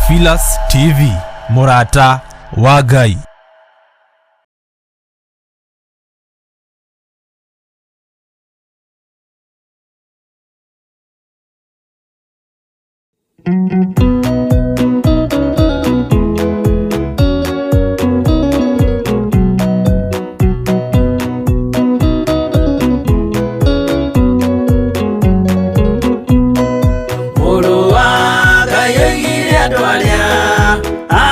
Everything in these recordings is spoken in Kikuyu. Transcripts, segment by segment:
Theophilus TV, mũrata wa Ngai. Mũrũ wa Ngai oigire andũ arĩa a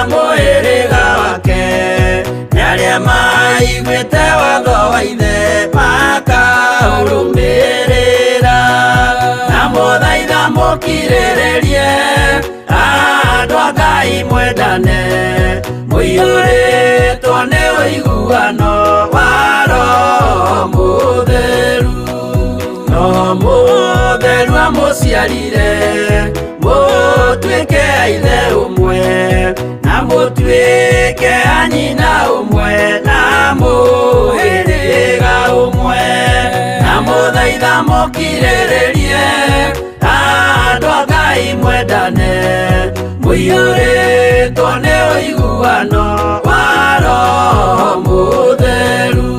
mũhĩrĩga wake nĩ arĩa maiguĩte watho wa ithe makaũrũmĩrĩra na mũthaitha mũkirĩrĩrie andũ a Ngai mwendane mũiyũrĩtwo nĩ ũiguano wa Roho Mũtheru. Roho Mũtheru amũciarire mũtuĩke a ithe ũmwe na mũtuĩke a nyina ũmwe na mũhĩrĩga ũmwe na mũthaitha mũkirĩrĩrie andũ a Ngai mwendane mũiyũrĩtwo nĩ ũiguano wa Roho Mũtheru.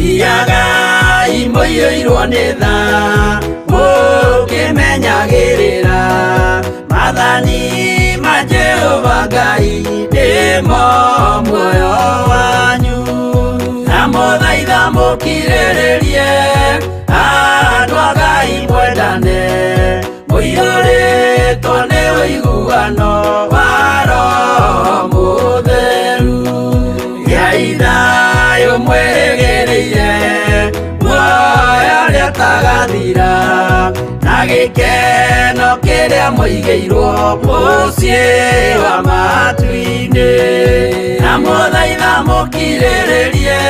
Thiagai mũiyũirwo nĩ tha mũkĩmenyagĩrĩra maathani ma Jehova Ngai nĩmo muoyo wanyu na mũthaitha mũkirĩrĩrie andũ a Ngai mwendane mũiyũrĩtwo nĩ ũiguano wa Roho Mũtheru. Gĩai thayũ mwĩrĩgĩrĩire muoyo ũrĩa ũtagathira na gĩkeno kĩrĩa mũigĩirwo mũciĩ wa matu-inĩ na mũthaitha mũkirĩrĩrie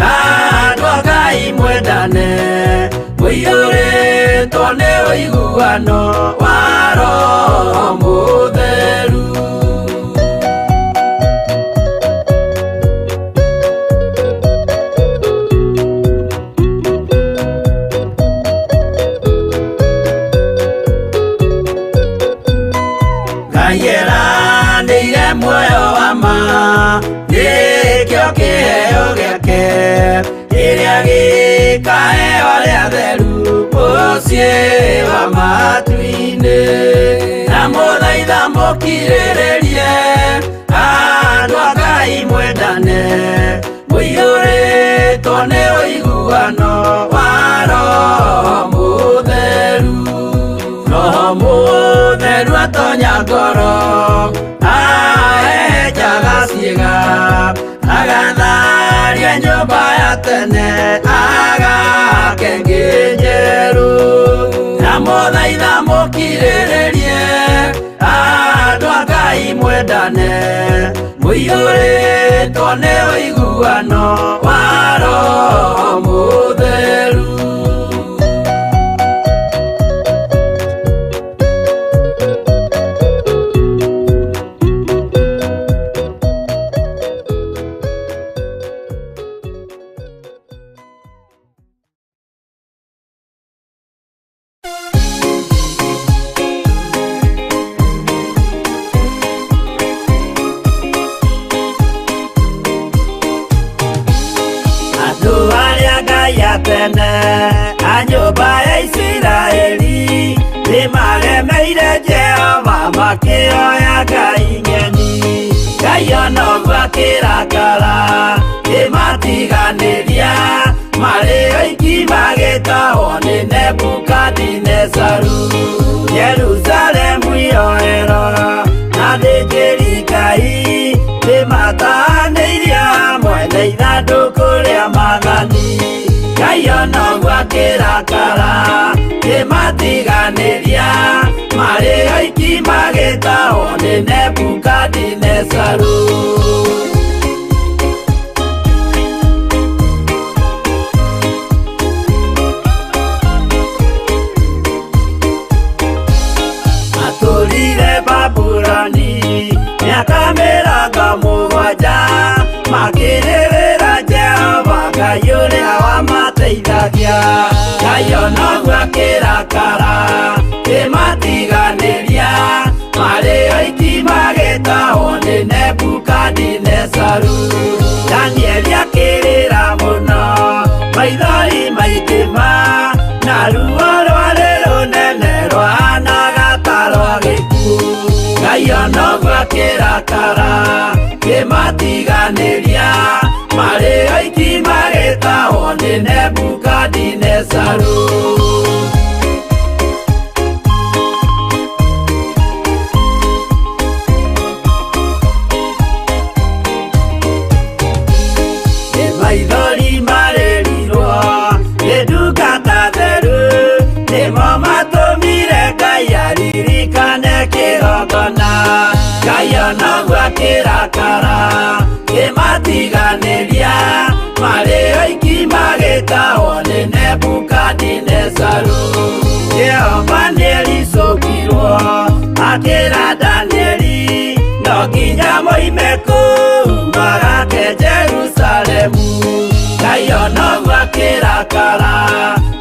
andũ a Ngai mwendane mũiyũrĩtwo nĩ ũiguano wa Roho Mũtheru. Ngai eranĩire muoyo wa ma nĩkĩo kĩheo gĩake kĩrĩa gĩkaheo arĩa atheru mũciĩ wa matu-inĩ na mũthaitha mũkirĩrĩrie andũ a Ngai mwendane mũiyũrĩtwo nĩ ũiguano wa Roho Mũtheru. Roho Mũtheru atonya ngoro ahehenjaga ciĩga agatharia nyũmba ya tene agake ĩngĩ njerũ na mũthaitha mũkirĩrĩrie andũ a Ngai mwendane mũiyũrĩtwo nĩ ũiguano wa Roho Mũtheru. Andũ arĩa Ngai a tene a nyũmba ya Isiraeli nĩmaremeire Jehova makĩoya ngai ng'eni. Ngai ona ũguo akĩrakara kĩmatiganĩria marĩ oiki magĩtahwo nĩ Nebukadinezaru. Jerusalemu yoerwo na athĩnjĩri Ngai nĩmatanĩirie hamwe na ithandũkũ rĩa maathani. Ngai ona ũguo akĩrakara kĩmatiganĩria marĩ oiki magĩtahwo nĩ Nebukadinezaru. Matũrire Babuloni mĩaka Ngai onoguo akĩrakara kĩmatiganĩria marĩ oiki magĩtahwo nĩ Nebukadinezaru. Danieli akĩrĩra mũno maithori maingĩ ma na ruo rwarĩ rũnene rwahanaga ta rwa gĩkuũ. Ngai onoguo akĩrakara kĩmatiganĩria marĩ oiki magĩtahwo nĩ Nebukadinezaru. Nĩ maithori marĩrirwo nĩ ndungata theru nĩmo matũmire Ngai aririkane kĩgongona. Ngai onoguo akĩrakara kĩmatiganĩria marĩ oiki magĩtahwo nĩ Nebukadinezaru. Jehova nĩericũkirwo akĩra Danieli no nginya moime kũu magake Jerusalemu. Ngai onoguo akĩrakara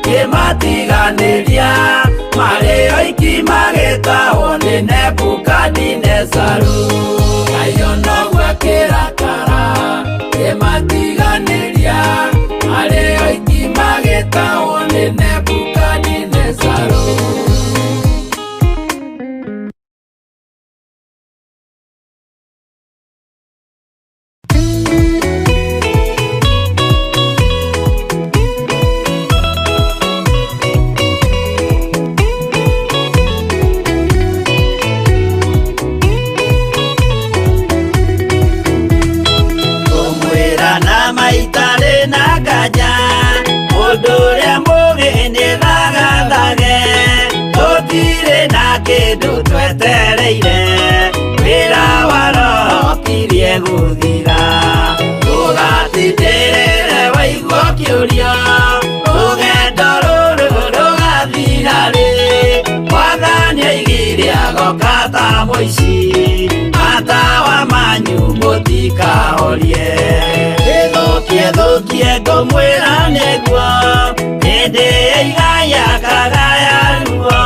kĩmatiganĩria marĩ oiki magĩtahwo nĩ Nebukadinezaru. Ngai onoguo akĩrakara kĩmatiganĩria marĩ oiki magĩtahwo nĩ Nebukadinezaru. Kũmwĩra na maitarĩ na nganja mũndũ ũrĩa mũũgĩ nĩ thagathage tũtirĩ na kĩndũ twetereire wĩra wa roho kirie gũthira. Ũgatindĩrĩre waigua ũkĩũrio rũgendo rũrũ rũgathira rĩ Mwathani oigire agoka ta mũici matawa manyu mũtikahorie. Ĩthũkie thũkie ngũmwĩra nĩguo hĩndĩ ĩigaya kagaya ruo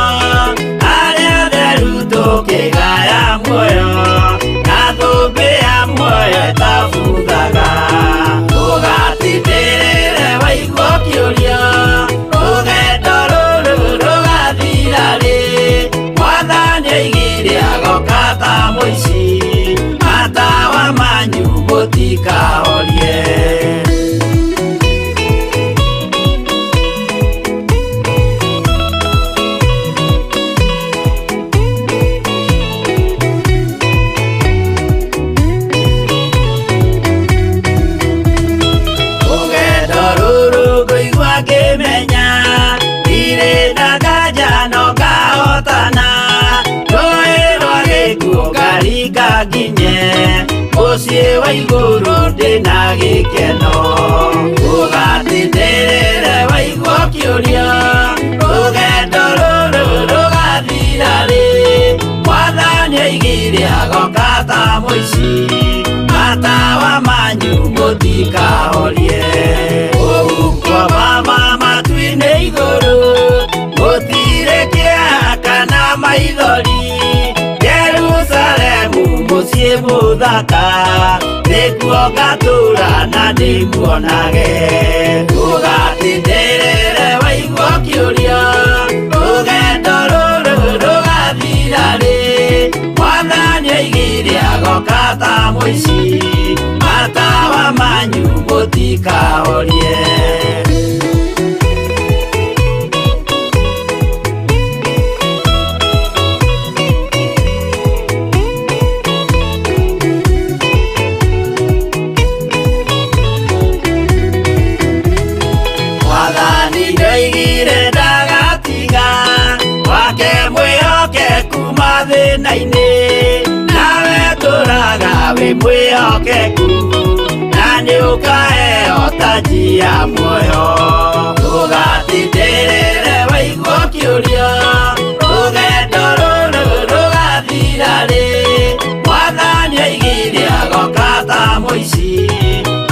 arĩa atheru tũkĩgaya muoyo na thũmbĩ ya muoyo ĩtabuthaga. Ũgatindĩrĩre waigua ũkĩũrio rũgendo rũrũ rũgathira rĩ Mwathani oigire agoka ta mũici matawa manyu mũtikahorie. Rũgendo rũrũ ngũigua ngĩmenya ndirĩ na nganja no ngahotana rũĩ rwa gĩkuũ ngaringa nginye mũciĩ wa igũrũ ndĩna gĩkeno. Ũgatindĩrĩre waigua ũkĩũrio rũgendo rũrũ rũgathira rĩ Mwathani oigire agoka ta mũici matawa manyu mũtikahorie. Ũhuko mama matu-inĩ igũrũ gũtirĩ kĩeha kana maithori Jerusalemu mũciĩ mũthaka nĩkuo ngatũũra na ndĩmuonage. Ũgatindĩrĩre waigua ũkĩũrio rũgendo rũrũ rũgathira rĩ Mwathani oigire agoka ta mũici matawa manyu mũtikahorie. Mwathani nĩoigire ndagatiga wake mwĩhokeku mathĩna-inĩ nawe tũraga wĩ mwĩhokeku na nĩũkaheo taji ya muoyo. Ũgatindĩrĩre waigua ũkĩũrio rũgendo rũrũ rũgathira rĩ Mwathani oigire agoka ta mũici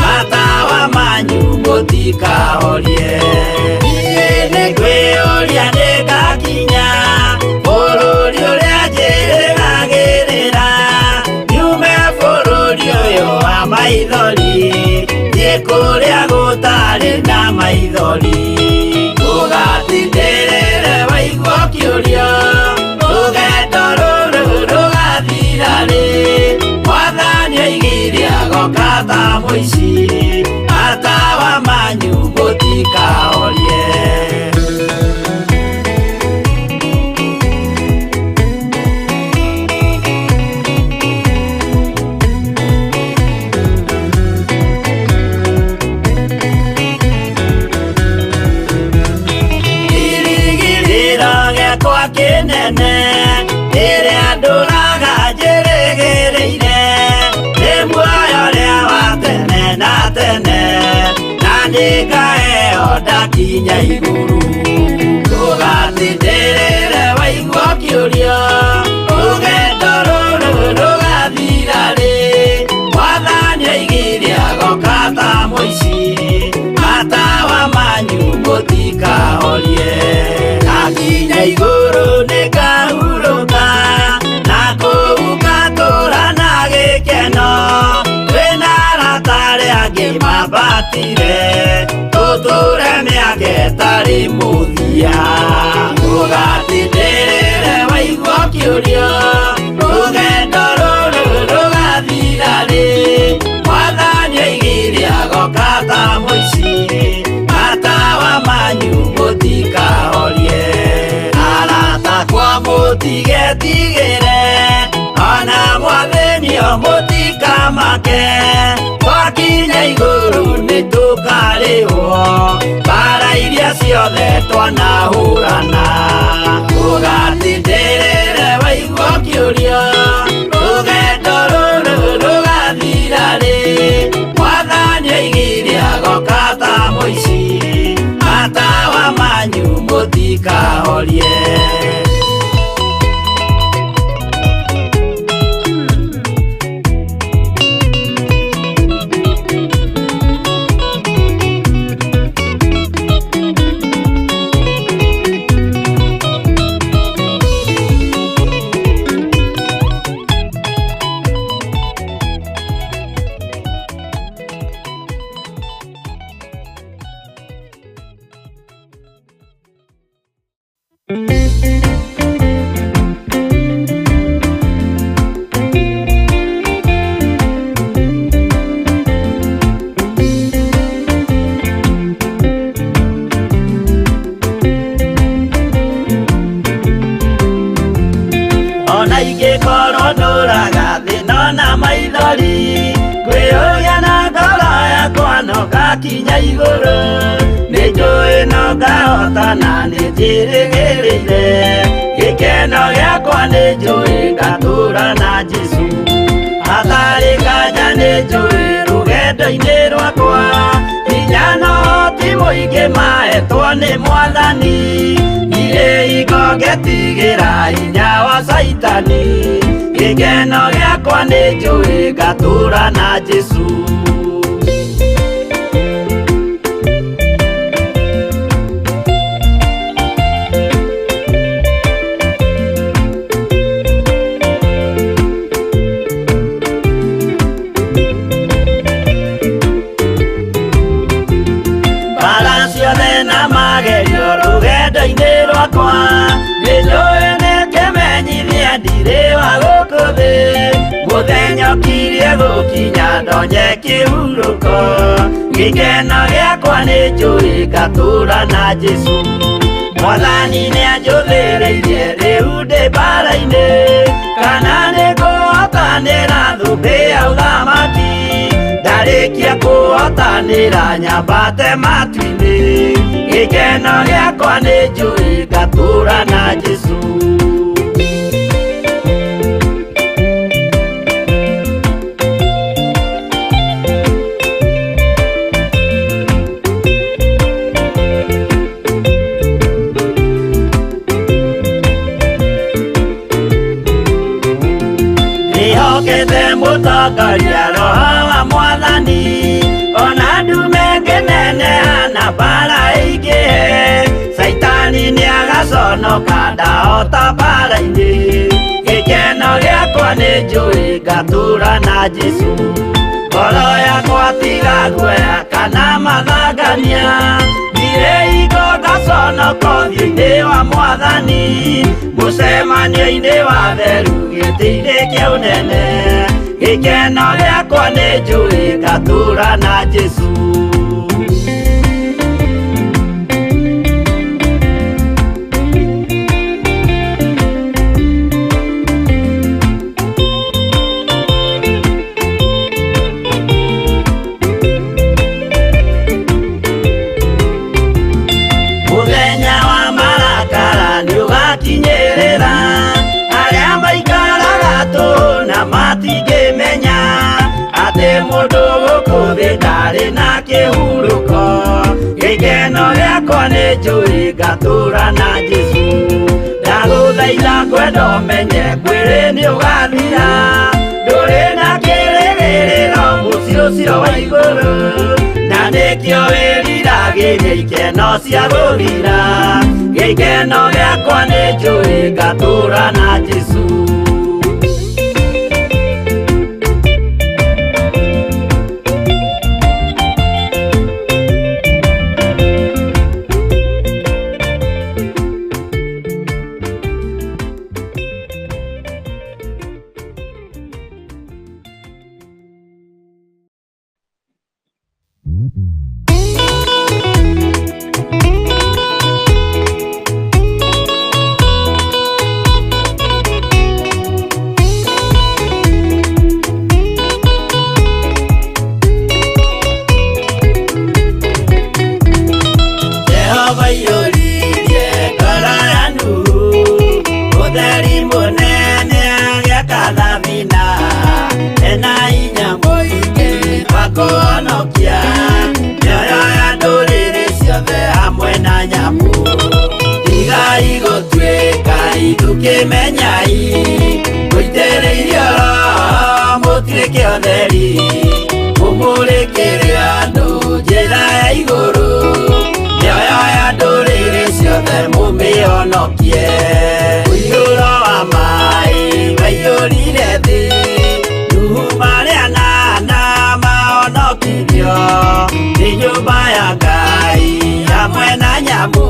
matawa manyu mũtikahorie. Niĩ nĩ ngwĩ Maithori ndũgatindĩrĩre waigua ũkĩũria rũgendo rũrũ rũgathira rĩ. Mwathani oigire agoka ta mũici, matawa manyu mũtikahorie. Kĩrĩgĩrĩro gĩakwa kĩnene rĩrĩa ndũraga njĩrĩgĩrĩire nĩ muoyo ũrĩa wa tene na tene, na nĩngaheo ndakinya igũrũ. Ndũgatindĩrĩre waigua ũkĩũria rũgendo rũrũ rũgathira rĩ. Mwathani oigire agoka ta mũici, matawa manyu mũtikahorie. Ndakinya igũrũ nĩngahurũka, na kũu ngatũũra na gĩkeno. Twĩna arata arĩa angĩ mambatire, tũtũũre mĩaka ĩtarĩ mũthia. Ndũgatindĩrĩre waigua ũkĩũria rũgendo rũrũ rũgathira rĩ. Mwathani oigire agoka ta mũici, matawa manyu mũtikahorie. Arata akwa mũtigetigĩre, ona mwathĩnio mũtikamake. Twakinya igũrũ nĩtũkarĩhwo mbara iria ciothe twanahũrana. Ndũgatindĩrĩre waigua ũkĩũria rũgendo rũrũ rũgathira rĩ. Mwathani oigire agoka ta mũici, matawa manyu mũtikahorie. Ona ingĩkorwo ndũraga thĩna na maithori, ngwĩyũria na ngoro yakwa no ngakinya igũrũ. Nĩ njũĩ no ngahotana, nĩ njĩrĩgĩrĩire gĩkeno gĩakwa, nĩ njũĩ ngatũũra na Jesũ. Hatarĩ nganja nĩ njũĩ rũgendo-inĩ rwakwa, hinya no ti mũingĩ mahetwo nĩ Mwathani. Ndirĩ hingo ngetigĩra hinya wa Caitani, gĩkeno gĩakwa nĩ njũĩ ngatũũra na Jesũ. Mbara ciothe na magerio rũgendo-inĩ rwakwa, nĩ njũĩ nĩ kĩmenyithia ndirĩ wa gũkũ thĩ. Mũthenya ũkirie gũkinya ndonye kĩhurũko, gĩkeno gĩakwa nĩ njũĩ ngatũũra na Jesũ. Mwathani nĩanjũthĩrĩirie rĩu ndĩ mbara-inĩ, kana nĩngũhotanĩra thũmbĩ ya ũthamaki. Ndarĩkia kũhotanĩra nyambate matu-inĩ, gĩkeno gĩakwa nĩ njũĩ ngatũũra na Jesũ. Ndĩhokete mũtongoria Roho wa Mwathani, ona ndume ngĩneneha na mbara ĩingĩhe. Caitani nĩagaconoka ndahota mbara-inĩ, gĩkeno gĩakwa nĩ njũĩ ngatũũra na Jesũ. Ngoro yakwa tiga guoya kana mathangania, maconoko thĩinĩ wa mwathani mũcemanio-inĩ wa theru gĩtĩ-inĩ kĩa ũnene gĩkeno gĩakwa nĩ njũĩ ngatũũra na Jesũ. Mũthenya wa marakara nĩũgakinyĩrĩra arĩa maikaraga tũhũ na matingĩmenya atĩ mũndũ gũkũ thĩ ndarĩ na kĩhurũko gĩkeno gĩakwa nĩ njũĩ ngatũũra na Jesũ. Ndagũthaitha kwenda ũmenye mwĩrĩ nĩũgathira ndũrĩ na kĩrĩgĩrĩro mũciĩ ũcio wa igũrũ na nĩkĩo wĩriragĩria ikeno cia gũthira gĩkeno gĩakwa nĩ njũĩ ngatũũra na Jesũ. Jehova aiyũririe ngoro ya Nuhu ũtheri mũnene agĩaka thabina ena hinya mũingĩ wa kũhonokia mĩoyo ya ndũrĩrĩ ciothe hamwe na nyamũ. Tigai gũtuĩka ithukĩmenyai mũitĩrĩirio Roho mũtuĩke ũtheri mũmũrĩkĩre andũ njĩra ya igũrũ mĩoyo ya ndũrĩrĩ ciothe mũmĩhonokie. Ũiyũro wa maĩ waiyũrire thĩ Nuhu marĩa nana mahonokirio nĩ nyũmba ya Ngai hamwe na nyamũ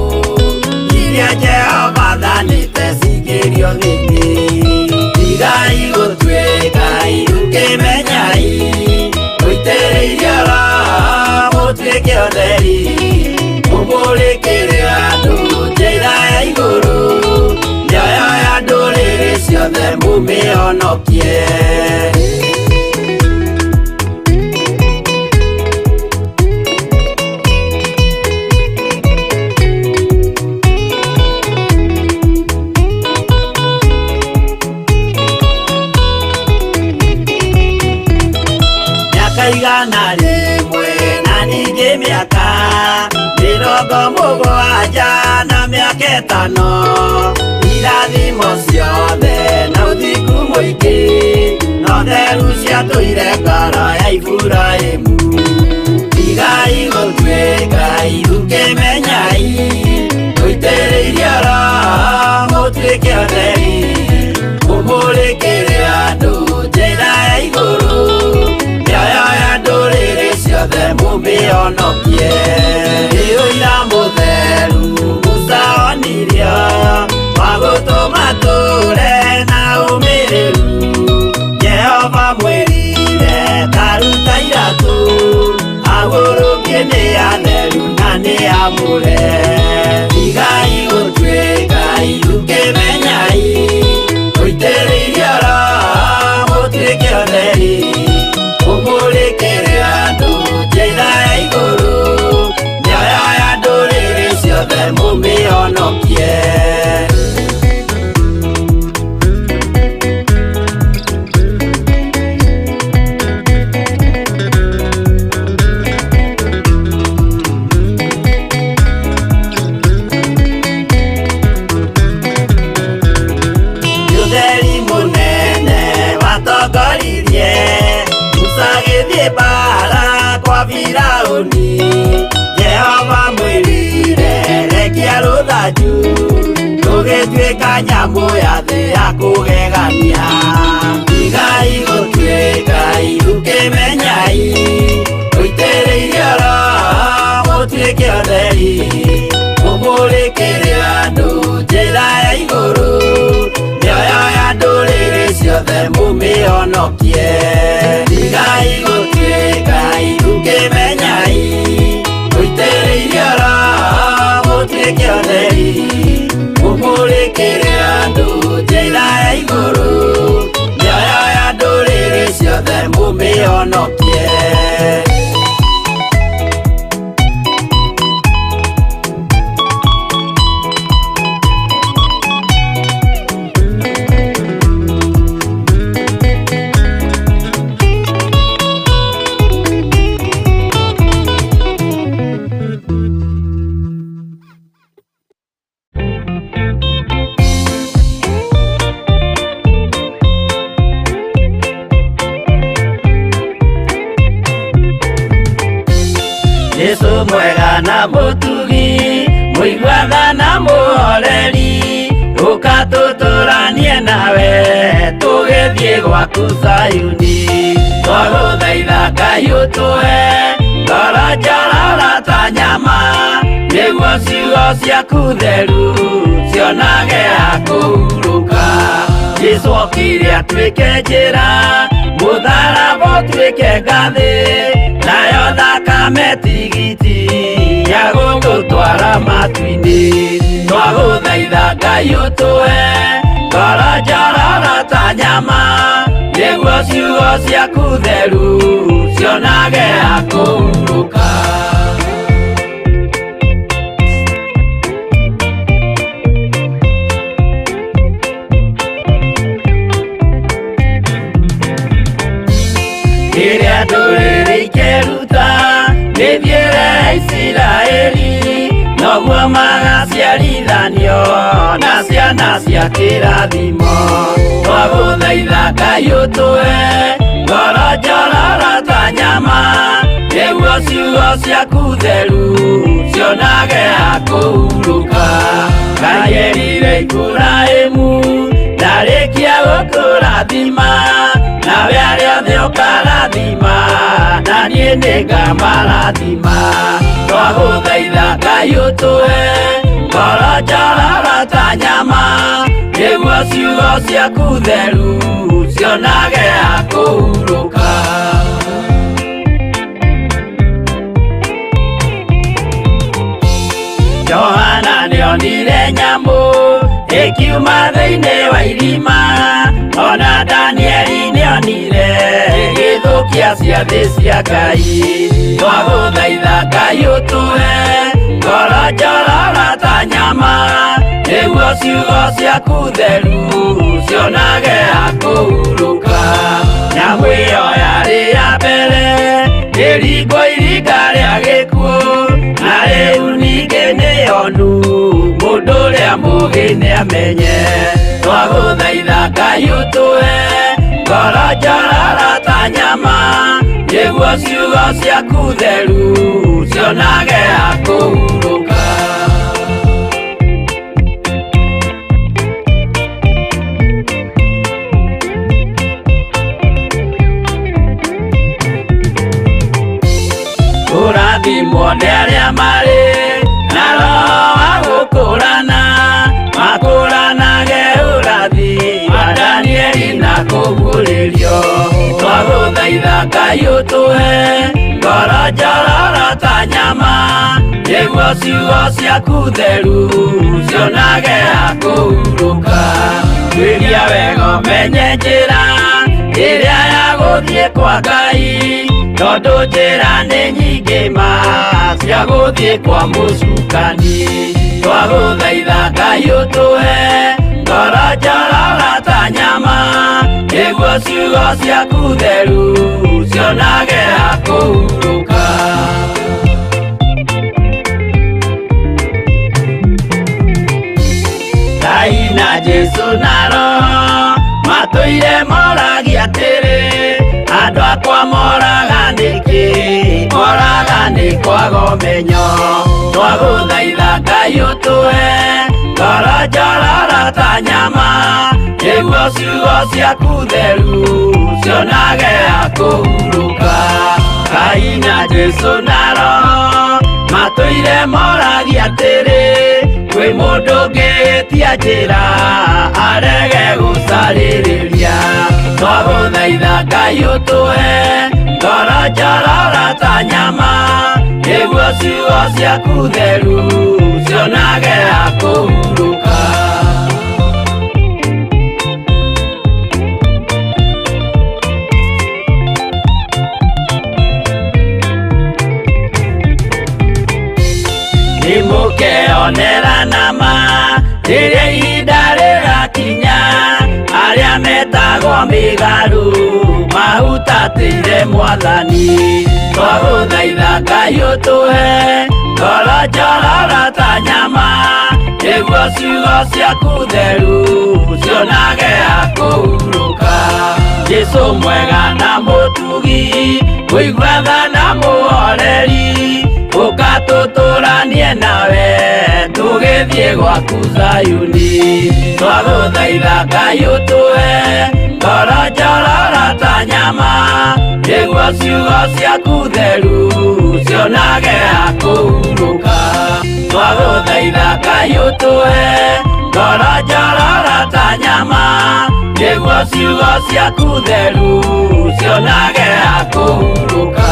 iria Jehova athanĩte cingĩrio thĩinĩ. Tigai gũtuĩka ithukĩmenyai mũitĩrĩirio Roho mũtuĩke ũtheri mũmũrĩkĩre andũ njĩra ya igũrũ mĩoyo ya ndũrĩrĩ ciothe mũmĩhonokie. Mĩaka 100 na ningĩ mĩaka 70 na mĩaka 5 irathimo ciothe na ũthingu mũingĩ na ũtheru ciatũire ngoro ya Iburahĩmu. Tigai gũtuĩka ithukĩmenyai mũitĩrĩirio Roho mũtuĩke ũtheri mũmũrĩkĩre andũ njĩra ya igũrũ mĩoyo ya ndũrĩrĩ ciothe mũmĩhonokie. Nĩ ũira mũtheru Musa onirio wa gũtũma tũre na ũmĩrĩru Jehova mwĩrire taruta iratũ agũrũkie nĩ atheru na nĩ amũre. Tigai gũtuĩka ithukĩmenyai mũitĩrĩirio Roho mũtuĩke ũtheri mũmũrĩkĩre andũ njĩra ya igũrũ mĩoyo ya ndũrĩrĩ ciothe mũmĩhonokie. Ũtheri mũnene watongoririe Musa agĩthiĩ mbara kwa Firaũni Jehova mwĩrire rekia rũthanju rũgĩtuĩka nyamũ ya thĩ ya kũgegania. Tigai gũtuĩka ithukĩmenyai mũitĩrĩirio Roho mũtuĩke ũtheri. Njĩra ya igũrũ, mĩoyo ya ndũrĩrĩ ciothe mũmĩhonokie. Jesu mwega na mũtugi, mũiguatha na mũhoreri, ũka tũtũranie nawe tũgĩthiĩ gwaku Zayuni. Twagũthaitha Ngai ũtũhe ngoro njororo ta nyama, nĩguo ciugo ciaku theru cionage ha kũhurũka. Jesu okire atuĩke njĩra, mũtharaba ũtuĩke ngathĩ, nayo thakame tigiti ya gũgũtwara matu-inĩ. Twagũthaitha Ngai ũtũhe ngoro njororo ta nyama, nĩguo ciugo ciaku theru cionage ha kũhurũka. Rĩrĩa ndũrĩrĩ ikeruta mĩthiĩre ya Isiraeli, noguo magaciarithanio na ciana cia kĩrathimo. Twagũthaitha Ngai ũtũhe ngoro njororo ta nyama, nĩguo ciugo ciaku theru cionage ha kũhurũka. Ngai erire Iburahĩmu ndarĩkia gũkũrathima, nawe arĩa othe ũkarathima, na niĩ nĩngamarathima. Twagũthaitha Ngai ũtũhe ngoro njororo ta nyama, nĩguo ciugo ciaku theru cionage ha kũhurũka. Johana nĩonire nyamũ ĩkiuma thĩinĩ wa irima, ona Danieli nĩonire ĩgĩthũkia ciathĩ cia Ngai. Twagũthaitha Ngai ũtũhe ngoro njororo ta nyama, nĩguo ciugo ciaku theru cionage ha kũhurũka. Nyamũ ĩyo yarĩ ya mbere ĩringwo iringa rĩa gĩkuũ, na rĩu ningĩ nĩyonu mũndũ ũrĩa mũũgĩ nĩamenye. Twagũthaitha Ngai ũtũhe ngoro njororo ta nyama, nĩguo ciugo ciaku theru cionage ha kũhurũka. Kũrathimwo nĩ arĩa marĩ na roho wa gũkũrana, makũranage ũrathi wa Danieli na kũguũrĩrio. Twagũthaitha Ngai ũtũhe ngoro njororo ta nyama, nĩguo ciugo ciaku theru cionage ha kũhurũka. Tuĩria wega ũmenye njĩra ĩrĩa ya gũthiĩ kwa Ngai, tondũ njĩra nĩ nyingĩ ma cia gũthiĩ kwa mũcukani. Twagũthaitha Ngai ũtũhe ngoro njororo ta nyama, nĩguo ciugo ciaku theru cionage ha kũhurũka. Ngai na Jesu na Roho matũire moragia atĩrĩ, andũ akwa moraga nĩkĩ? Moraga nĩ kwaga ũmenyo. Twagũthaitha Ngai ũtũhe ngoro njororo ta nyama, nĩguo ciugo ciaku theru cionage ha kũhurũka. Ngai na Jesu na Roho matũire moragia atĩrĩ, kwĩ mũndũ ũngĩtia njĩra arege gũcarĩrĩria. Twagũthaitha Ngai ũtũhe ngoro njororo ta nyama, nĩguo ciugo ciaku theru cionage ha kũhurũka. Mĩtheko mĩgarũ mahutatĩire mwathani. Twagũthaitha Ngai ũtũhe ngoro njororo ta nyama, nĩguo ciugo ciaku theru cionage ha kũhurũka. Jesũ mwega na mũtugi, kũigua tha na mũhoreri, ũka tũtũranie nawe tũgĩthiĩ gwaku Zayuni. Twagũthaitha Ngai ũtũhe ngoro njororo ta nyama, nĩguo ciugo ciaku theru cionage ha kũhurũka. Twagũthaitha Ngai ũtũhe ngoro njororo ta nyama, nĩguo ciugo ciaku theru cionage ha kũhurũka.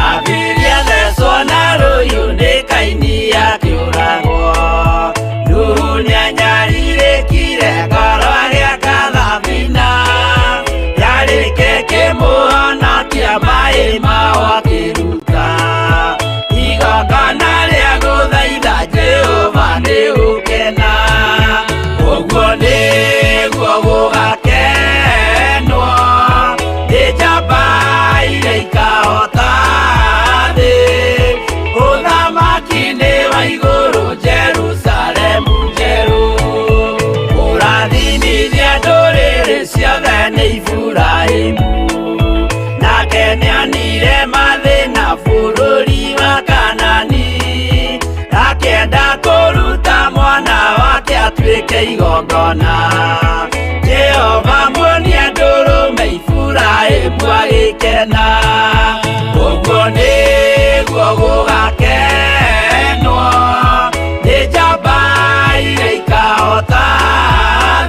Abiria thecwo na rũhiũ nĩ Kaini akĩũragwo. Nuhu nĩanyarirĩkire ngoro agĩaka thabina, yarĩke kĩmũhonokia maĩ mao akĩruta. Igongona rĩa gũthaitha Jehova nĩ gũkena, ũguo nĩguo gũgakenwo nĩ njamba iria ikahota thĩ. Ũthamaki nĩ wa igũrũ Jerusalemu njerũ, kũrathimithia ndũrĩrĩ ciothe nĩ Iburahĩmu. Nake nĩonire mathĩna bũrũri wa Kanani, akĩenda kũruta mwana wake atuĩke igongona. Jehova muonia ndũrũme Iburahĩmu agĩkena, ũguo nĩguo gũgakenwo nĩ njamba iria ikahota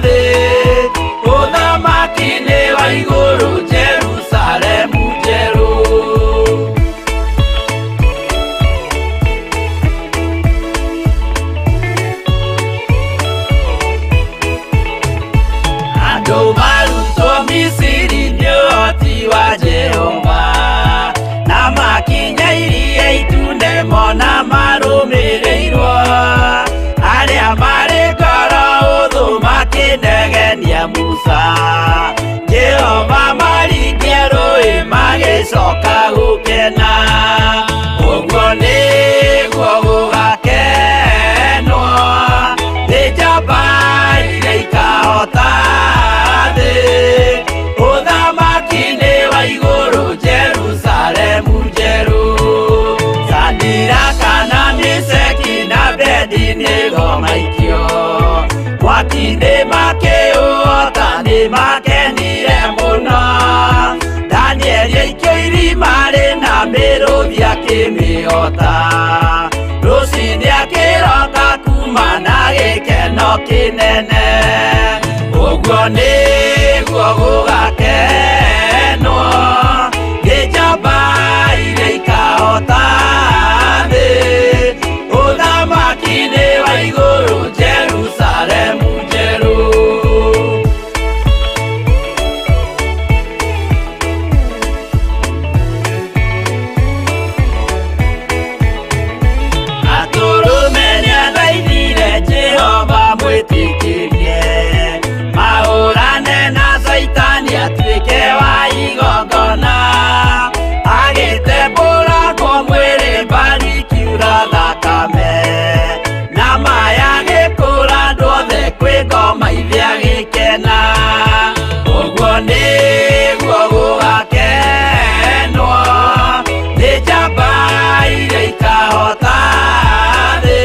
thĩ. Ũthamaki nĩ wa igũrũ Jerusalemu njerũ. Andũ marutwo Misiri nĩ ũhoti wa Jehova, na makinya iria itune mona marũmĩrĩirwo. Arĩa marĩ ngoro hũthũ makĩnegenia Musa, Jehova maringie rũĩ magĩcoka gũkena. Ũguo nĩguo gũgakenwo nĩ njamba iria ikahota thĩ. Ũthamaki nĩ wa igũrũ Jerusalemu njerũ. Sadiraka na Meshaki na Abednego maikio mwaki-inĩ makĩũhota nĩ makenire mũno. Danieli aikio irima rĩna mĩrũthi akĩmĩhota, rũcinĩ akĩroka kuma na gĩkeno kĩnene. Ũguo nĩguo gũgakenwo nĩ njamba iria ikahota thĩ. Ũthamaki nĩ wa igũrũ Jerusalemu njerũ. Atũrũme nĩathaithire Jehova mwĩtĩkĩrie, mahũrane na Caitani atuĩke wa igongona. Agĩtembũrangwo mwĩrĩ mbari ikiura thakame, na maya agĩkũra andũ othe kwĩ ngoma ithe agĩkena. Ũguo nĩguo gũgakenwo nĩ njamba iria ikahota thĩ.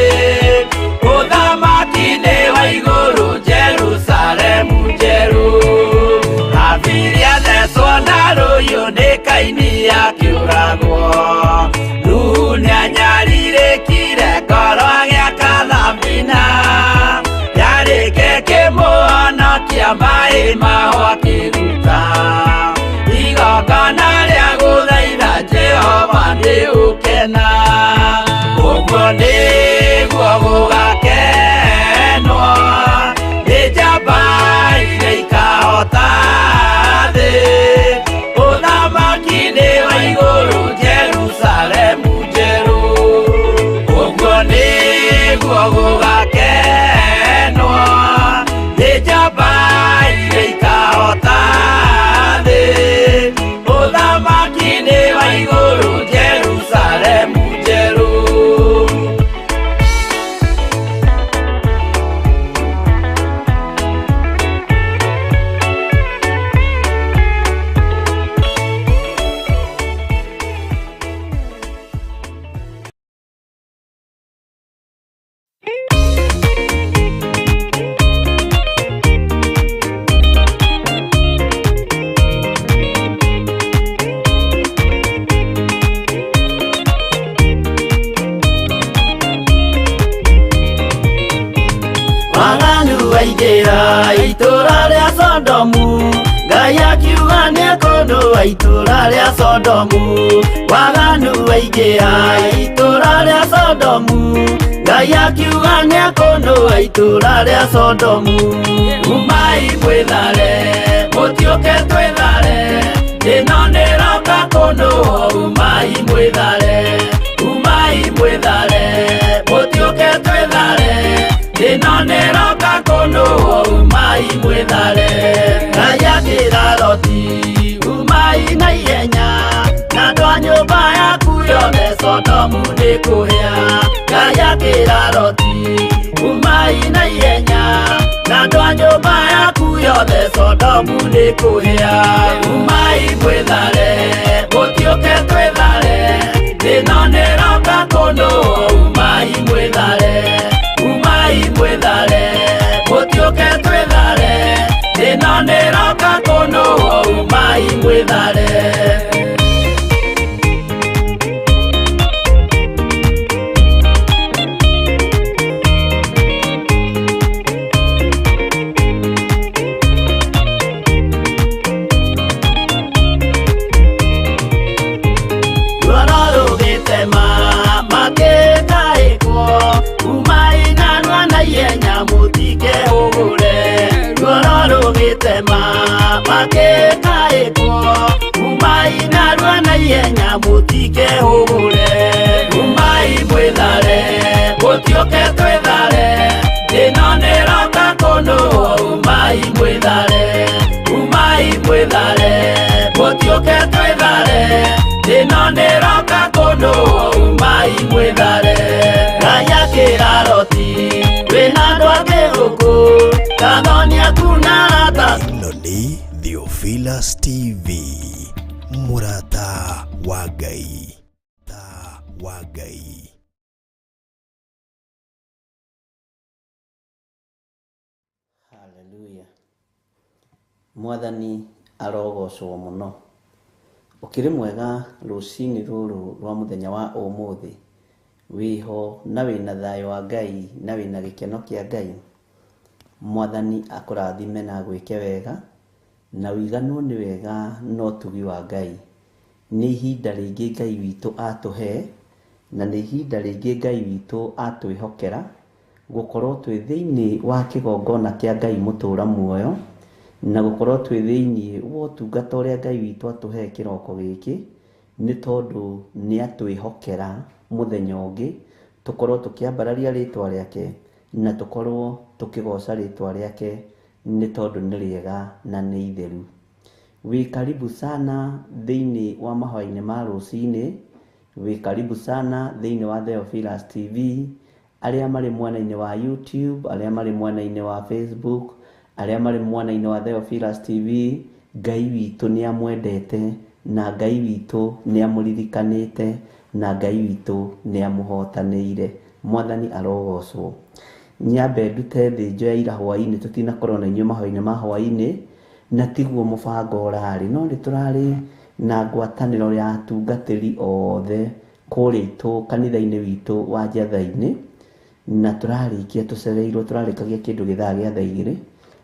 Ũthamaki nĩ wa igũrũ Jerusalemu njerũ. Abiria thecwo na rũhiũ nĩ Kaini akĩũragwo. Nuhu nĩanyarirĩkire ngoro agĩaka thabina, yarĩke kĩmũhonokia maĩ mao akĩruta. Itũra rĩa Sodomu, waganu waingĩha itũra rĩa Sodomu, Ngai akiuga nĩekũnũa itũra rĩa Sodomu. Umai mwĩthare, mũtiũke twĩthare, ĩno nĩroka kũnũo. Umai mwĩthare, umai mwĩthare, mũtiũke twĩthare, ĩno nĩroka kũnũo. Umai mwĩthare. Ngai akĩra Loti, umai na ihenya, na andũ a nyũmba yaku yothe Sodomu nĩkũhĩa. Ngai akĩra Loti, umai na ihenya, na andũ a nyũmba yaku yothe Sodomu nĩkũhĩa. Umai mwĩthare, mũtiũke twĩthare, ĩno nĩroka kũnũo. Umai mwĩthare, umai mwĩthare, mũtiũke twĩthare, ĩno nĩroka kũnũo. Umai mwĩthare. Ruoro rũgĩtema makĩkaĩkwo, umai narua na ihenya mũtikehũgũre. Ruoro rũgĩtema makĩkaĩkwo, umai narua na ihenya mũtikehũgũre. Umai mwĩthare, mũtiũke twĩthare, ĩno nĩroka kũnũo. Umai mwĩthare, umai mwĩthare, mũtiũke twĩthare, ĩno nĩroka kũnũo. Umai mwĩthare. Ngai akĩra Loti, wĩna andũ angĩ gũkũ, kathoni aku na arata. Ĩno nĩ Theophilus TV, mũrata wa Ngai, ta wa Ngai. Haleluya. Mwathani arogocwo mũno. Ũkĩrĩ mwega rũcinĩ rũrũ rwa mũthenya wa ũmũthĩ, wĩho na wĩna thayũ wa Ngai na wĩna gĩkeno kĩa Ngai. Mwathani akũrathime na agwĩke wega, na ũiganwo nĩ wega na ũtugi wa Ngai. Nĩ ihinda rĩngĩ Ngai witũ atũhe, na nĩ ihinda rĩngĩ Ngai witũ atwĩhokera gũkorwo twĩ thĩinĩ wa kĩgongona kĩa Ngai mũtũra muoyo, na gũkorwo twĩ thĩinĩ wa ũtungata ũrĩa Ngai witũ atũhe kĩroko gĩkĩ, nĩ tondũ nĩ atwĩhokera mũthenya ũngĩ tũkorwo tũkĩambararia rĩtwa rĩake na tũkorwo tũkĩgoca rĩtwa rĩake, nĩ tondũ nĩ rĩega na nĩ itheru. Wĩ karibu sana thĩinĩ wa mahoya-inĩ ma rũcinĩ, wĩ karibu sana thĩinĩ wa Theophilus TV, arĩa marĩ mwena-inĩ wa YouTube, arĩa marĩ mwena-inĩ wa Facebook, arĩa marĩ mwena-inĩ wa Theophilus TV. Ngai witũ nĩ amwendete, na Ngai witũ nĩ amũririkanĩte, na Ngai witũ nĩ amũhotanĩire. Mwathani arogocwo. Nyambe ndute thĩnjo ya ira hwaĩ-inĩ, tũtinakorwo na inyuĩ mahoya-inĩ ma hwaĩ-inĩ, na tiguo mũbango ũrarĩ, no nĩ tũrarĩ na ngwatanĩro ya atungatĩri othe kũrĩa itũ kanitha-inĩ witũ wa Njatha-inĩ, na tũrarĩkia tũcereirwo, tũrarĩkagia kĩndũ gĩthaa gĩa thaa igĩrĩ,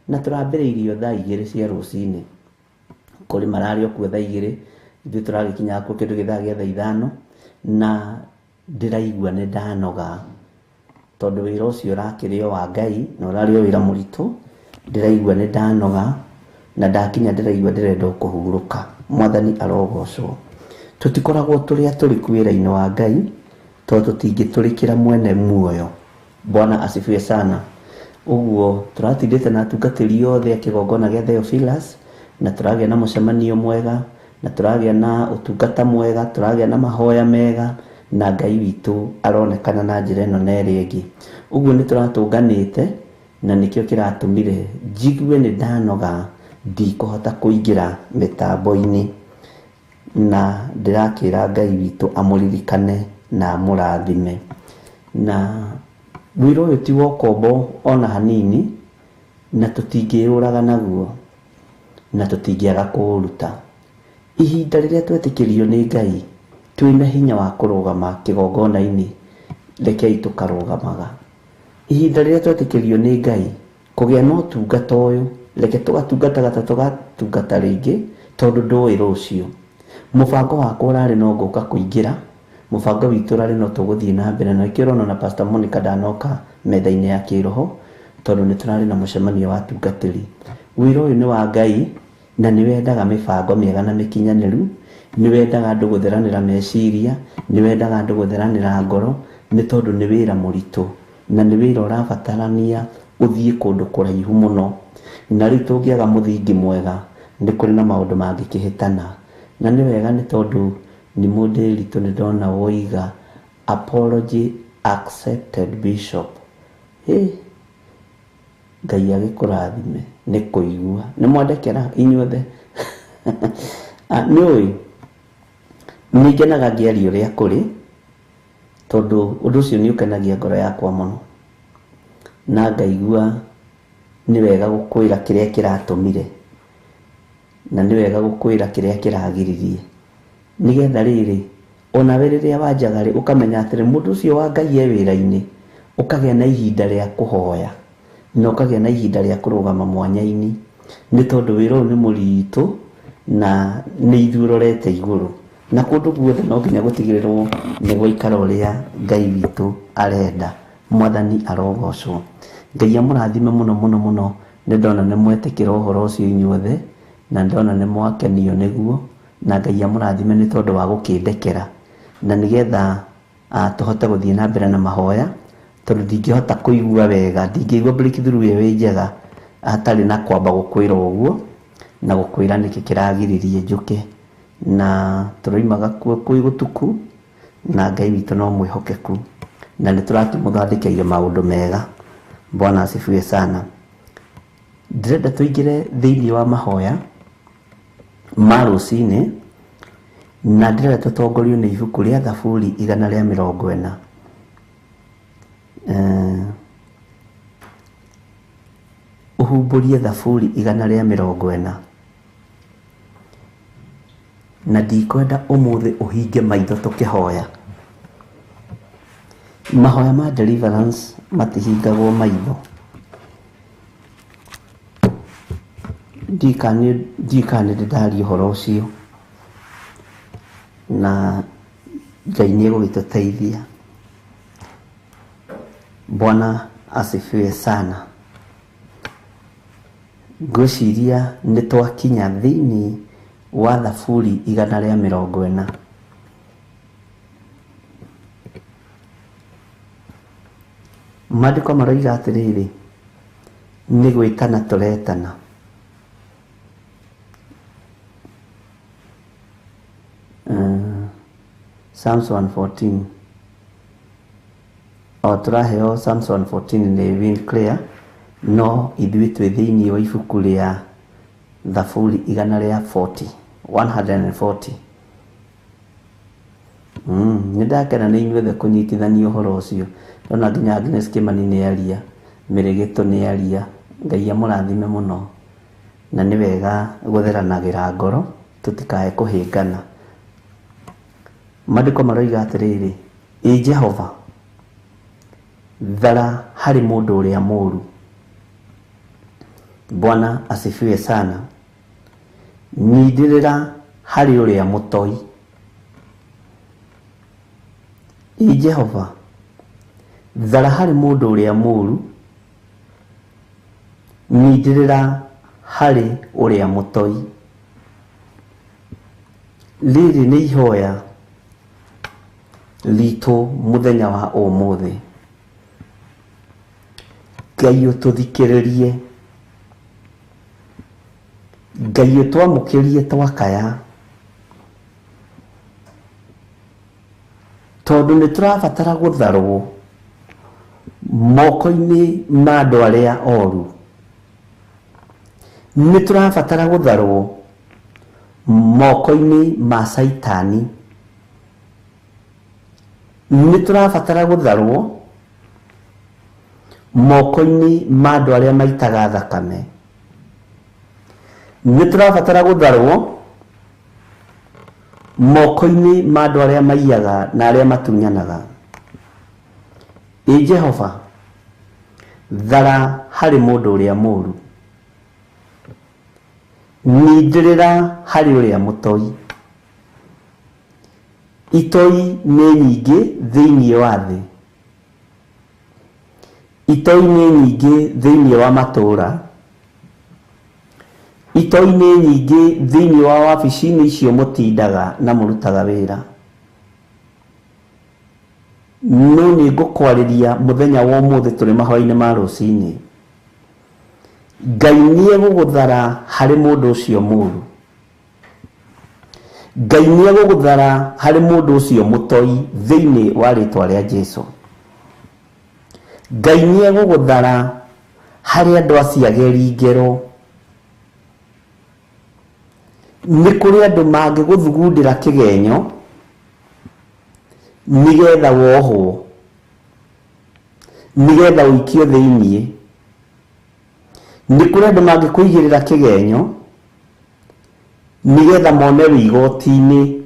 na tũrambĩrĩirio thaa igĩrĩ cia rũcinĩ. Kũrĩ mararĩ o kuo thaa igĩrĩ, ithuĩ tũragĩkinya kuo kĩndũ gĩthaa gĩa thaa ithano, na ndĩraigua nĩ ndanoga, tondũ wĩra ũcio ũrakĩrĩ o wa Ngai na ũrarĩ o wĩra mũritũ. Ndĩraigua nĩ ndanoga, na ndakinya ndĩraigua ndĩrenda o kũhurũka. Mwathani arogocwo. Tũtikoragwo tũrĩ atũrĩku wĩra-inĩ wa Ngai, tondũ tũtingĩtũrĩkĩra mwene muoyo. Bwana asifiwe sana. Ũguo tũratindĩte na atungatĩri othe a kĩgongona gĩa Theophilus, na tũragĩa na mũcemanio mwega, na tũragĩa na ũtungata mwega, tũragĩa na mahoya mega, na Ngai witũ aronekana na njĩra ĩno na ĩrĩa ĩngĩ. Ũguo nĩ tũratũnganĩte, na nĩkĩo kĩratũmire njigue nĩ ndanoga, ndikũhota kũingĩra mĩtambo-inĩ, na ndĩrakĩra Ngai witũ amũririkane na amũrathime. Na wĩra ũyũ ti wa ũkombo ona hanini, na tũtingĩũraga naguo, na tũtingĩaga kũũruta. Ihinda rĩrĩa twetĩkĩrio nĩ Ngai twĩna hinya wa kũrũgama kĩgongona-inĩ, rekei tũkarũgamaga. Ihinda rĩrĩa twetĩkĩrio nĩ Ngai kũgĩa na ũtungata ũyũ, reke tũgatungataga ta tũgatungata rĩngĩ, Tondũ ndũĩ rũciũ. Mũbango wakwa ũrarĩ no ngũka kũingĩra, mũbango witũ ũrarĩ no tũgũthiĩ na mbere, na nĩkĩo ũrona na Pastor Monica ndanoka metha-inĩ ya kĩroho, tondũ nĩ tũrarĩ na mũcemanio wa atungatĩri. Wĩra ũyũ nĩ wa Ngai, na nĩ wendaga mĩbango mĩega na mĩkinyanĩru, nĩ wendaga andũ gũtheranĩra meciria, nĩ wendaga andũ gũtheranĩra ngoro, nĩ tondũ nĩ wĩra mũritũ, na nĩ wĩra ũrabatarania ũthiĩ kũndũ kũraihu mũno. Na rĩu tũngĩaga mũthingi mwega, nĩ kũrĩ na maũndũ mangĩkĩhĩtana. Na nĩ wega nĩ tondũ nĩ mũndĩritũ nĩ ndona woiga apology accepted bishop. Hĩ, Ngai agĩkũrathime nĩ kũigua. Nĩ mwandekera inyuothe. Nĩ ũĩ, nĩ ngenaga ngĩaria ũrĩa kũrĩ, tondũ ũndũ ũcio nĩ ũkenagia ngoro yakwa mũno. Na ngaigua nĩ wega gũkwĩra kĩrĩa kĩratũmire, na nĩ wega gũkwĩra kĩrĩa kĩragiririe. Nĩgetha rĩrĩ, onawe rĩrĩa wanjaga rĩ, ũkamenya atĩrĩ, mũndũ ũcio wa Ngai e wĩra-inĩ, ũkagĩa na ihinda rĩa kũhoya, na ũkagĩa na ihinda rĩa kũrũgama mwanya-inĩ, nĩ tondũ wĩra ũyũ nĩ mũritũ, na nĩ ithuĩ ũrorete igũrũ. Na kũndũ guothe no nginya gũtigĩrĩrwo nĩ gwaikara ũrĩa Ngai witũ arenda. Mwathani arogocwo. Ngai amũrathime mũno mũno mũno. Nĩ ndona nĩ mwetĩkĩra ũhoro ũcio inyuothe, na ndona nĩ mwakenio nĩguo, na Ngai amũrathime nĩ tondũ wa gũkĩndekera, na nĩgetha tũhote gũthiĩ na mbere na mahoya, tondũ ndingĩhota kũigua wega, ndingĩigua breakthrough ĩyo ĩ njega hatarĩ na kwamba gũkwĩra ũguo, na gũkwĩra nĩkĩ kĩragiririe njũke. Na tũroimaga kuo kwĩ gũtuku, na Ngai witũ no mwĩhokeku, na nĩ tũrakĩmũthondekeire maũndũ mega. Bwana asifiwe sana. Ndĩrenda tũingĩre thĩinĩ wa mahoya ma rũcinĩ, na ndĩrenda tũtongorio nĩ ibuku rĩa Thaburi 140. Ũhumbũrie Thaburi 140. Na ndikwenda ũmũthĩ ũhinge maitho tũkĩhoya. Mahoya ma deliverance matihingagwo maitho. Ndikana nĩ ndaria ũhoro ũcio, na Ngai nĩ egũgĩtũteithia. Bwana asifiwe sana. Ngwĩciria nĩ twakinya thĩinĩ wa Thaburi 140. Maandĩko maroiga atĩrĩrĩ, nĩ gwĩtana tũretana. Psalms 114. O tũraheo Psalms 114 nĩ Win Clear, no ithuĩ twĩ thĩinĩ wa ibuku rĩa Thaburi 140, 140. Nĩ ndakena nĩ inyuothe kũnyitithania ũhoro ũcio. Ndona nginya Agnes Kimani nĩ aria, Mĩrĩgĩtũ nĩ aria. Ngai amũrathime mũno. Na nĩ wega gũtheranagĩra ngoro, tũtikae kũhĩngana. Maandĩko maroiga atĩrĩrĩ, ĩ Jehova, thara harĩ mũndũ ũrĩa mũũru. Bwana asifiwe sana. Nindĩrĩra harĩ ũrĩa mũtoi. Ĩ Jehova, thara harĩ mũndũ ũrĩa mũũru, nindĩrĩra harĩ ũrĩa mũtoi. Rĩrĩ nĩ ihoya ritũ mũthenya wa ũmũthĩ. Ngai ũtũthikĩrĩrie, Ngai ũtwamũkĩrie twakaya, tondũ nĩ tũrabatara gũtharwo moko-inĩ ma andũ arĩa oru. Nĩ tũrabatara gũtharwo moko-inĩ ma Caitani. Nĩ tũrabatara gũtharwo moko-inĩ ma andũ arĩa maitaga thakame. Nĩ tũrabatara gũtharwo moko-inĩ ma andũ arĩa maiyaga na arĩa matunyanaga. Ĩ Jehova, thara harĩ mũndũ ũrĩa mũũru. Nindĩrĩra harĩ ũrĩa mũtoi. Itoi nĩ nyingĩ thĩinĩ wa thĩ. Itoi nĩ nyingĩ thĩinĩ wa matũũra. Itoi nĩ nyingĩ thĩinĩ wa wabici-inĩ icio mũtindaga na mũrutaga wĩra. No nĩ ngũkwarĩria mũthenya wa ũmũthĩ tũrĩ mahoya-inĩ ma rũcinĩ. Ngai nĩ egũgũthara harĩ mũndũ ũcio mũũru. Ngai nĩ egũgũthara harĩ mũndũ ũcio mũtoi thĩinĩ wa rĩtwa rĩa Jesu. Ngai nĩ egũgũthara harĩ andũ acio ageri ngero. Nĩ kũrĩ andũ mangĩgũthugundĩra kĩgenyo nĩgetha wohwo, nĩgetha ũikio thĩiniĩ. Nĩ kũrĩ andũ mangĩkũigĩrĩra kĩgenyo nĩgetha mone wĩ igoti-inĩ.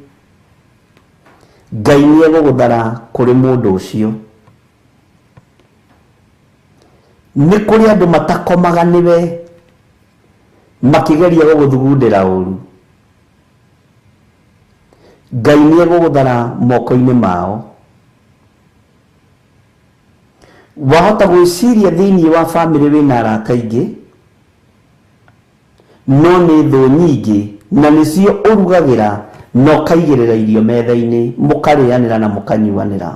Ngai nĩ egũgũthara kũrĩ mũndũ ũcio. Nĩ kũrĩ andũ matakomaga nĩwe makĩgeria gũgũthugundĩra ũru. Ngai nĩ egũgũthara moko-inĩ mao. Wahota gwĩciria thĩinĩ wa bamĩrĩ wĩna arata aingĩ, no nĩ thũ nyingĩ na nĩcio ũrugagĩra na ũkaigĩrĩra irio metha-inĩ, mũkarĩanĩra na mũkanyuanĩra.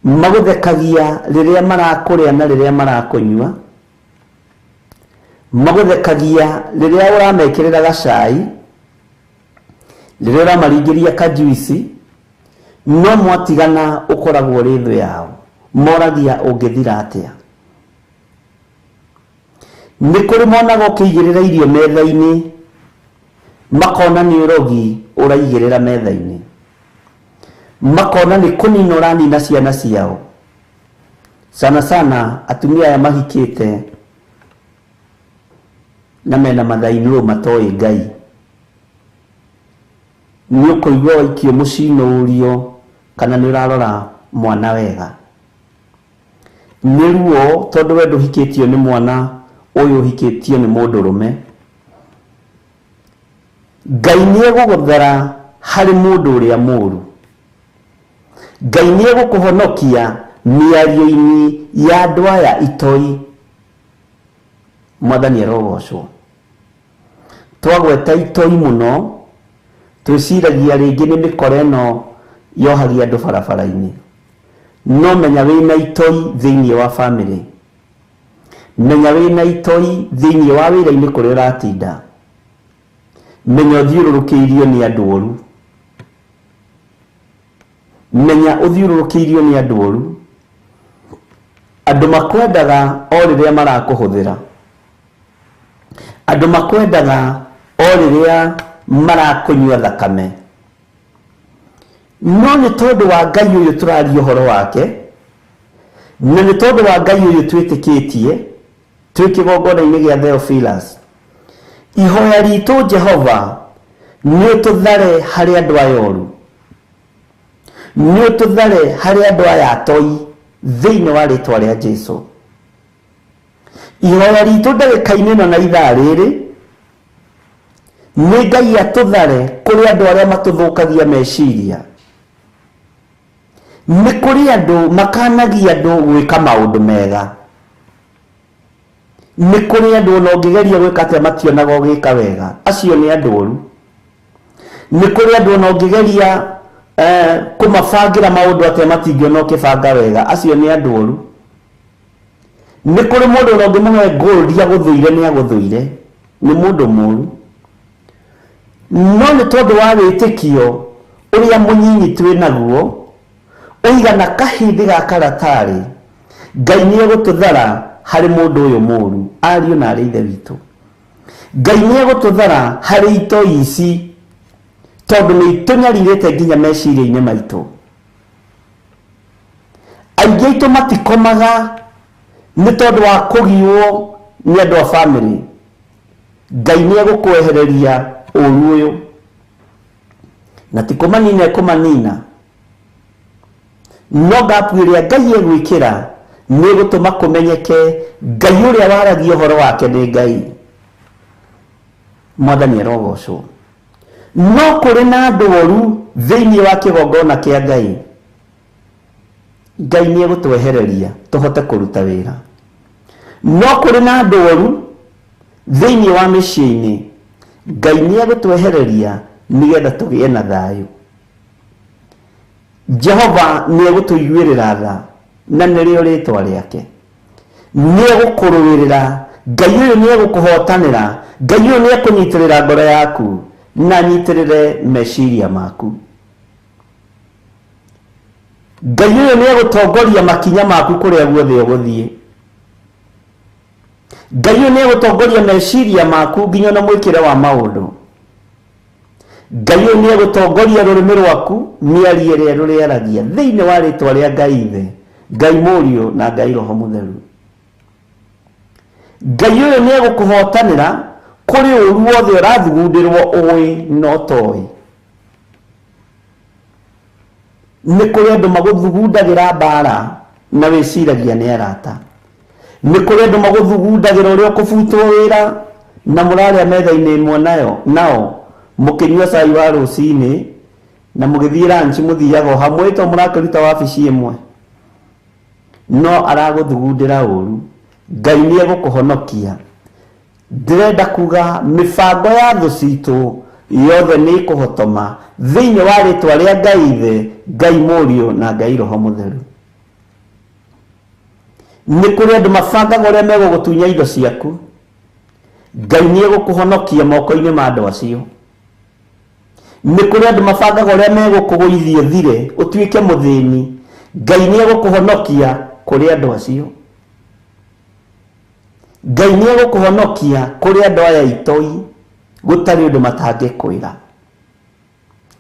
Magũthekagia rĩrĩa marakũrĩa na rĩrĩa marakũnyua. Magũthekagia rĩrĩa ũramekĩrĩra gacai, rĩrĩa ũramaringĩria kajuici, no mwatigana ũkoragwo ũrĩ thũ yao. Moragia ũngĩthira atĩa. Nĩ kũrĩ monaga ũkĩigĩrĩra irio metha-inĩ, makona nĩ ũrogi ũraigĩrĩra metha-inĩ, makona nĩ kũnina ũranina ciana ciao. Sana sana atumia aya mahikĩte na mena mathainũ matoĩ Ngai. Nĩ ũkũigua waikio mũciĩ ũrio kana nĩ ũrarora mwana wega. Nĩ ruo tondũ we ndũhikĩtio nĩ mwana ũyũ ũhikĩtio nĩ mũndũrũme. Ngai nĩ egũgũthara harĩ mũndũ ũrĩa mũũru. Ngai nĩ egũkũhonokia mĩario-inĩ ya andũ aya itoi. Mwathani arogocwo. Twagweta itoi mũno twĩciragia rĩngĩ nĩ mĩkora ĩno yohagia andũ barabara-inĩ. No menya wĩna itoi thĩinĩ wa bamĩrĩ. Menya wĩna itoi thĩinĩ wa wĩra-inĩ kũrĩa ũratinda. Menya ũthiũrũrũkĩirio nĩ andũ oru. Menya ũthiũrũrũkĩirio nĩ andũ oru. Andũ makwendaga o rĩrĩa marakũhũthĩra. Andũ makwendaga o rĩrĩa marakũnyua thakame. No nĩ tondũ wa Ngai ũyũ tũraria ũhoro wake, na nĩ tondũ wa Ngai ũyũ twĩtĩkĩtie twĩ kĩgongona-inĩ gĩa Theophilus, ihoya ritũ Jehova nĩ ũtũthare harĩ andũ aya oru, nĩ ũtũthare harĩ andũ aya atoi thĩinĩ wa rĩtwa rĩa Jesu. Ihoya ritũ ndagĩka-inĩ ĩno na ithaa rĩrĩ nĩ Ngai atũthare kũrĩ andũ arĩa matũthũkagia meciria. Nĩ kũrĩ andũ makanagia andũ gwĩka maũndũ mega. Nĩ kũrĩ andũ ona ũngĩgeria gwĩka atĩa mationaga ũgĩka wega. Acio nĩ andũ oru. Nĩ kũrĩ andũ ona ũngĩgeria kũmabangĩra maũndũ atĩa matingĩona ũkĩbanga wega. Acio nĩ andũ oru. Nĩ kũrĩ mũndũ ona ũngĩmũhe gold agũthũire nĩ agũthũire. Nĩ mũndũ mũru. No nĩ tondũ wa wĩtĩkio ũrĩa mũnyinyi twĩ naguo, ũigana kahĩndĩ ga karatarĩ, Ngai nĩ egũtũthara harĩ mũndũ ũyũ mũru, ariũ na arĩ ithe witũ. Ngai nĩ egũtũthara harĩ itoi ici, tondũ nĩ itũnyarirĩte nginya meciria-inĩ maitũ. Aingĩ aitũ matikomaga nĩ tondũ wa kũgiwo nĩ andũ a bamĩrĩ. Ngai nĩ egũkwehereria ũru ũyũ, na ti kũmanina ekũmanina, no ngapu ĩrĩa Ngai egwĩkĩra nĩ ĩgũtũma kũmenyeke Ngai ũrĩa waragia ũhoro wake nĩ Ngai. Mwathani arogocwo. No kũrĩ na andũ oru thĩinĩ wa kĩgongona kĩa Ngai. Ngai nĩ egũtwehereria tũhote kũruta wĩra. No kũrĩ na andũ oru thĩinĩ wa mĩciĩ-inĩ. Ngai nĩ egũtwehereria nĩgetha tũgĩe na thayũ. Jehova nĩ egũtũiguĩrĩra tha, na nĩrĩo rĩtwa rĩake. Nĩ egũkũrũĩrĩra. Ngai ũyũ nĩ egũkũhotanĩra. Ngai ũyũ nĩ ekũnyitĩrĩra ngoro yaku na anyitĩrĩre meciria maku. Ngai ũyũ nĩ egũtongoria makinya maku kũrĩa guothe ũgũthiĩ. Ngai ũyũ nĩ egũtongoria meciria maku nginya na mwĩkĩre wa maũndũ. Ngai ũyũ nĩ egũtongoria rũrĩmĩ rwaku mĩario ĩrĩa rũrĩaragia thĩinĩ wa rĩtwa rĩa Ngai Ithe, Ngai Mũriũ na Ngai Roho Mũtheru. Ngai ũyũ nĩ egũkũhotanĩra kũrĩ ũru wothe ũrathugundĩrwo ũĩ na ũtoĩ. Nĩ kũrĩ andũ magũthugundagĩra mbara na wĩciragia nĩ arata. Nĩ kũrĩ andũ magũthugundagĩra ũrĩa ũkũbutwo wĩra na mũrarĩa metha-inĩ ĩmwe nayo nao mũkĩnyua cai wa rũcinĩ na mũgĩthiĩ lunch mũthiaga o hamwe to mũrakĩruta wabici ĩmwe. No aragũthugundĩra ũru. Ngai nĩ egũkũhonokia. Ndĩrenda kuga mĩbango ya thũ citũ yothe nĩ ĩkũhotoma thĩinĩ wa rĩtwa rĩa Ngai Ithe, Ngai Mũriũ na Ngai Roho Mũtheru. Nĩ kũrĩ andũ mabangaga ũrĩa megũgũtunya indo ciaku. Ngai nĩ egũkũhonokia moko-inĩ ma andũ acio. Nĩ kũrĩ andũ mabangaga ũrĩa megũkũgũithia ũthire ũtuĩke mũthĩni. Ngai nĩ egũkũhonokia kũrĩ andũ acio. Ngai nĩ egũkũhonokia kũrĩ andũ aya itoi, gũtarĩ ũndũ matangĩkwĩra,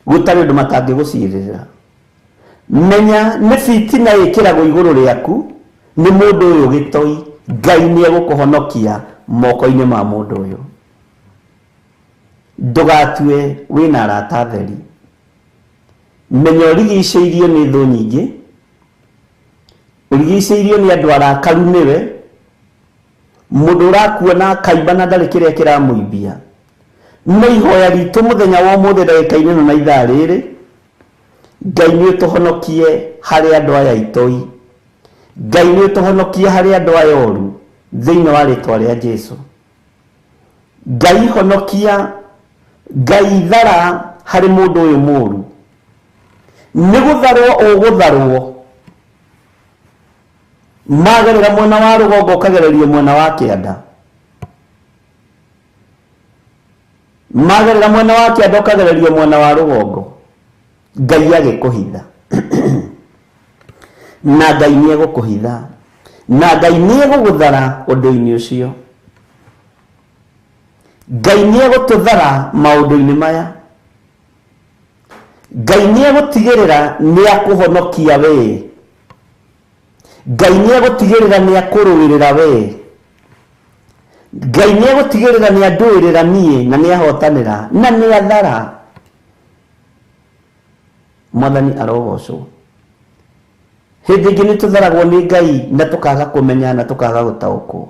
gũtarĩ ũndũ matangĩgũcirĩrĩra. Menya nĩ bitina ĩkĩragwo igũrũ rĩaku nĩ mũndũ ũyũ gĩtoi. Ngai nĩ egũkũhonokia moko-inĩ ma mũndũ ũyũ. Ndũgatue wĩna arata atheri. Menya ũrigicĩirio nĩ thũ nyingĩ, ũrigicĩirio nĩ andũ arakaru nĩwe, mũndũ ũrakuona akaimba na ndarĩ kĩrĩa kĩramũimbia. No ihoya ritũ mũthenya wa ũmũthĩ ndagĩka-inĩ ĩno na ithaa rĩrĩ, Ngai nĩ ũtũhonokie harĩ andũ aya itoi. Ngai nĩ ũtũhonokie harĩ andũ aya oru thĩinĩ wa rĩtwa rĩa Jesu. Ngai honokia, Ngai thara harĩ mũndũ ũyũ mũru. Nĩ gũtharwo ũgũtharwo. Magerera mwena wa rũgongo ũkagererio mwena wa kĩanda. Magerera mwena wa kĩanda ũkagererio mwena wa rũgongo. Ngai agĩkũhitha. Na Ngai nĩ egũkũhitha. Na Ngai nĩ egũgũthara ũndũ-inĩ ũcio. Ngai nĩ egũtũthara maũndũ-inĩ maya. Ngai nĩ egũtigĩrĩra nĩ akũhonokia we. Ngai nĩ egũtigĩrĩra nĩ akũrũĩrĩra we. Ngai nĩ egũtigĩrĩra nĩ andũĩrĩra niĩ na nĩ ahotanĩra na nĩ athara. Mwathani arogocwo. Hĩndĩ ĩngĩ nĩ tũtharagwo nĩ Ngai na tũkaga kũmenya na tũkaga gũtaũkwo.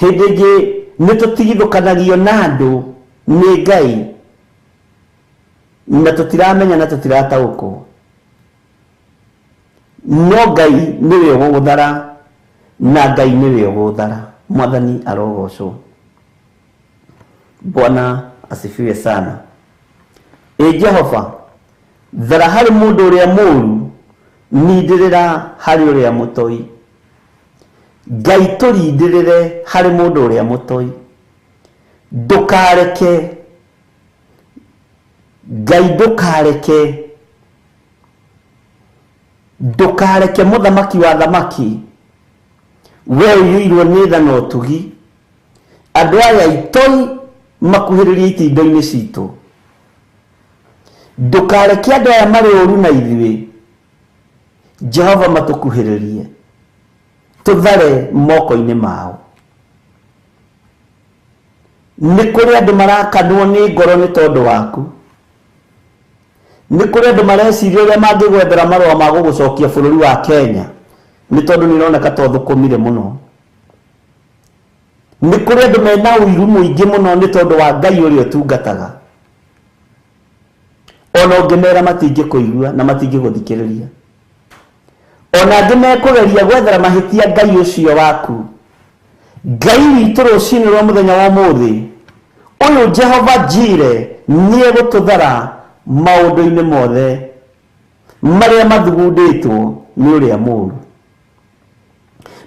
Hĩndĩ ĩngĩ nĩ tũtigithũkanagio na andũ nĩ Ngai na tũtiramenya na tũtirataũkwo. No Ngai nĩwe ũgũgũthara na Ngai nĩwe ũgũthara. Mwathani arogocwo. Bwana asifiwe sana. Ĩ Jehova, thara harĩ mũndũ ũrĩa mũũru, nindĩrĩra harĩ ũrĩa mũtoi. Ngai tũrindĩrĩre harĩ mũndũ ũrĩa mũtoi. Ndũkareke, Ngai ndũkareke, ndũkareke mũthamaki wa thamaki, we ũiyũirwo nĩ tha na ũtugi, andũ aya itoi makuhĩrĩrie itindo-inĩ citũ. Ndũkareke andũ aya marĩ ũru na ithuĩ, Jehova matũkuhĩrĩrie, tũthare moko-inĩ mao. Nĩ kũrĩ andũ marakanwo nĩ ngoro nĩ tondũ waku. Nĩ kũrĩ andũ mareciria ũrĩa mangĩgwethera marũa ma gũgũcokia bũrũri wa Kenya nĩ tondũ nĩ ũroneka ta ũthũkũmire mũno. Nĩ kũrĩ andũ mena ũiru mũingĩ mũno nĩ tondũ wa Ngai ũrĩa ũtungataga. Ona ũngĩmera matingĩkũigua na matingĩgũthikĩrĩria. Ona angĩ mekũgeria gwethera mahĩtia Ngai ũcio waku. Ngai witũ rũcinĩ rwa mũthenya wa ũmũthĩ, ũyũ Jehova Jire nĩ egũtũthara maũndũ-inĩ mothe marĩa mathugundĩtwo nĩ ũrĩa mũũru,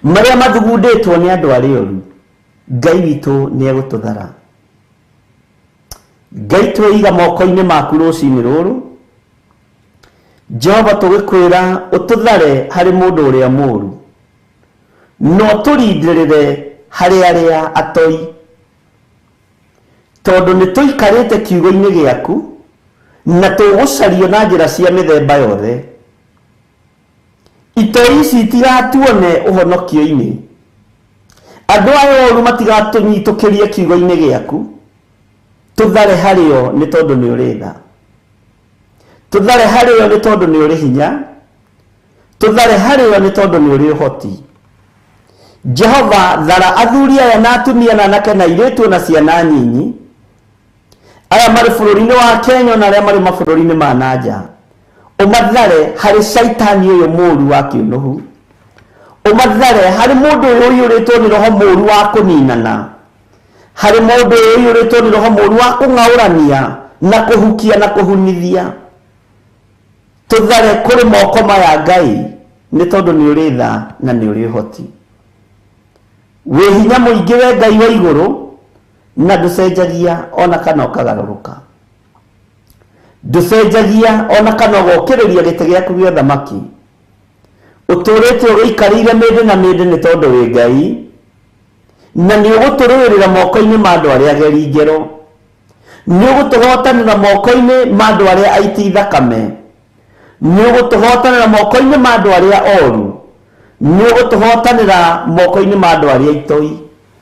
marĩa mathugundĩtwo nĩ andũ arĩa oru. Ngai witũ nĩ egũtũthara. Ngai twĩiga moko-inĩ maku rũcinĩ rũrũ. Jehova tũgĩkwĩra ũtũthare harĩ mũndũ ũrĩa mũũru, no tũrindĩrĩre harĩ arĩa atoi, tondũ nĩ tũikarĩte kiugo-inĩ gĩaku na tũgũcario na njĩra cia mĩthemba yothe. Itoi ici itigatuone ũhonokio-inĩ, andũ aya oru matigatũnyitũkĩrie kiugo-inĩ gĩaku. Tũthare harĩo nĩ tondũ nĩ ũrĩ tha, tũthare harĩo nĩ tondũ nĩ ũrĩ hinya, tũthare harĩo nĩ tondũ nĩ ũrĩ ũhoti. Jehova, thara athuri aya na atumia na anake na airĩtu na ciana nyinyi, aya marĩ bũrũri-inĩ wa Kenya na arĩa marĩ mabũrũri-inĩ ma na nja, ũmathare harĩ caitani ũyũ mũũru wa kĩũnũhu, ũmathare harĩ mũndũ ũyũ ũiyũrĩtwo nĩ roho mũũru wa kũninana, harĩ mũndũ ũyũ ũiyũrĩtwo nĩ roho mũũru wa kũng'aũrania na kũhukia na kũhunithia. Tũthare kũrĩ moko maya Ngai, nĩ tondũ nĩ ũrĩ tha na nĩ ũrĩ ũhoti. Wĩ hinya mũingĩ we Ngai wa igũrũ, na ndũcenjagia ona kana ũkagarũrũka. Ndũcenjagia ona kana ũgokĩrĩria gĩtĩ gĩaku gĩa ũthamaki. Ũtũũrĩte ũgĩikarĩire mĩndĩ na mĩndĩ nĩ tondũ wĩ Ngai, na nĩ ũgũtũrũĩrĩra moko-inĩ ma andũ arĩa ageri ngero. Nĩ ũgũtũhotanĩra moko-inĩ ma andũ arĩa aiti thakame. Nĩ ũgũtũhotanĩra moko-inĩ ma andũ arĩa oru. Nĩ ũgũtũhotanĩra moko-inĩ ma andũ arĩa itoi,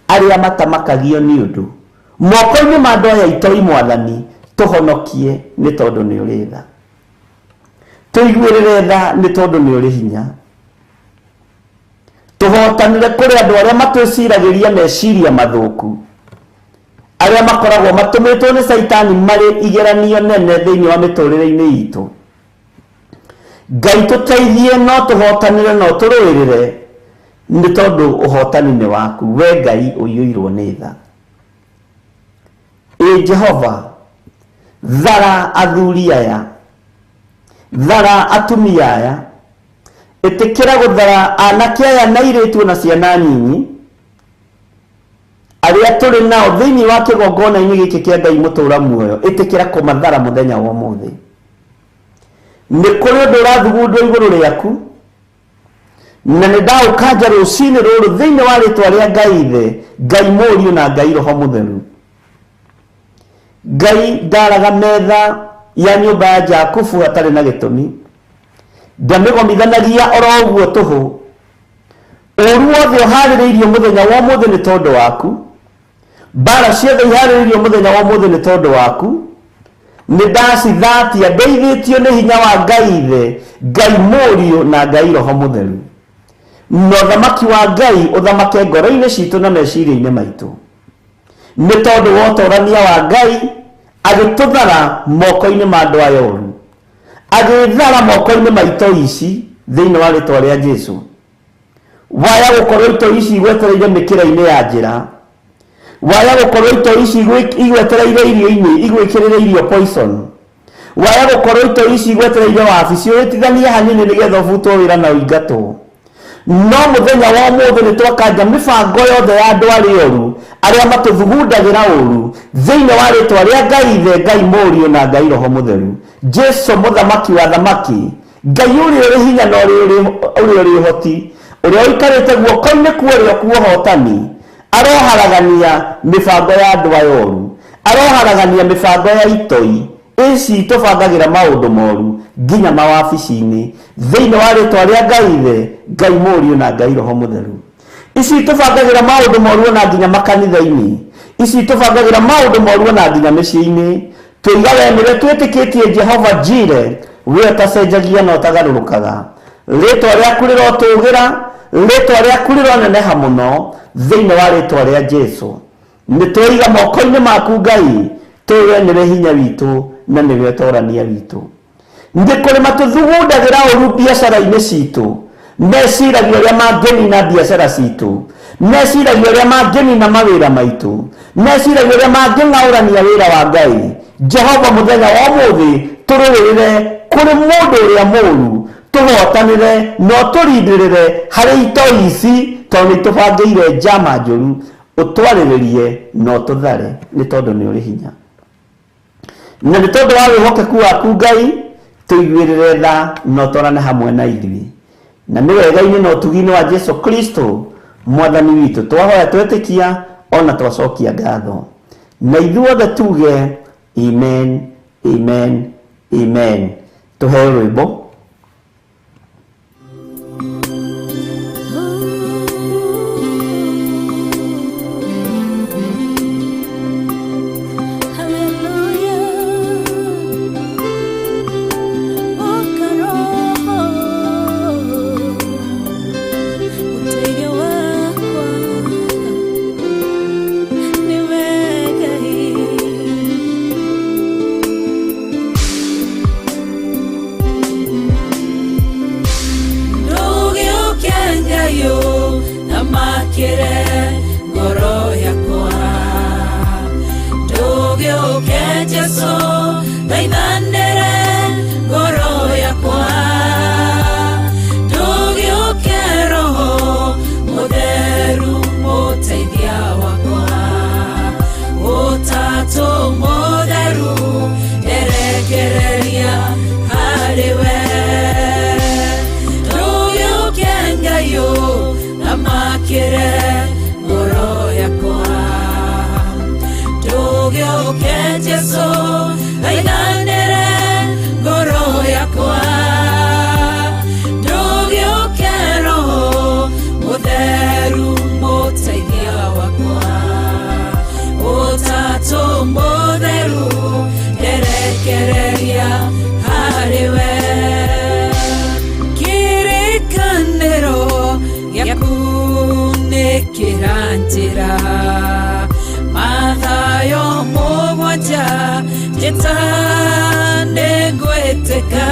arĩa matamakagio nĩ ũndũ. Moko-inĩ ma andũ aya itoi, Mwathani, tũhonokie nĩ tondũ nĩ ũrĩ tha. Tũiguĩrĩre tha nĩ tondũ nĩ ũrĩ hinya. Tũhotanĩre kũrĩ andũ arĩa matwĩciragĩria meciria mathũku, arĩa makoragwo matũmĩtwo nĩ caitani marĩ igeranio nene thĩinĩ wa mĩtũrĩre-inĩ itũ. Ngai tũteithie no tũhotanĩre no tũrũĩrĩre, nĩ tondũ ũhotani nĩ waku, we Ngai ũiyũirwo nĩ tha. Ĩ Jehova, thara athuri aya, thara atumia aya, ĩtĩkĩra gũthara anake aya na airĩtu na ciana nyinyi arĩa tũrĩ nao thĩinĩ wa kĩgongona-inĩ gĩkĩ kĩa Ngai mũtũũra muoyo. Ĩtĩkĩra kũmathara mũthenya wa ũmũthĩ. Nĩ kũrĩ ũndũ ũrathugundwo igũrũ rĩaku, na nĩ ndaũkanja rũcinĩ rũrũ thĩinĩ wa rĩtwa rĩa Ngai Ithe, Ngai Mũriũ na Ngai Roho Mũtheru. Ngai ndaraga metha ya nyũmba ya Jakubu hatarĩ na gĩtũmi, ndamĩgomithanagia oro ũguo tũhũ. Ũũru wothe ũharĩrĩirio mũthenya wa ũmũthĩ nĩ tondũ waku, mbara ciothe iharĩrĩirio mũthenya wa ũmũthĩ nĩ tondũ waku. Nĩ ndacithatia ndeithĩtio nĩ hinya wa Ngai Ithe, Ngai Mũriũ na Ngai Roho Mũtheru. Na ũthamaki wa Ngai ũthamake ngoro-inĩ citũ na meciria-inĩ maitũ, nĩ tondũ wa ũtorania wa Ngai agĩtũthara moko-inĩ ma andũ aya oru, agĩthara moko-inĩ ma itoi ici thĩinĩ wa rĩtwa rĩa Jesu. Waya gũkorwo itoi ici igwetereire mĩkĩra-inĩ ya njĩra, waya gũkorwo itoi ici igwetereire irio-inĩ, igwĩkĩrĩre irio poison, waya gũkorwo itoi ici igwetereire wabici ũhĩtithanie hanini nĩgetha ũbutwo wĩra na ũingatwo. No mũthenya wa ũmũthĩ nĩ twakanja mĩbango yothe ya andũ arĩa oru, arĩa matũthugundagĩra ũru, thĩinĩ wa rĩtwa rĩa Ngai Ithe, Ngai Mũriũ na Ngai Roho Mũtheru. Jesu mũthamaki wa thamaki, Ngai ũrĩa ũrĩ hinya na ũrĩa ũrĩ ũhoti, ũrĩa ũikarĩte guoko-inĩ kwa ũrĩo kwa ũhotani, aroharagania mĩbango ya andũ aya oru, aroharagania mĩbango ya itoi ici tũbangagĩra maũndũ moru nginya mawabici-inĩ, thĩinĩ wa rĩtwa rĩa Ngai Ithe, Ngai Mũriũ na Ngai Roho Mũtheru. Ici tũbangagĩra maũndũ moru ona nginya makanitha-inĩ, ici tũbangagĩra maũndũ moru ona nginya mĩciĩ-inĩ. Tũiga we nĩwe twĩtĩkĩtie Jehova Jire, we ũtacenjagia na ũtagarũrũkaga. Rĩtwa rĩaku rĩrotũgĩra, rĩtwa rĩaku rĩroneneha mũno, Thĩinĩ wa rĩtwa rĩa Jesu, nĩ twaiga moko-inĩ maku Ngai, tũĩ we nĩwe hinya witũ na nĩwe ũtorania witũ. Nĩ kũrĩ matũthugundagĩra ũru biacara-inĩ citũ, meciragia ũrĩa mangĩnina biacara citũ, meciragia ũrĩa mangĩnina mawĩra maitũ, meciragia ũrĩa mangĩng'aũrania wĩra wa Ngai. Jehova, mũthenya wa ũmũthĩ tũrũĩrĩre kũrĩ mũndũ ũrĩa mũru, tũhotanĩre na ũtũrindĩrĩre harĩ itoi ici, tondũ nĩ itũbangĩire njama njũru. Ũtwarĩrĩrie na ũtũthare, nĩ tondũ nĩ ũrĩ hinya na nĩ tondũ wa wĩhokeku waku Ngai, tũiguĩrĩre tha na ũtwarane hamwe na ithuĩ. Na nĩ wega-inĩ na ũtugi-inĩ wa Jesu Kristo mwathani witũ twahoya, twetĩkia ona twacokia ngatho, na ithuothe tuge amen, amen, amen. Tũheo rwĩmbo. Makire ngoro yakwa, ndũgĩũke Jesu, thaithanĩre ngoro yakwa, ndũgĩũke Roho Mũtheru mũteithia wakwa, Ũtatũ Mũtheru erekereria harĩ we, ndũgĩũke Ngai thamakĩre ngoro yakwa, ndũgĩũke Jesu, thaithanĩre ngoro yakwa, ndũgĩũke Roho Mũtheru mũteithia wakwa, Ũtatũ Mũtheru erekereria harĩ we. Kĩrĩkanĩro gĩaku nĩ kĩranjĩra Mathayo 7, njĩta nĩngwĩtĩka,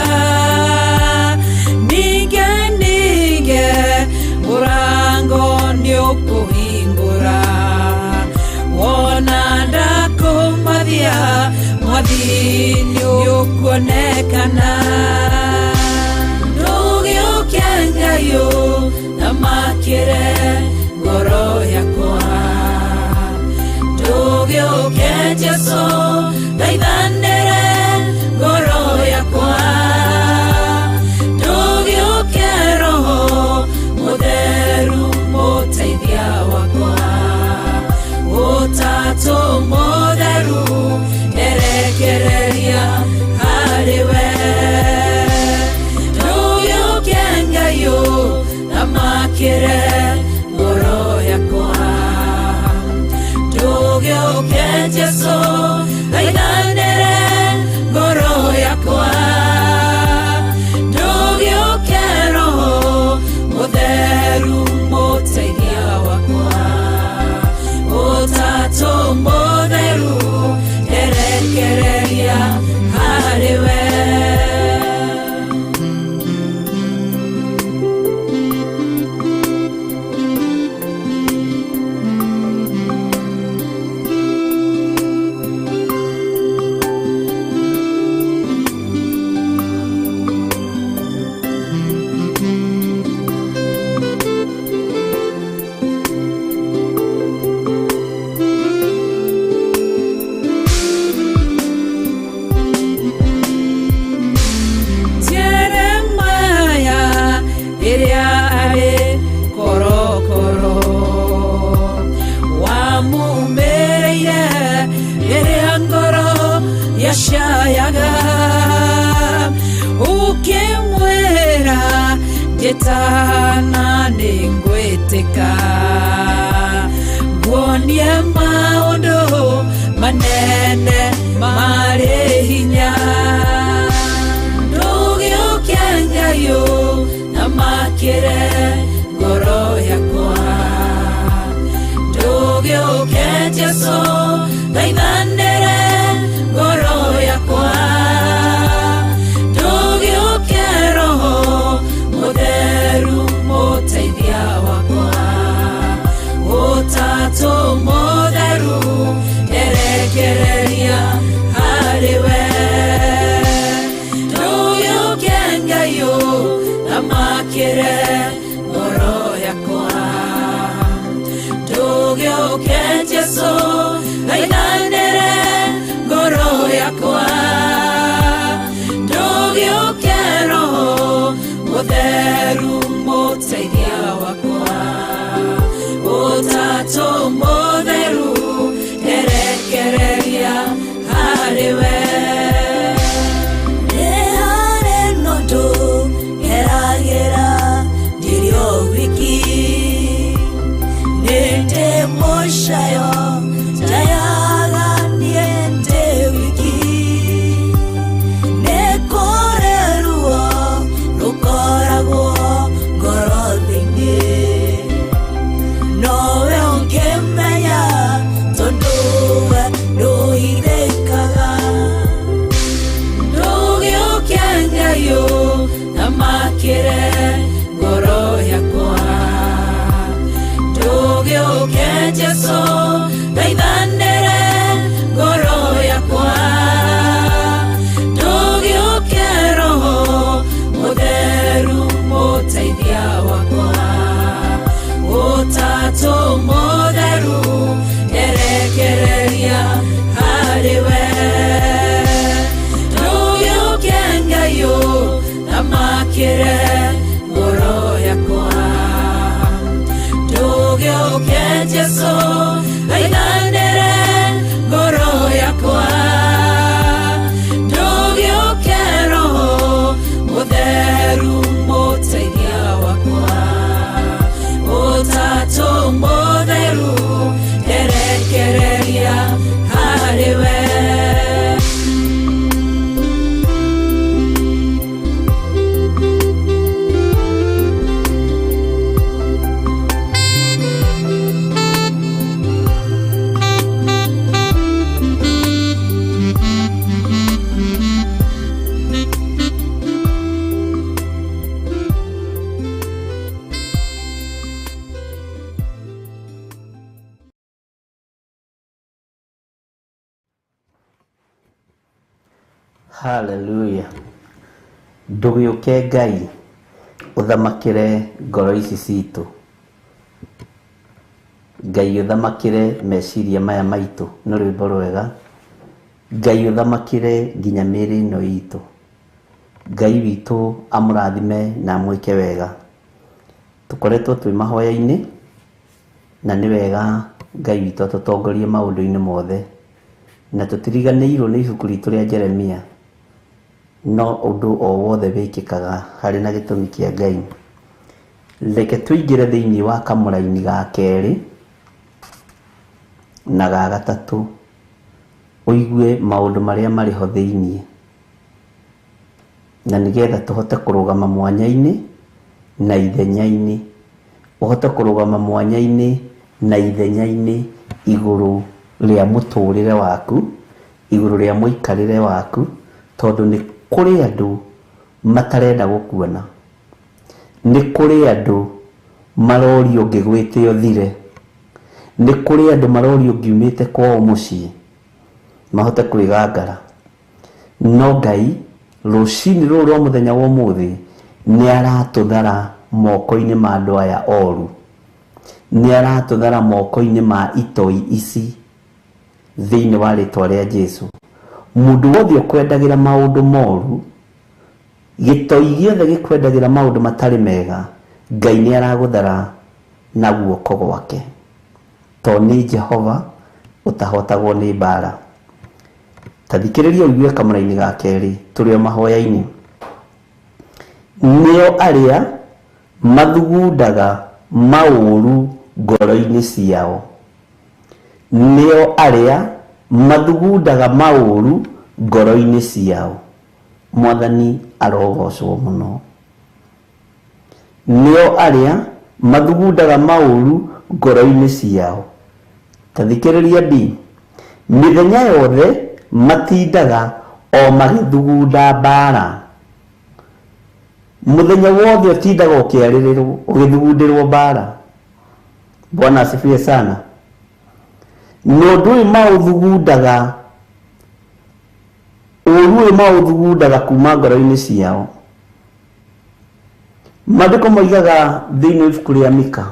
ninge ninge mũrango nĩũkũhingũra, wona ndakũmathia mwathi nĩũkuonekana, ndũgĩũke Ngai thamakĩre ngoro yakwa, ndũgĩũke Jesu, thaithanĩre ngoro yakwa, ndũgĩũke Roho Mũtheru mũteithia wakwa, Ũtatũ Mũtheru erekereria harĩ we, ndũgĩũke Ngai thamakĩre ngoro yakwa, ndũgĩũke Jesu, thaithanĩre ngoro yakwa, ndũgĩũke Roho Mũtheru mũteithia wakwa, Ũtatũ Mũtheru erekereria harĩ we. Jeremaya ĩrĩa arĩ korokoro wamumĩrĩire rĩrĩa ngoro yacayaga, ũkĩmwĩra njĩtana nĩngwĩtĩka, nguonie maũndũ manene marĩ hinya, ndũgĩũke Ngai thamakĩre ngoro yakwa. Jesu thaithanĩre ngoro yakwa ndũgĩũke roho mũtheru mũteithia wakwa ũtatũ mũtheru nderekereria harĩ we ndũgĩũke Ngai ũthamakĩre ngoro yakwa ndũgĩũke Jesu thaithanĩre ngoro yakwa ndũgĩũke roho mũtheru mũteithia wakwa ũtatũ mũtheru nderekereria harĩ we Nĩ harĩ na ũndũ ngeragĩra ndirĩ o wiki nĩ ndĩ mũcayo njayaga niĩ ndĩ wiki nĩ kũrĩ ruo rũkoragwo ngoro thĩinĩ nowe ũngĩmenya tondũ we ndũhithĩkaga. Ndũgĩũke Ngai ũthamakĩre ngoro yakwa ndũgĩũke Jesu thaithanĩre ngoro yakwa ndũgĩũke roho mũtheru mũteithia wakwa ũtatũ mũtheru nderekereria harĩ we ndũgĩũke Ngai ũthamakĩre ngoro yakwa ndũgĩũke Jesu thaithanĩre ngoro yakwa ndũgĩũke roho mũtheru mũteithia wakwa ũtatũ mũtheru nderekereria harĩ we. Haleluya. Ndũgĩũke Ngai ũthamakĩre ngoro ici citũ. Ngai ũthamakĩre meciria maya maitũ nĩ rwĩmbo rwega. Ngai ũthamakĩre nginya mĩĩrĩ ĩno itũ. Ngai witũ amũrathime na amwĩke wega. Tũkoretwo twĩ mahoya-inĩ na nĩ wega Ngai witũ atũtongorie maũndũ-inĩ mothe. Na tũtiriganĩirwo nĩ ibuku ritũ rĩa Jeremia. No ũndũ o wothe wĩkĩkaga harĩ na gĩtũmi kĩa Ngai. Reke tũingĩre thĩinĩ wa kamũraini ga kerĩ na ga gatatũ ũigue maũndũ marĩa marĩ ho thĩinĩ, na nĩgetha tũhote kũrũgama mwanya-inĩ na ithenya-inĩ, ũhote kũrũgama mwanya-inĩ na ithenya-inĩ igũrũ rĩa mũtũrĩre waku, igũrũ rĩa mũikarĩre waku, tondũ nĩ kũrĩ andũ matarenda gũkuona, nĩ kũrĩ andũ marorio ngĩgwĩte ũthire, nĩ kũrĩ andũ marorio ngiumĩte kwao mũciĩ mahote kwĩgangara. No Ngai rũcinĩ rũrũ rwa mũthenya wa ũmũthĩ nĩ aratũthara moko-inĩ ma andũ aya oru, nĩ aratũthara moko-inĩ ma itoi ici thĩinĩ wa rĩtwa rĩa Jesu. Mũndũ wothe ũkwendagĩra maũndũ moru, gĩtoi gĩothe gĩkwendagĩra maũndũ matarĩ mega, Ngai nĩ aragũthara na guoko gwake, tondũ nĩ Jehova ũtahotagwo nĩ mbara. Ta thikĩrĩria ũigue kamũraini ga kerĩ tũrĩ o mahoya-inĩ. Nĩo arĩa mathugundaga maũru ngoro-inĩ ciao, nĩo arĩa mathugundaga maũru ngoro-inĩ ciao. Mwathani arogocwo mũno. Nĩo arĩa mathugundaga maũru ngoro-inĩ ciao. Ta thikĩrĩria B, mĩthenya yothe matindaga o magĩthugunda mbara. Mũthenya wothe ũtindaga ũkĩarĩrĩrwo, ũgĩthugundĩrwo mbara. Bwana asifiwe sana. Na ũndũ ũyũ maũthugundaga, ũru ũyũ maũthugundaga kuma ngoro-inĩ ciao. Maandĩko moigaga thĩinĩ wa ibuku rĩa Mika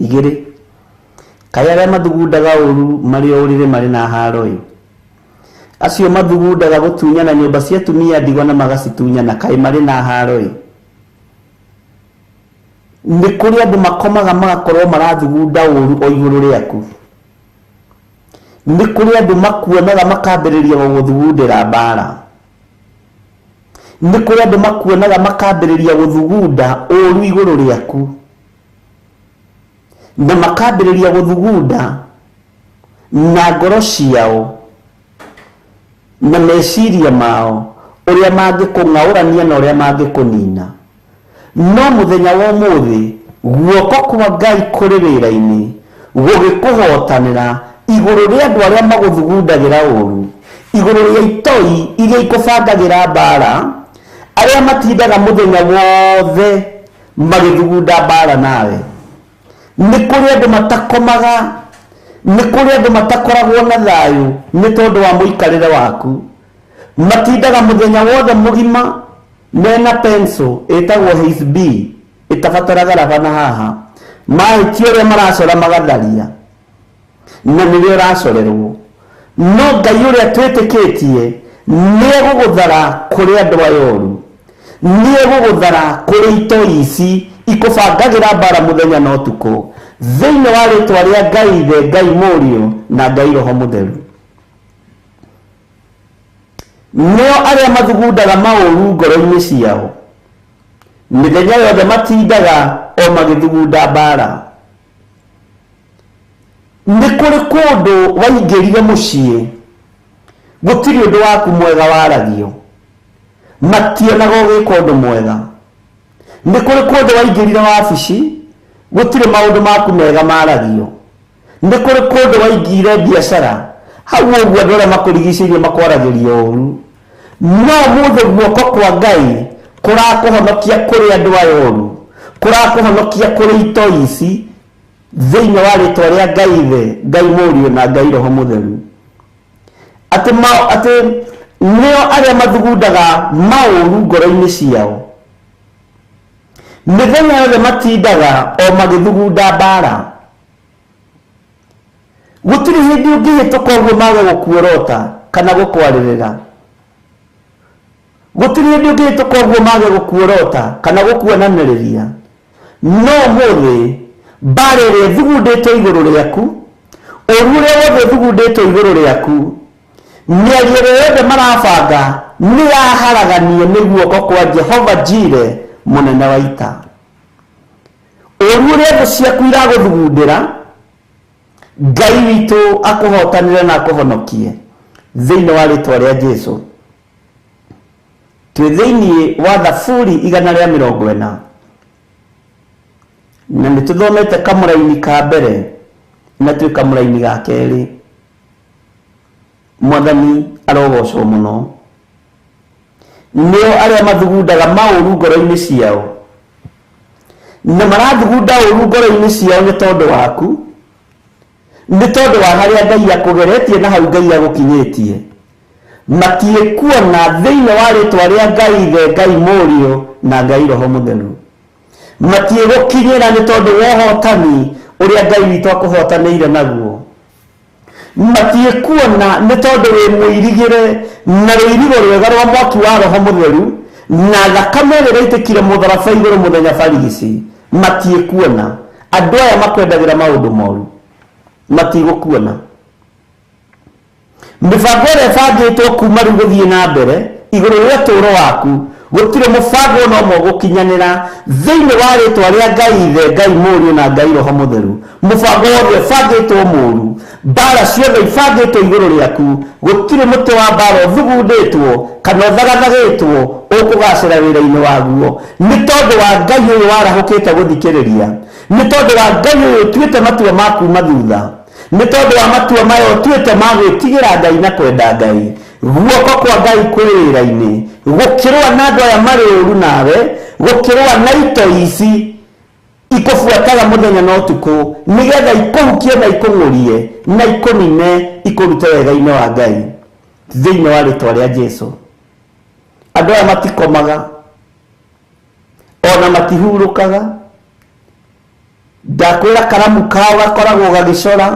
2, kaĩ arĩa mathugundaga ũru marĩ o ũrĩrĩ marĩ na haro-ĩ. Acio mathugundaga gũtunyana nyũmba cia atumia ndigwa na magacitunyana, kaĩ marĩ na haro-ĩ. Nĩ kũrĩ andũ makomaga magakorwo marathugunda ũru o igũrũ rĩaku. Nĩ kũrĩ andũ makuonaga makambĩrĩria gũgũthugundĩra mbara. Nĩ kũrĩ andũ makuonaga makambĩrĩria gũthugunda ũru igũrũ rĩaku. Na makambĩrĩria gũthugunda na ngoro ciao na meciria mao ũrĩa mangĩkũng'aũrania na ũrĩa mangĩkũnina. No mũthenya wa ũmũthĩ guoko kwa Ngai kũrĩ wĩra-inĩ gũgĩkũhotanĩra igũrũ rĩa andũ arĩa magũthugundagĩra ũru, igũrũ rĩa itoi iria ikũbangagĩra mbara, arĩa matindaga mũthenya wothe magĩthugunda mbara nawe. Nĩ kũrĩ andũ matakomaga, nĩ kũrĩ andũ matakoragwo na thayũ nĩ tondũ wa mũikarĩre waku. Matindaga mũthenya wothe mũgima mena pencil ĩtagwo HB ĩtabataraga raba na haha, mahĩtia ũrĩa maracora magatharia na nĩrĩo ũracorerwo. No Ngai ũrĩa twĩtĩkĩtie nĩ egũgũthara kũrĩ andũ aya oru, nĩ egũgũthara kũrĩ itoi ici ikũbangagĩra mbara mũthenya na ũtukũ, thĩinĩ wa rĩtwa rĩa Ngai Ithe, Ngai Mũriũ na Ngai Roho Mũtheru. Nĩo arĩa mathugundaga maũru ngoro-inĩ ciao, mĩthenya yothe matindaga o magĩthugunda mbara. Nĩ kũrĩ kũndũ waingĩrire mũciĩ, gũtirĩ ũndũ waku mwega waragio, mationaga ũgĩka ũndũ mwega. Nĩ kũrĩ kũndũ waingĩrire wabici, gũtirĩ maũndũ maku mega maragio. Nĩ kũrĩ kũndũ waingĩire biacara, hau ũguo andũ arĩa makũrigicĩirie makwaragĩria ũru. No ũmũthĩ guoko kwa Ngai kũrakũhonokia kũrĩ andũ aya oru, kũrakũhonokia kũrĩ itoi ici, thĩinĩ wa rĩtwa rĩa Ngai Ithe, Ngai Mũriũ na Ngai Roho Mũtheru. Atĩ atĩ nĩo arĩa mathugundaga maũru ngoro-inĩ ciao, mĩthenya yothe matindaga o magĩthugunda mbara. Gũtirĩ hĩndĩ ũngĩhĩtũka ũguo mage gũkuorota kana gũkwarĩrĩra. Gũtirĩ hĩndĩ ũngĩhĩtũka ũguo mage gũkuorota kana gũkuonanĩrĩria. No ũmũthĩ mbara ĩrĩa ĩthugundĩtwo igũrũ rĩaku, ũru ũrĩa wothe ũthugundĩtwo igũrũ rĩaku, mĩario ĩrĩa yothe marabanga nĩ yaharaganio nĩ guoko kwa Jehova Jire mũnene wa ita. Ũru ũrĩa thũ ciaku iragũthugundĩra, Ngai witũ akũhotanĩre na akũhonokie thĩinĩ wa rĩtwa rĩa Jesu. Twĩ thĩinĩ wa Thaburi 140 na nĩ tũthomete kamũraini ka mbere na twĩ kamũraini ga kerĩ. Mwathani arogocwo mũno. Nĩo arĩa mathugundaga maũru ngoro-inĩ ciao, na marathugunda ũru ngoro-inĩ ciao nĩ tondũ waku, nĩ tondũ wa harĩa Ngai akũgeretie na hau Ngai agũkinyĩtie. Matiĩkuona thĩinĩ wa rĩtwa rĩa Ngai Ithe, Ngai Mũriũ na Ngai Roho Mũtheru. Matiĩgũkinyĩra nĩ tondũ wa ũhotani ũrĩa Ngai witũ akũhotanĩire naguo. Matiĩkuona nĩ tondũ wĩ mũirigĩre na rũirigo rwega rwa mwaki wa Roho Mũtheru na thakame ĩrĩa ĩraitĩkire mũtharaba igũrũ mũthenya barigici. Matiĩkuona. Andũ aya makwendagĩra maũndũ moru, matigũkuona. Mĩbango ĩrĩa ĩbangĩtwo kuma rĩu gũthiĩ na mbere igũrũ rĩa ũtũũro waku, gũtirĩ mũbango ona ũmwe ũgũkinyanĩra thĩinĩ wa rĩtwa rĩa Ngai Ithe, Ngai Mũriũ na Ngai Roho Mũtheru. Mũbango wothe ũbangĩtwo mũru, mbara ciothe ibangĩtwo igũrũ rĩaku, gũtirĩ mũtĩ wa mbara ũthugundĩtwo kana ũthagathagĩtwo ũkũgacĩra wĩra-inĩ waguo, nĩ tondũ wa Ngai ũyũ warahũkĩte gũthikĩrĩria, nĩ tondũ wa Ngai ũyũ ũtuĩte matua ma kuma thutha. Nĩ tondũ wa matua maya ũtuĩte ma gwĩtigĩra Ngai na kwenda Ngai, guoko kwa Ngai kwĩ wĩra-inĩ, gũkĩrũa na andũ aya marĩ ũũru nawe, gũkĩrũa na itoi ici ikũbuataga mũthenya na ũtukũ, nĩgetha ikũhukie na ikũng'ũrie na ikũnine ikũrute wega-inĩ wa Ngai, thĩinĩ wa rĩtwa rĩa Jesu. Andũ aya matikomaga ona matihurũkaga. Ndakwĩra karamu kao gakoragwo gagĩcora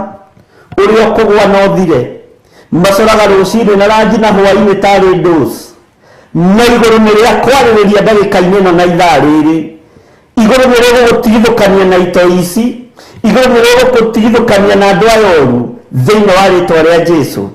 ũrĩa ũkũgwa na ũthire. Macoraga rũcinĩ na ranji na hwainĩ tarĩ dose. Na igũrũ nĩ rĩa kwarĩrĩria ndagĩka-inĩ ĩno na ithaa rĩrĩ. Igũrũ nĩ rĩgũgũtigithũkania na itoi ici. Igũrũ nĩ rĩgũgũtigithũkania na andũ aya oru thĩinĩ wa rĩtwa rĩa Jesu.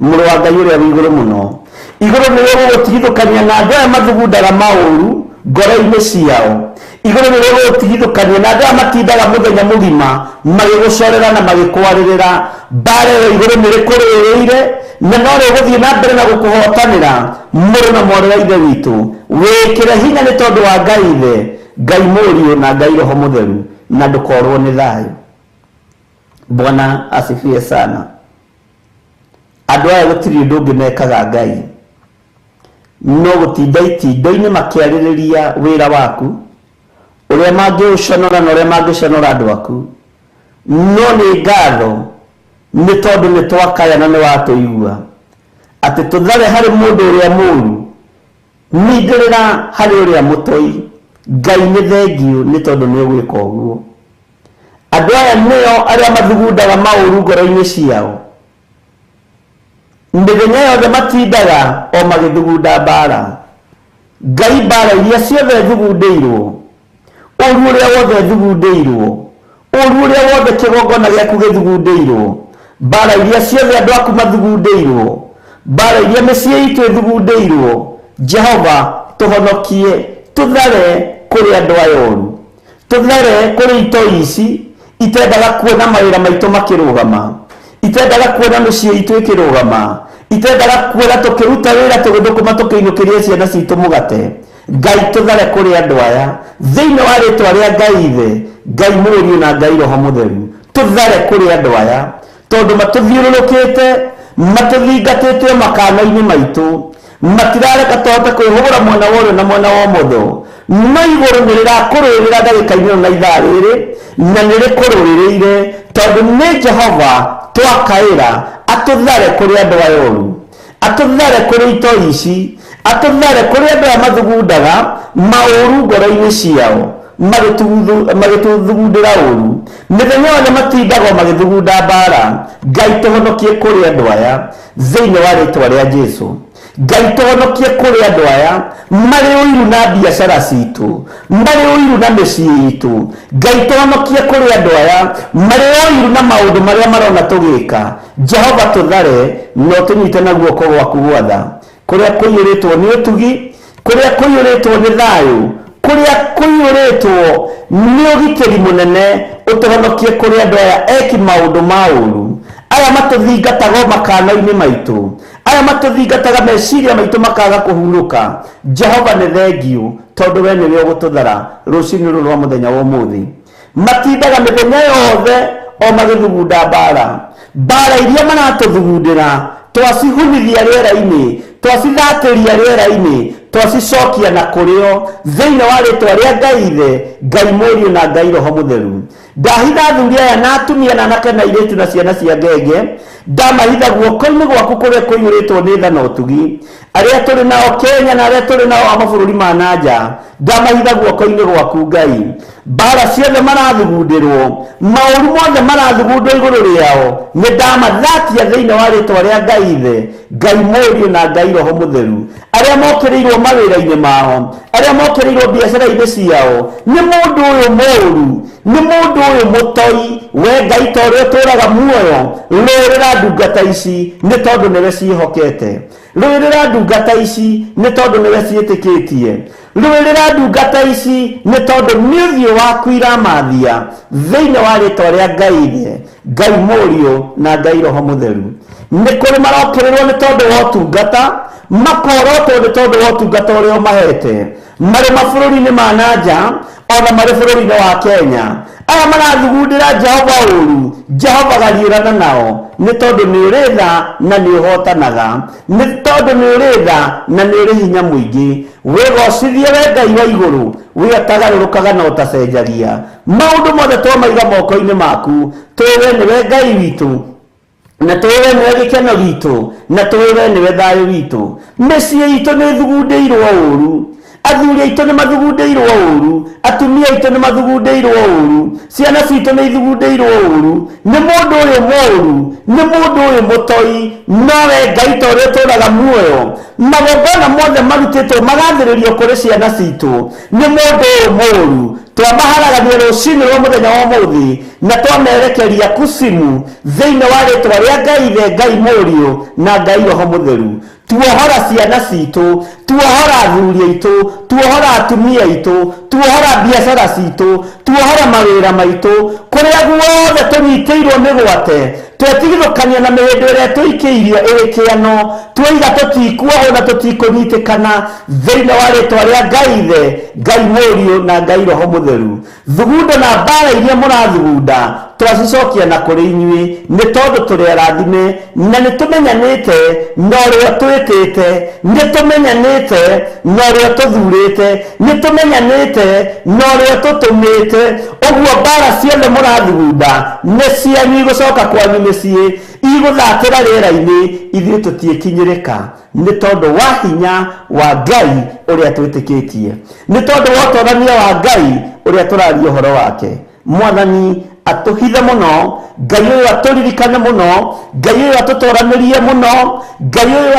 Mũrũ wa Ngai ũrĩa wĩ igũrũ mũno. Igũrũ nĩ rĩgũgũtigithũkania na andũ aya mathugundaga maũru ngoro-inĩ ciao. Igũrũ nĩ rĩgũgũtigithũkania na andũ aya matindaga mũthenya mũgima magĩgũcorera na magĩkwarĩrĩra. Mbara ĩyo igũrũ nĩ rĩkũrũĩrĩire na no rĩgũthiĩ na mbere na gũkũhotanĩra, mũrũ na mwarĩ wa Ithe witũ. Wĩĩkĩre hinya nĩ tondũ wa Ngai Ithe, Ngai Mũriũ na Ngai Roho Mũtheru, na ndũkorwo nĩ thayũ. Bwana asifiwe sana. Andũ aya gũtirĩ ũndũ ũngĩ mekaga Ngai no gũtinda itindo-inĩ makĩarĩrĩria wĩra waku, ũrĩa mangĩũconora na ũrĩa mangĩconora andũ aku. No nĩ ngatho nĩ tondũ nĩ twakaya na nĩ watũigua, atĩ tũthare harĩ mũndũ ũrĩa mũũru, ningĩrĩra harĩ ũrĩa mũtoi. Ngai nĩ thengiũ nĩ tondũ nĩ ũgwĩka ũguo. Andũ aya nĩo arĩa mathugundaga maũru ngoro-inĩ ciao. Mĩthenya yothe matindaga o magĩthugunda mbaara. Ngai, mbaara iria ciothe thugundĩirwo, ũũru ũrĩa wothe thugundĩirwo, ũũru ũrĩa wothe kĩgongona gĩaku gĩthugundĩirwo, mbaara iria ciothe andũ aku mathugundĩirwo, mbaara iria mĩciĩ itũ ĩthugundĩirwo, Jehova, tũhonokie, tũthare kũrĩ andũ aya oru. Tũthere kũrĩ itoi ici itendaga kuona mawĩra maitũ makĩrũgama, itendaga kuona mĩciĩ itũ ĩkĩrũgama, itendaga kuona tũkĩruta wĩra tũgĩthũkũma tũkĩinũkĩria ciana citũ mũgate. Ngai, tũthare kũrĩ andũ aya thĩinĩ wa rĩtwa rĩa Ngai Ithe, Ngai Mũriũ na Ngai Roho Mũtheru. Tũthare kũrĩ andũ aya tondũ matũthiũrũrũkĩte, matũthingatĩte o makana-inĩ maitũ, matirareka tũhote kwĩhũgũra mwena wa ũrĩo na mwena wa ũmotho. No igũrũ nĩ rĩrakũrũĩrĩra ndagĩka-inĩ ĩno na ithaa rĩrĩ, na nĩ rĩkũrũĩrĩire, tondũ nĩ Jehova twakaĩra atũthare kũrĩ andũ aya oru, atũthare kũrĩ itoi ici, atũthare kũrĩ andũ aya mathugundaga maũru ngoro-inĩ ciao, magĩtũthugundĩra ũru. Mĩthenya yothe matindaga o magĩthugunda mbaara. Ngai, tũhonokie kũrĩ andũ aya thĩinĩ wa rĩtwa rĩa Jesu. Ngai, tũhonokie kũrĩ andũ aya marĩ ũiru na biacara citũ, marĩ ũiru na mĩciĩ itũ. Ngai, tũhonokie kũrĩ andũ aya marĩ ũiru na maũndũ marĩa marona tũgĩka. Jehova, tũthare na ũtũnyite na guoko gwaku gwatha, kũrĩa kũiyũrĩtwo nĩ ũtugi, kũrĩa kũiyũrĩtwo nĩ thayũ, kũrĩa kũiyũrĩtwo nĩ ũgitĩri mũnene. Ũtũhonokie kũrĩ andũ aya eki maũndũ ma ũũru, aya matũthingataga o makana-inĩ maitũ, aya matũthingataga meciria maitũ makaga kũhurũka. Jehova, nĩ thengiũ tondũ we nĩwe ũgũtũthara rũcinĩ rũrũ rwa mũthenya wa ũmũthĩ. Matindaga mĩthenya yothe o magĩthugunda mbaara. Mbaara iria maratũthugundĩra twacihunithia rĩera-inĩ, twacithatĩria rĩera-inĩ, twacicokia na kũrĩ o, thĩinĩ wa rĩtwa rĩa Ngai Ithe, Ngai Mũriũ na Ngai Roho Mũtheru. Ndahitha athuri aya na atumia na anake na airĩtu na ciana cia ngenge, ndamahitha guoko-inĩ gwaku kũrĩa kũiyũrĩtwo nĩ tha na ũtugi. Arĩa tũrĩ nao Kenya na arĩa tũrĩ nao a mabũrũri ma na nja, ndamahitha guoko-inĩ gwaku Ngai. Mbaara ciothe marathugundĩrwo, maũru mothe marathugundwo igũrũ rĩao, nĩ ndamathatia thĩinĩ wa rĩtwa rĩa Ngai Ithe, Ngai Mũriũ na Ngai Roho Mũtheru. Arĩa mokĩrĩirwo mawĩra-inĩ mao, arĩa mokĩrĩirwo biacara-inĩ ciao, nĩ mũndũ ũyũ mũũru, nĩ mũndũ ũyũ mũtoi. We Ngai, ta ũrĩa ũtũũraga muoyo, rũĩrĩra ndungata ici, nĩ tondũ nĩwe ciĩhokete. Rũĩrĩra ndungata ici, nĩ tondũ nĩwe ciĩtĩkĩtie. Rũĩrĩra ndungata ici, nĩ tondũ nĩ ũthiũ waku iramathia, thĩinĩ wa rĩtwa rĩa Ngai Ithe, Ngai Mũriũ na Ngai Roho Mũtheru. Nĩ kũrĩ marokĩrĩrwo nĩ tondũ wa ũtungata, makorotwo nĩ tondũ wa ũtungata ũrĩa ũmahete, marĩ mabũrũri-inĩ ma na nja, ona marĩ bũrũri-inĩ wa Kenya. Aya marathugundĩra Jehova ũru, Jehova gariũrana nao, nĩ tondũ nĩ ũrĩ tha na nĩ ũhotanaga, nĩ tondũ nĩ ũrĩ tha na nĩ ũrĩ hinya mũingĩ. Wĩgocithie we Ngai wa igũrũ, we ũtagarũrũkaga na ũtacenjagia. Maũndũ mothe twamaiga moko-inĩ maku, tũĩ we nĩwe Ngai witũ, na tũĩ we nĩwe gĩkeno gitũ, na tũĩ we nĩwe thayũ witũ. Mĩciĩ itũ nĩ ĩthugundĩirwo ũru, athuri aitũ nĩ mathugundĩirwo ũru, atumia aitũ nĩ mathugundĩirwo ũru, ciana citũ nĩ ithugundĩirwo ũru, nĩ mũndũ ũyũ mũũru, nĩ mũndũ ũyũ mũtoi, nowe Ngai ta ũrĩa ũtũũraga muoyo. Magongona mothe marutĩtwo magathĩrĩrio kũrĩ ciana citũ nĩ mũndũ ũyũ mũũru. Twamaharagania rũcinĩ rwa mũthenya wa ũmũthĩ na twamerekeria kusimu thĩinĩ wa rĩtwa rĩa Ngai Ithe, Ngai Mũriũ na Ngai Roho Mũtheru. Tuohora ciana citũ, tuohora athuri aitũ, tuohora atumia aitũ, tuohora biacara citũ, tuohora mawĩra maitũ, kũrĩa guothe tũnyitĩirwo mĩgwate, twetigithũkania na mĩhĩndo ĩrĩa tũikĩirio ĩrĩ kĩano, twaiga tũtikuohwo na tũtikũnyitĩkana thĩinĩ wa rĩtwa rĩa Ngai Ithe, Ngai Mũriũ na Ngai Roho Mũtheru. Thugundo na mbara iria mũrathugunda twacicokia na kũrĩ inyuĩ, nĩ tondũ tũrĩ arathime na nĩ tũmenyanĩte na ũrĩa twĩtĩte, nĩ tũmenyanĩte na ũrĩa tũthurĩte, nĩ tũmenyanĩte na ũrĩa tũtũmĩte. Ũguo mbara ciothe mũrathugunda nĩ cianyu, igũcoka kwanyu mĩciĩ, igũthatĩra rĩera-inĩ, ithuĩ tũtiĩkinyĩrĩka, nĩ tondũ wa hinya wa Ngai ũrĩa twĩtĩkĩtie, nĩ tondũ wa ũtorania wa Ngai ũrĩa tũraria ũhoro wake. Mwathani atũhithe mũno, Ngai ũyũ atũririkane mũno, Ngai ũyũ atũtoranĩrie mũno, Ngai ũyũ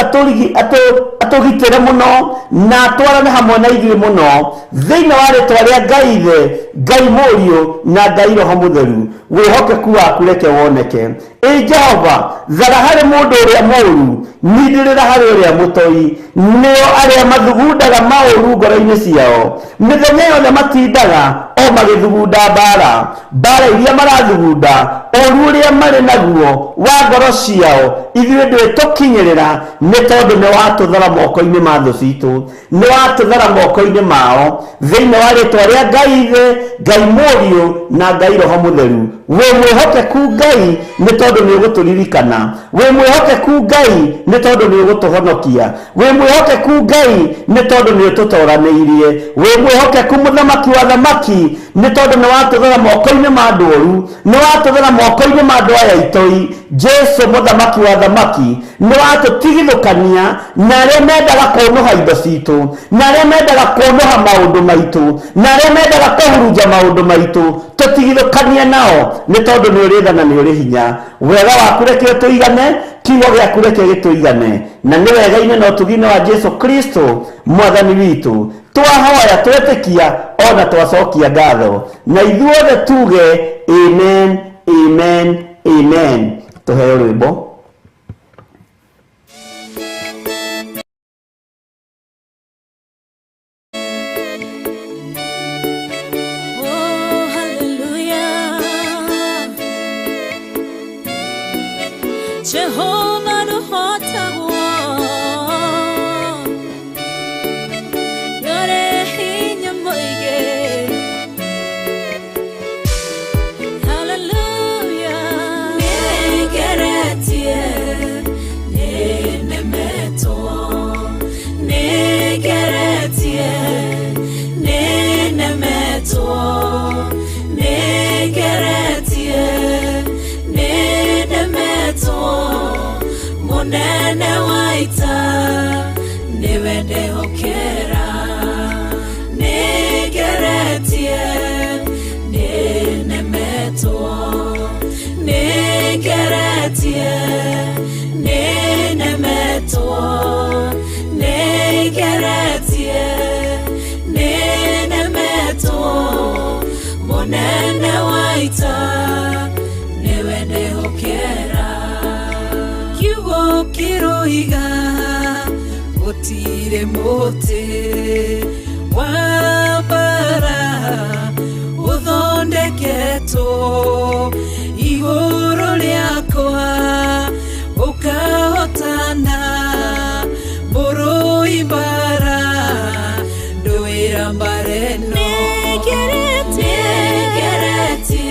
atũgitĩre mũno na atwarane hamwe na ithuĩ mũno thĩinĩ wa rĩtwa rĩa Ngai Ithe, Ngai Mũriũ na Ngai Roho Mũtheru. Wĩhokeku waku reke woneke. Ĩ Jehova, thara harĩ mũndũ ũrĩa mũũru, nindĩrĩra harĩ ũrĩa mũtoi, nĩo arĩa mathugundaga maũru ngoro-inĩ ciao. Mĩthenya yothe matindaga o magĩthugunda mbara, mbara iria marathugunda, ũru ũrĩa marĩ naguo wa ngoro ciao, ithuĩ ndwĩtũkinyĩrĩra, nĩ tondũ nĩ watũthara moko-inĩ ma thũ citũ, nĩ watũthara moko-inĩ mao, thĩinĩ wa rĩtwa rĩa Ngai Ithe, Ngai Mũriũ na Ngai Roho Mũtheru. Wĩ mwĩhokeku Ngai, nĩ tondũ nĩ ũgũtũririkana. Wĩ mwĩhokeku Ngai, nĩ tondũ nĩ ũgũtũhonokia. Wĩ mwĩhokeku Ngai, nĩ tondũ nĩ ũtũtoranĩirie. Wĩ mwĩhokeku Mũthamaki wa thamaki, nĩ tondũ nĩ watũthara moko-inĩ ma andũ oru, nĩ watũthara moko-inĩ ma andũ aya itoi. Jesu Mũthamaki wa thamaki, nĩ watũtigithũkania na arĩa mendaga kũnũha indo citũ, na arĩa mendaga kũnũha maũndũ maitũ, na arĩa mendaga kũhurunja maũndũ maitũ, tũtigithũkanie nao, nĩ tondũ nĩ ũrĩ tha na nĩ ũrĩ hinya. Wega waku reke ũtũigane, kiugo gĩaku reke gĩtũigane, na nĩ wega-inĩ na ũtugi-inĩ wa Jesu Kristo Mwathani witũ twahoya, twetĩkia ona twacokia ngatho, na ithuothe tuge amen, amen, amen. Tũheo rwĩmbo. Oh, hallelujah. Jehovah nũhotagwo, nĩũrĩ hinya mũingĩ. Hallelujah. Nĩngeretie, nĩnemetwo, nĩngeretie, nĩnemetwo, nĩngeretie, nĩnemetwo, mũnene wa ita nĩwe ndehokera. Nĩngeretie, nĩnemetwo, nĩngeretie, nĩnemetwo, nĩngeretie, nĩnemetwo, mũnene wa ita nĩwe ndehokera. Kiugo kĩroiga gũtirĩ mũtĩ wa mbara ũthondeketwo igũrũ rĩakwa ũkahotana, mũrũi mbara ndũĩra mbara ĩno. Nĩngeretie,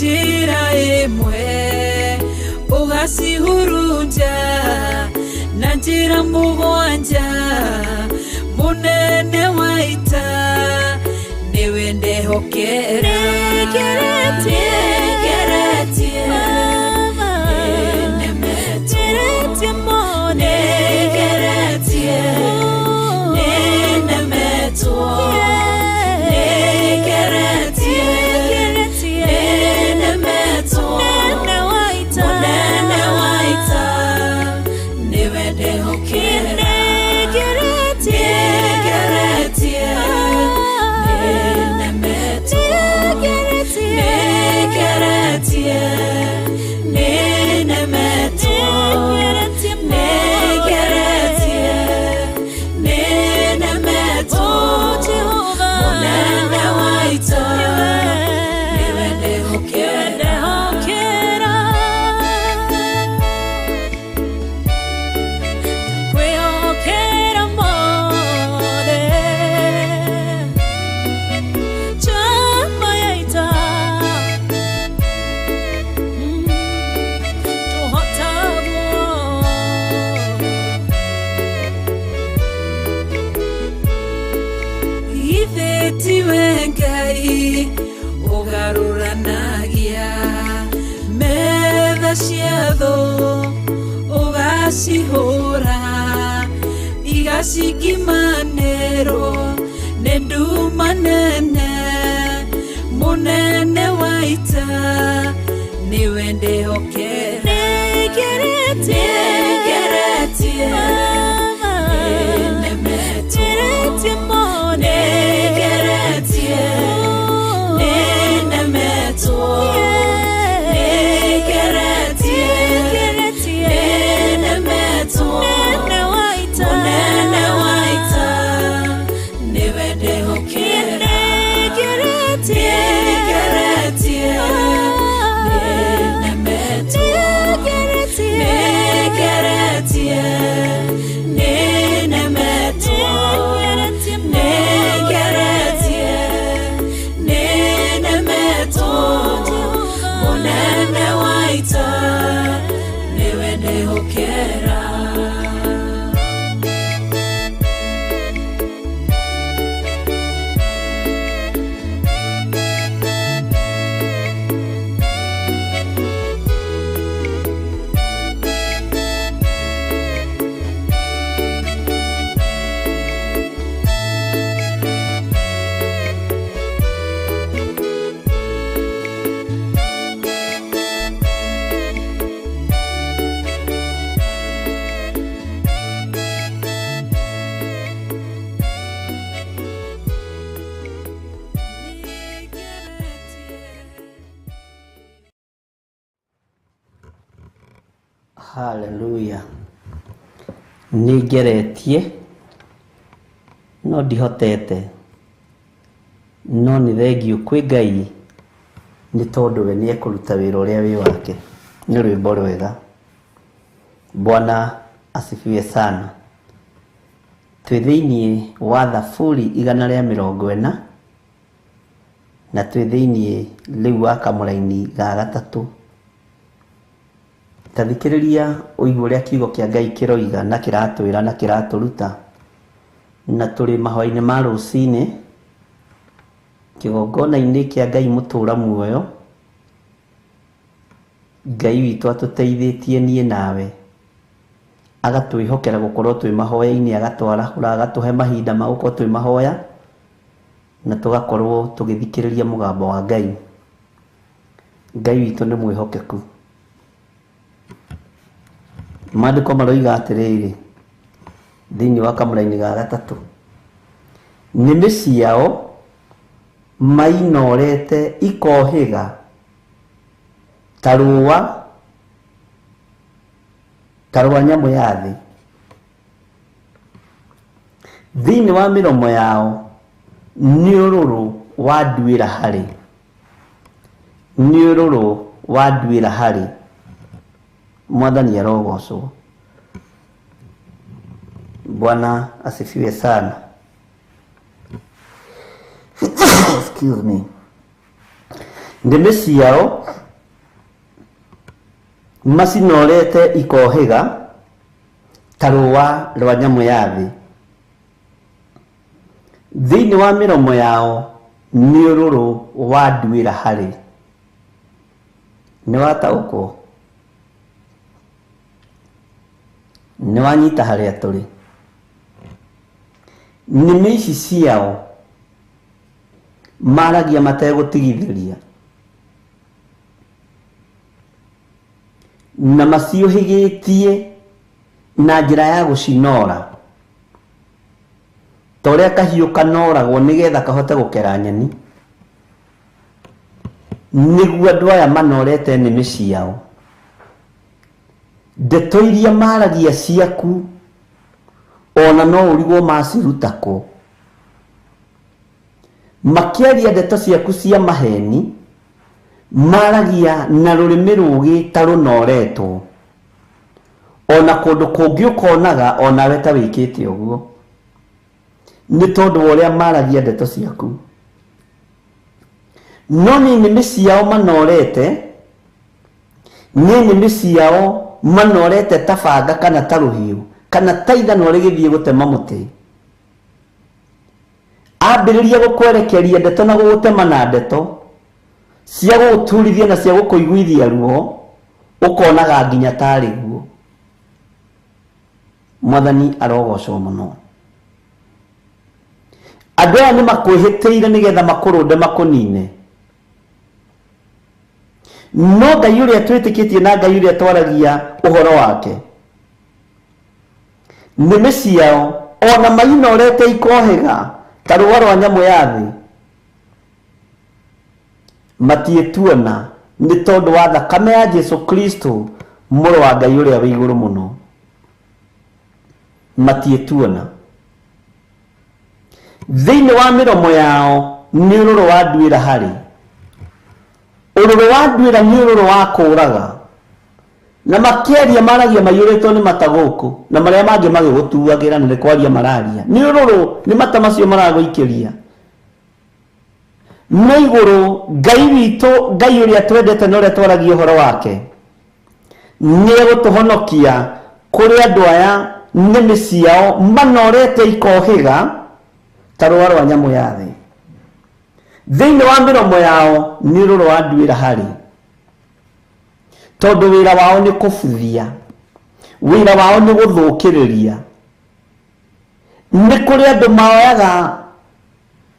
Njĩra ĩmwe ũgacihurunja na njĩra mũgwanja mũnene wa ita nĩwe ndehokera. Nĩngeretie, nĩnemetwo. Nĩngeretie, nĩnemetwo. Nĩngeretie, nĩnemetwo. Mũnene wa ita nĩwe ndehokera. Nĩngeretie, nĩnemetwo. Nĩngeretie, nĩnemetwo. Nĩngeretie, nĩnemetwo. Mũnene wa ita nĩwe ndehokera. Kwĩhokera mothe njamba ya ita tũhotagwo. Ithe tiwe Ngai ũgarũranagia metha cia thũ ũgacihũra igacikimanĩrwo nĩ nduma nene mũnene wa ita nĩwe ndehokera. Nĩngeretie, Nĩngeretie, nĩnemetwo. Nĩngeretie, nĩnemetwo. Nĩngeretie, nĩnemetwo. Mũnene wa ita nĩwe ndehokera. Nĩngeretie, nĩnemetwo. Nĩngeretie, nĩnemetwo. Nĩngeretie, nĩnemetwo. Mũnene wa ita nĩwe ndehokera. Haleluya. Nĩ ngeretie no ndihotete, no nĩ thengiũ kwĩ Ngai nĩ tondũ we nĩ ekũruta wĩra ũrĩa wĩ wake. Nĩ rwĩmbo rwega. Bwana asifiwe sana. Twĩ thĩiniĩ wa Thaburi 140 na twĩ thĩiniĩ rĩu wa kamũraini ga gatatũ. Ta thikĩrĩria ũigue ũrĩa kiugo kĩa Ngai kĩroiga na kĩratwĩra na kĩratũruta. Na tũrĩ mahoya-inĩ ma rũcinĩ kĩgongona-inĩ kĩa Ngai mũtũra muoyo. Ngai witũ atũteithĩtie niĩ nawe, agatwĩhokera gũkorwo twĩ mahoya-inĩ, agatwarahũra, agatũhe mahinda ma gũkorwo twĩ mahoya na tũgakorwo tũgĩthikĩrĩria mũgambo wa Ngai. Ngai witũ nĩ mwĩhokeku. Maandĩko maroiga atĩrĩrĩ thĩinĩ wa kamũraini ga gatatũ, nĩmĩ ciao mainorete ikohĩga ta rũa nyamũ ya thĩ. Thĩinĩ wa mĩromo yao nĩ ũrũrũ wa nduĩra harĩ, nĩ ũrũrũ wa nduĩra harĩ. Mwathani arogocwo. Bwana asifiwe sana. Excuse me. Nĩmĩ ciao macinorete ikohĩga ta rũa rwa nyamũ ya thĩ. Thĩinĩ wa mĩromo yao nĩ ũrũrũ wa nduĩra harĩ. Nĩ wataũkwo? Nĩ wanyita harĩa tũrĩ? Nĩmĩ ici ciao maragia mategũtigithĩria na maciũhĩgĩtie na njĩra ya gũcinora ta ũrĩa kahiũ kanoragwo nĩgetha kahote gũkera nyeni. Nĩguo andũ aya manorete nĩmĩ ciao. Ndeto iria maragia ciaku ona no ũrigwo maciruta kũ. Makĩaria ndeto ciaku cia maheni maragia na rũrĩmĩ rũgĩ ta rũnoretwo. Ona kũndũ kũngĩ ũkonaga onawe ta wĩkĩte ũguo nĩ tondũ wa ũrĩa maragia ndeto ciaku. No nĩ nĩmĩ ciao manorete, nĩ nĩmĩ ciao manorete ta banga kana ta rũhiũ kana ta ithanwa rĩgĩthiĩ gũtema mũtĩ. Ambĩrĩria gũkwerekeria ndeto na gũgũtema na ndeto cia gũgũturithia na cia gũkũiguithia ruo, ũkonaga nginya tarĩ guo. Mwathani arogocwo mũno. Andũ aya nĩ makwĩhĩtĩire nĩgetha makũrũnde makũnine. No Ngai ũrĩa twĩtĩkĩtie na Ngai ũrĩa twaragia ũhoro wake, nĩmĩ ciao ona mainorete ikohĩga ta rũa rwa nyamũ ya thĩ, matiĩtuona nĩ tondũ wa thakame ya Jesu Kristo mũrũ wa Ngai ũrĩa wĩ igũrũ mũno. Matiĩtuona. Thĩinĩ wa mĩromo yao nĩ ũrũrũ wa nduĩra harĩ. Ũrũrũ wa nduĩra nĩ ũrũrũ wa kũũraga. Na makĩaria maragia maiyũrĩtwo nĩ mata gũkũ na marĩa mangĩ magĩgũtuagĩra na nĩ kwaria mararia. Nĩ ũrũrũ, nĩ mata macio maragũikĩria. No igũrũ Ngai witũ, Ngai ũrĩa twendete na ũrĩa twaragia ũhoro wake, nĩ egũtũhonokia kũrĩ andũ aya nĩmĩ ciao manorete ikohĩga ta rũa rwa nyamũ ya thĩ. Thĩinĩ wa mĩromo yao nĩ ũrũrũ wa nduĩra harĩ. Tondũ wĩra wao nĩ kũbuthia, wĩra wao nĩ gũthũkĩrĩria. Nĩ kũrĩ andũ moyaga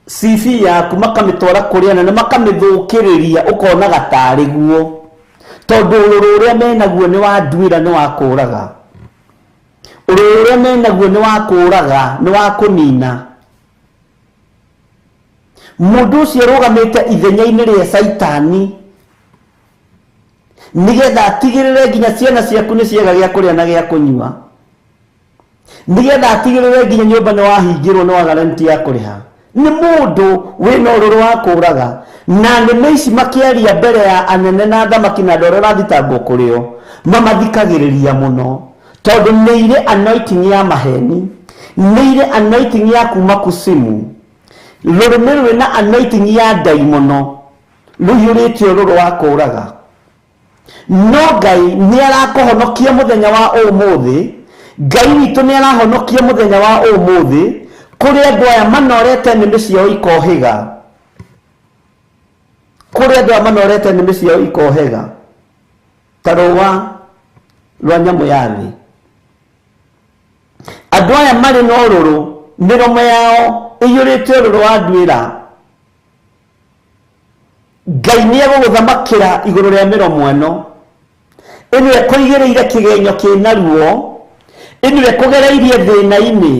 CV yaku makamĩtwara kũrĩ anene makamĩthũkĩrĩria ũkonaga tarĩ guo. Tondũ ũrũrũ ũrĩa menaguo nĩ wa nduĩra, nĩ wa kũũraga. Ũrũrũ ũrĩa menaguo nĩ wa kũũraga, nĩ wa kũnina. Mũndũ ũcio arũgamĩte ithenya-inĩ rĩa Caitani nĩgetha atigĩrĩre nginya ciana ciaku nĩ ciaga gĩa kũrĩa na gĩa kũnyua, nĩgetha atigĩrĩre nginya nyũmba nĩ wahingĩrwo nĩ waga rent ya kũrĩha. Nĩ mũndũ wĩna ũrũrũ wa kũũraga. Na nĩmĩ ici makĩaria mbere ya anene na athamaki na andũ arĩa ũrathitangwo kũrĩ o, mamathikagĩrĩria mũno tondũ nĩ irĩ anointing ya maheni, nĩ irĩ anointing ya kuma kusimu. Rũrĩmĩ rwĩna anointing ya ndaimono rũiyũrĩte ũrũrũ wa kũũraga. No Ngai nĩ arakũhonokia mũthenya wa ũmũthĩ. Ngai witũ nĩ arahonokia mũthenya wa ũmũthĩ kũrĩ andũ aya manorete nĩmĩ ciao ikohĩga. Kũrĩ andũ aya manorete nĩmĩ ciao ikohĩga ta rũa rwa nyamũ ya thĩ. Andũ aya marĩ na ũrũrũ, mĩromo yao ĩiyũrĩte ũrũrũ wa nduĩra. Ngai nĩ egũgũthamakĩra igũrũ rĩa mĩromo ĩno. Ĩno ĩkũigĩrĩire kĩgenyo kĩna ruo, ĩno ĩkũgereirie thĩna-inĩ,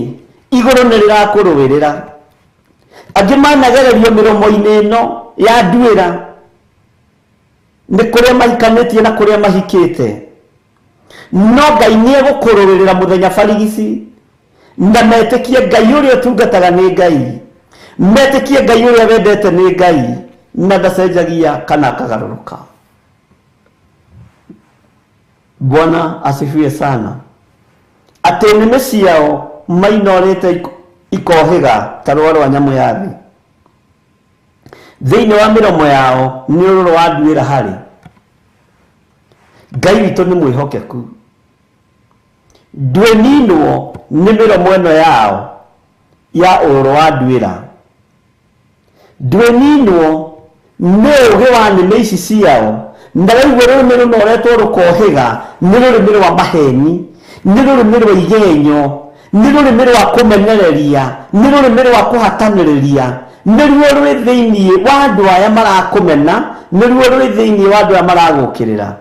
igũrũ nĩ rĩrakũrũĩrĩra. Angĩ managererio mĩromo-inĩ ĩno ya nduĩra nĩ kũrĩa mahikanĩtie na kũrĩa mahikĩte. No Ngai nĩ egũkũrũĩrĩra mũthenya barigici, na metĩkie Ngai ũrĩa ũtungataga nĩ Ngai, metĩkie Ngai ũrĩa wendete nĩ Ngai, na ndacenjagia kana akagarũrũka. Bwana asifiwe sana. Atĩ nĩmĩ ciao mainorĩte ikohĩga ta rũa rwa nyamũ ya thĩ. Thĩinĩ wa mĩromo yao nĩ ũrũrũ wa nduĩra harĩ. Ngai witũ nĩ mwĩhokeku. Ndwĩninwo nĩ mĩromo ĩno yao ya ũrũrũ wa nduĩra. Ndwĩninwo nĩ ũũgĩ wa nĩmĩ ici ciao, na waigua rũrĩmĩ rũnoretwo rũkohĩga, nĩ rũrĩmĩ rwa maheni, nĩ rũrĩmĩ rwa igenyo, nĩ rũrĩmĩ rwa kũmenereria, nĩ rũrĩmĩ rwa kũhatanĩrĩria, nĩruo rwĩ thĩinĩ wa andũ aya marakũmena, nĩruo rwĩ thĩinĩ wa andũ aya maragũkĩrĩra.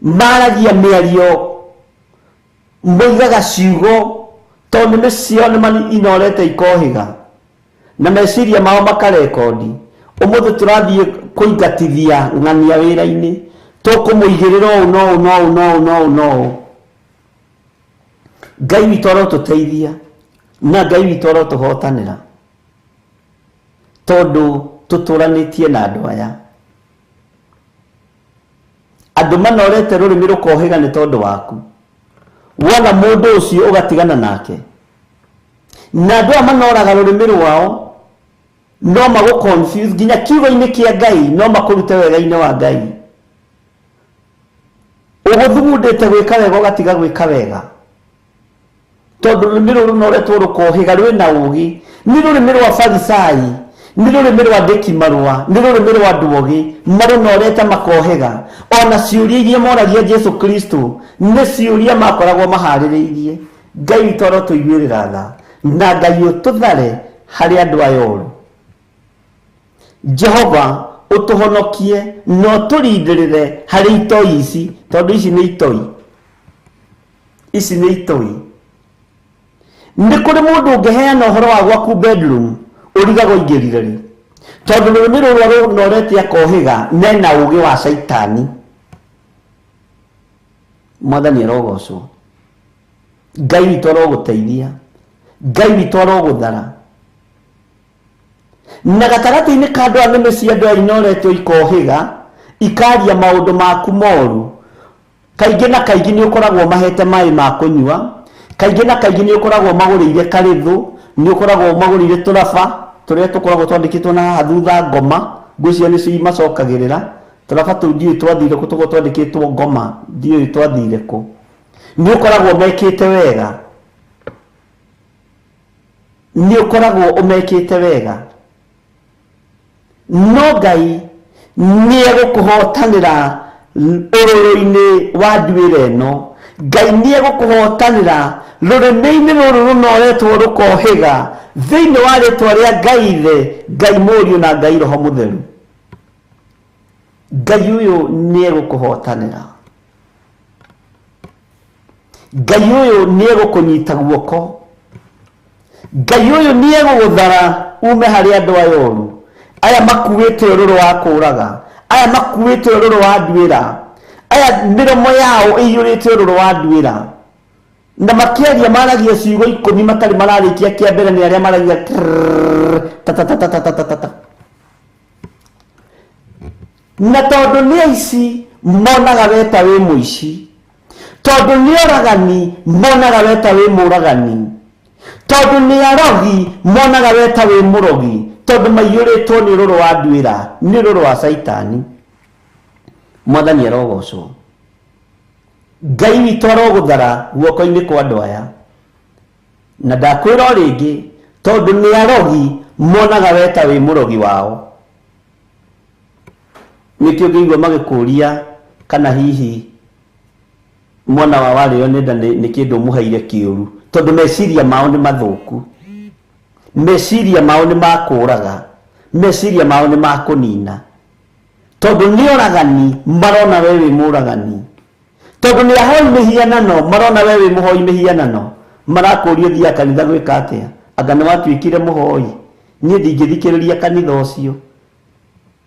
Maragia mĩario, moigaga ciugo tondũ nĩmĩ ciao nĩ inorete ikohĩga, na meciria mao makarekondi. Ũmũthĩ tũrathiĩ kũingatithia ng'ania wĩra-inĩ, tũkũmũigĩrĩra ũũ na ũũ na ũũ na ũũ na ũũ na ũũ. Ngai witũ arotũteithia na Ngai witũ arotũhotanĩra, tondũ tũtũranĩtie na andũ aya. Andũ manorete rũrĩmĩ rũkohĩga nĩ tondũ waku. Wona mũndũ ũcio ũgatigana nake. Na andũ aya manoraga rũrĩmĩ rwao no magũ confuse nginya kiugo-inĩ kĩa Ngai, no makũrute wega-inĩ wa Ngai. Ũgũthugundĩte gwĩka wega ũgatiga gwĩka wega, tondũ rũrĩmĩ rũrũ rũnoretwo rũkohĩga rwĩna ũũgĩ. Nĩ rũrĩmĩ rwa Farisai, nĩ rũrĩmĩ rwa andĩki marũa, nĩ rũrĩmĩ rwa andũ ogĩ, marũnorete makohĩga. Ona ciũria iria moragia Jesu Kristo nĩ ciũria makoragwo maharĩrĩirie. Ngai witũ arotũiguĩrĩra tha, na Ngai ũtũthare harĩ andũ aya oru. Jehova ũtũhonokie na ũtũrindĩrĩre harĩ itoi ici, tondũ ici nĩ itoi. Ici nĩ itoi. Nĩ kũrĩ mũndũ ũngĩheana ũhoro wa gwaku bedroom ũrigagwo ingĩrire rĩ, tondũ rũrĩmĩ rũrũ rũnorete akohĩga nena ũũgĩ wa Caitani. Mwathani arogocwo. Ngai witũ arogũteithia. Ngai witũ arogũthara. Na gatagatĩ-inĩ ka andũ aya nĩmĩ cia andũ aya inoretwo ikohĩga, ikaria maũndũ maku moru. Kaingĩ na kaingĩ nĩ ũkoragwo mahete maĩ ma kũnyua, kaingĩ na kaingĩ nĩ ũkoragwo magũrĩire karĩthũ, nĩ ũkoragwo magũrĩire tũraba tũrĩa tũkoragwo twandĩkĩtwo na haha thutha ngoma, ngwĩciria nĩcio imacokagĩrĩra. Tũraba tũu ndiũĩ twathire kũ, tũkoragwo twandĩkĩtwo ngoma, ndiũĩ twathire kũ. Nĩ ũkoragwo mekĩte wega. Nĩ ũkoragwo ũmekĩte wega. No Ngai nĩ egũkũhotanĩra ũrũrũ-inĩ wa nduĩra ĩno. Ngai nĩ egũkũhotanĩra rũrĩmĩ-inĩ rũrũ rũnoretwo rũkohĩga thĩinĩ wa rĩtwa rĩa Ngai Ithe, Ngai Mũriũ na Ngai Roho Mũtheru. Ngai ũyũ nĩ egũkũhotanĩra. Ngai ũyũ nĩ egũkũnyita guoko. Ngai ũyũ nĩ egũgũthara ume harĩ andũ aya oru, aya makuĩte ũrũrũ wa kũũraga, aya makuĩte ũrũrũ wa nduĩra, aya mĩromo yao ĩiyũrĩte ũrũrũ wa nduĩra. Na makĩaria maragia ciugo ikũmi matarĩ mararĩkia kĩa mbere nĩ arĩa maragia trrrr, ta ta ta ta ta ta ta ta ta. Na tondũ nĩ aici monaga we ta wĩ mũici, tondũ nĩ oragani monaga we ta wĩ mũragani, tondũ nĩ arogi monaga we ta wĩ mũrogi, tondũ maiyũrĩtwo nĩ ũrũrũ wa nduĩra, nĩ ũrũrũ wa Caitani. Mwathani arogocwo. Ngai witũ arogũthara guoko-inĩ kwa andũ aya. Na ndakwĩra o rĩngĩ, tondũ nĩ arogi monaga we ta wĩ mũrogi wao. Nĩkĩo ngĩigua magĩkũria kana hihi mwana wao arĩo nĩ nda nĩ kĩndũ ũmũheire kĩũru, tondũ meciria mao nĩ mathũku, meciria mao nĩ makũraga, meciria mao nĩ makũnina, tondũ nĩ oragani marona we wĩ mũragani, tondũ nĩ ahoi mĩhianano marona we wĩ mũhoi mĩhianano, marakũria ũthiaga kanitha gwĩka atĩa, anga nĩ watuĩkire mũhoi, niĩ ndingĩthikĩrĩria kanitha ũcio.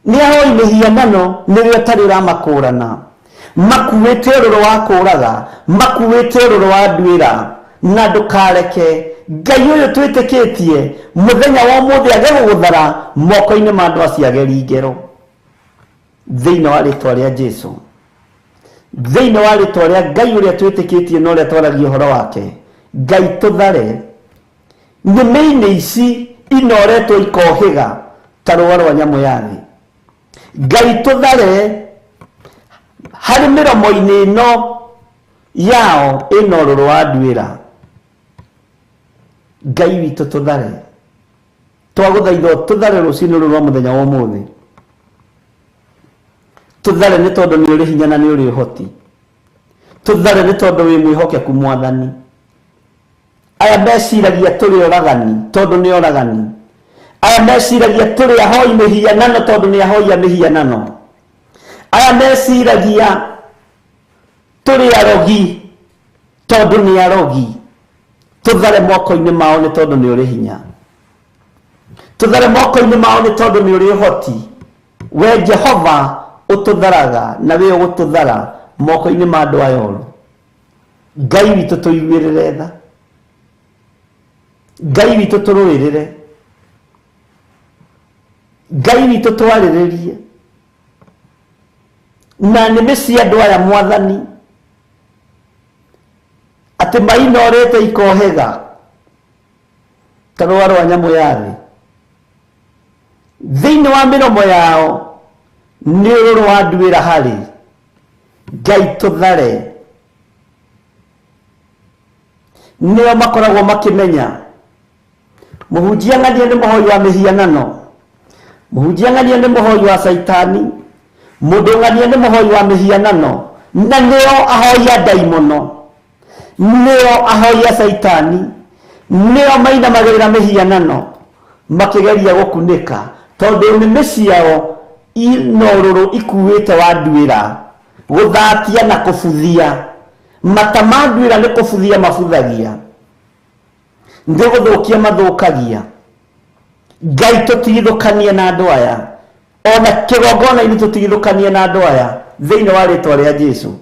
Nĩ ahoi mĩhianano nĩwe ũtarĩ ũramakũrana, makuĩte ũrũrũ wa kũraga, makuĩte ũrũrũ wa nduĩra, na ndũkareke Ngai ũyũ twĩtĩkĩtie mũthenya wa ũmũthĩ age gũgũthara moko-inĩ ma andũ acio ageri ngero. Thĩinĩ wa rĩtwa rĩa Jesu, thĩinĩ wa rĩtwa rĩa Ngai ũrĩa twĩtĩkĩtie na ũrĩa twaragia ũhoro wake, Ngai tũthare nĩmĩ-inĩ ici inoretwo ikohĩga, Ta rũa rwa nyamũ ya thĩ. Ngai tũthare harĩ mĩromo-inĩ ĩno yao ĩna ũrũrũ wa nduĩra. Ngai witũ tũthare, twagũthaitha tũthare rũcinĩ rũrũ rwa mũthenya wa ũmũthĩ. Tũthare nĩ tondũ nĩ ũrĩ hinya na nĩ ũrĩ ũhoti. Tũthare nĩ tondũ wĩ mwĩhokeku Mwathani. Aya meciragia tũrĩ oragani tondũ nĩ oragani. Aya meciragia tũrĩ ahoi mĩhianano tondũ nĩ ahoi a mĩhianano. Aya meciragia tũrĩ arogi tondũ nĩ arogi. Tũthare moko-inĩ mao nĩ tondũ nĩ ũrĩ hinya. Tũthare moko-inĩ mao nĩ tondũ nĩ ũrĩ ũhoti. We Jehova ũtũtharaga na wĩ ũgũtũthara moko-inĩ ma andũ aya oru. Ngai witũ tũiguĩrĩre tha. Ngai witũ tũrũĩrĩre. Ngai witũ twarĩrĩrie. Na nĩmĩ cia andũ aya Mwathani atĩ mainorĩte ikohĩga ta rũa rwa nyamũ ya thĩ. Thĩinĩ wa mĩromo yao nĩ ũrũrũ wa nduĩra harĩ. Ngai tũthare. Nĩo makoragwo makĩmenya mũhunjia ng'ania nĩ mũhoi wa mĩhianano, mũhunjia ng'ania nĩ mũhoi wa caitani, mũndũ ng'ania nĩ mũhoi wa mĩhianano, na nĩo ahoi a ndaimono, nĩo ahoi a caitani, nĩo mainamagĩrĩra mĩhianano makĩgeria gũkunĩka tondũ nĩmĩ ciao ina ũrũrũ ikuĩte wa nduĩra, gũthatia na kũbuthia. Mata ma nduĩra nĩ kũbuthia mabuthagia, nĩ gũthũkia mathũkagia. Ngai tũtigithũkanie na andũ aya, ona kĩgongona-inĩ tũtigithũkanie na andũ aya thĩinĩ wa rĩtwa rĩa Jesu.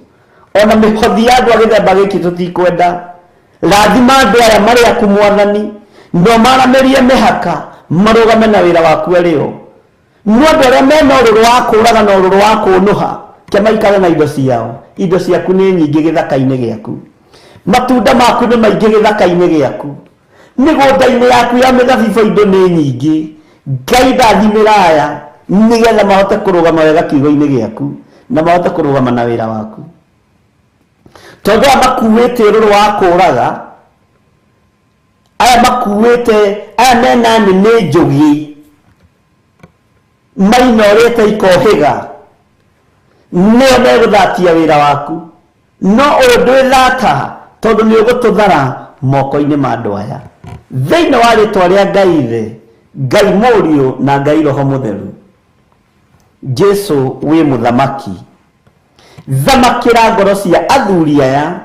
Ona mĩhothi ya andũ a gĩthemba gĩkĩ tũtikwenda. Rathima andũ aya marĩ aku Mwathani, no maramĩrie mĩhaka marũgame na wĩra waku arĩ o. No andũ arĩa mena ũrũrũ wa kũũraga na ũrũrũ wa kũũnũha, ke maikare na indo ciao. Indo ciaku nĩ nyingĩ gĩthaka-inĩ gĩaku. Matunda maku nĩ maingĩ gĩthaka-inĩ gĩaku. Mĩgũnda-inĩ yaku ya mĩthabibũ indo nĩ nyingĩ. Ngai ndathimĩra aya nĩgetha mahote kũrũgama wega kiugo-inĩ gĩaku na mahote kũrũgama na wĩra waku. Tondũ aya makuĩte ũrũrũ wa kũũraga, aya makuĩte, aya mena nĩmĩ njũgĩ, mainorĩte ikohĩga, nĩo megũthatia wĩra waku. No ũyũ ndwĩthata tondũ nĩ ũgũtũthara moko-inĩ ma andũ aya. Thĩinĩ wa rĩtwa rĩa Ngai Ithe, Ngai Mũriũ na Ngai Roho Mũtheru. Jesu wĩ mũthamaki. Thamakĩra ngoro cia athuri aya,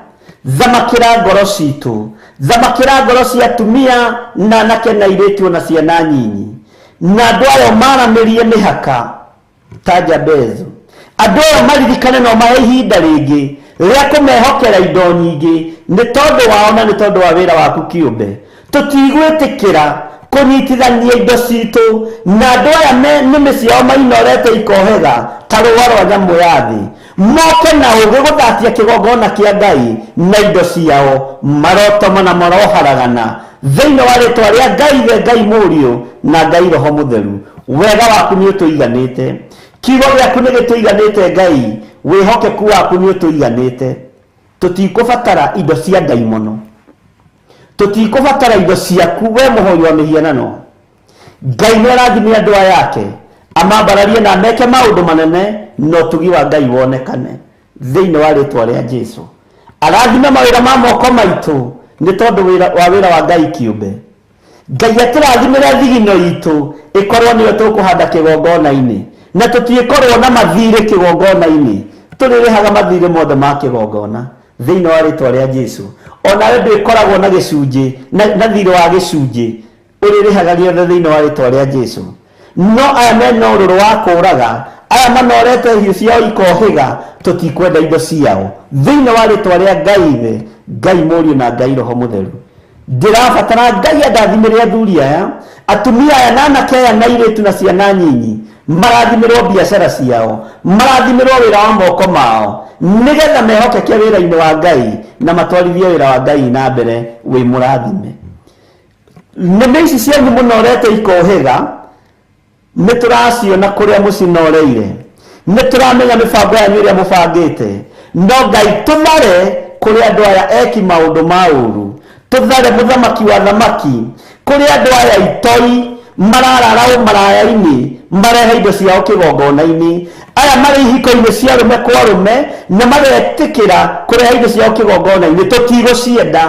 thamakĩra ngoro citũ, thamakĩra ngoro cia atumia na anake na airĩtu ona ciana nyinyi. Na andũ aya maramĩrie mĩhaka ta Jabezu. Andũ aya maririkane no mahe ihinda rĩngĩ rĩa kũmehokera indo nyingĩ nĩ tondũ wao na nĩ tondũ wa wĩra waku kĩũmbe. Tũtigwĩtĩkĩra kũnyitithania indo citũ na andũ aya nĩmĩ ciao mainorete ikohega ta rũa rwa nyamũ ya thĩ. Moke na ũgĩ gũthatia kĩgongona kĩa Ngai na indo ciao, marotoma na maroharagana thĩinĩ wa rĩtwa rĩa Ngai Ithe, Ngai Mũriũ na Ngai Roho Mũtheru. Wega waku nĩ ũtũiganĩte, kiugo gĩaku nĩ gĩtũiganĩte Ngai, wĩhokeku waku nĩ ũtũiganĩte. Tũtikũbatara indo cia ndaimono, tũtikũbatara indo ciaku we mũhoi wa mĩhianano. Ngai nĩ arathime andũ aya ake, amambararie na meke maũndũ manene na ũtugi wa Ngai wonekane thĩinĩ wa rĩtwa rĩa Jesu. Arathime mawĩra ma moko maitũ nĩ tondũ wa wĩra wa Ngai kĩũmbe. Ngai atũrathimĩre thigino itũ ĩkorwo nĩyo tũkũhanda kĩgongona-inĩ, na tũtiĩkorwo na mathirĩ kĩgongona-inĩ, tũrĩrĩhaga mathirĩ mothe ma kĩgongona thĩinĩ wa rĩtwa rĩa Jesu. Onawe ndwĩkoragwo na gĩcunjĩ na thirĩ wa gĩcunjĩ, ũrĩrĩhaga gĩothe thĩinĩ wa rĩtwa rĩa Jesu. No aya mena ũrũrũ wa kũũraga, aya manorete hiũ ciao ikohĩga, tũtikwenda indo ciao thĩinĩ wa rĩtwa rĩa Ngai Ithe, Ngai Mũriũ na Ngai Roho Mũtheru. Ndĩrabatara Ngai andathimĩre athuri aya, atumia aya na anake aya na airĩtu na ciana nyinyi, marathimĩrwo biacara ciao, marathimĩrwo wĩra wa moko mao, nĩgetha mehokeke wĩra-inĩ wa Ngai na matwarithie wĩra wa Ngai na mbere wĩ mũrathime. Nĩmĩ ici cianyu mũnorete ikohĩga, Nĩ tũraciona kũrĩa mũcinoreire, nĩ tũramenya mĩbango yanyu ĩrĩa mũbangĩte. No Ngai, tũthare kũrĩ andũ aya eki maũndũ ma ũru, tũthare mũthamaki wa thamaki kũrĩ andũ aya itoi mararara ũmaraya-inĩ, marehe indo ciao kĩgongona-inĩ. Aya marĩ ihiko-inĩ cia arũme kwa arũme na magetĩkĩra kũrehe indo ciao kĩgongona-inĩ, tũtigũcienda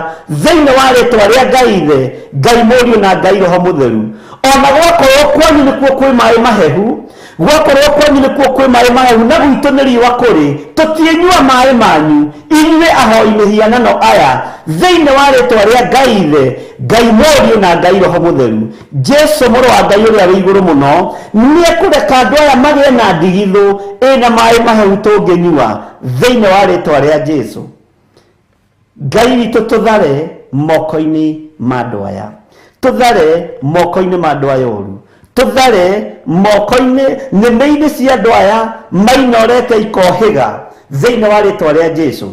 thĩinĩ wa rĩtwa rĩa Ngai Ithe, Ngai Mũriũ na Ngai Roho Mũtheru. Ona gwakorwo kwanyu nĩkuo kwĩ maĩ mahehu, gwakorwo kwanyu nĩkuo kwĩ maĩ mahehu na gwitũ nĩ riũa kũrĩ, tũtiĩnyua maĩ manyu inyuĩ ahoi mĩhianano aya, thĩinĩ wa rĩtwa rĩa Ngai Ithe, Ngai Mũriũ na Ngai Roho Mũtheru. Jesu mũrũ wa Ngai ũrĩa wĩ igũrũ mũno nĩekũreka andũ aya magĩe na ndigithũ ĩna maĩ mahehu tũngĩnyua thĩinĩ wa rĩtwa rĩa Jesu. Ngai witũ, tũthare moko-inĩ ma andũ aya, tũthare moko-inĩ ma andũ aya ũru, tũthare moko-inĩ nĩmĩ-inĩ cia andũ aya mainorete ikohĩga thĩinĩ wa rĩtwa rĩa Jesu.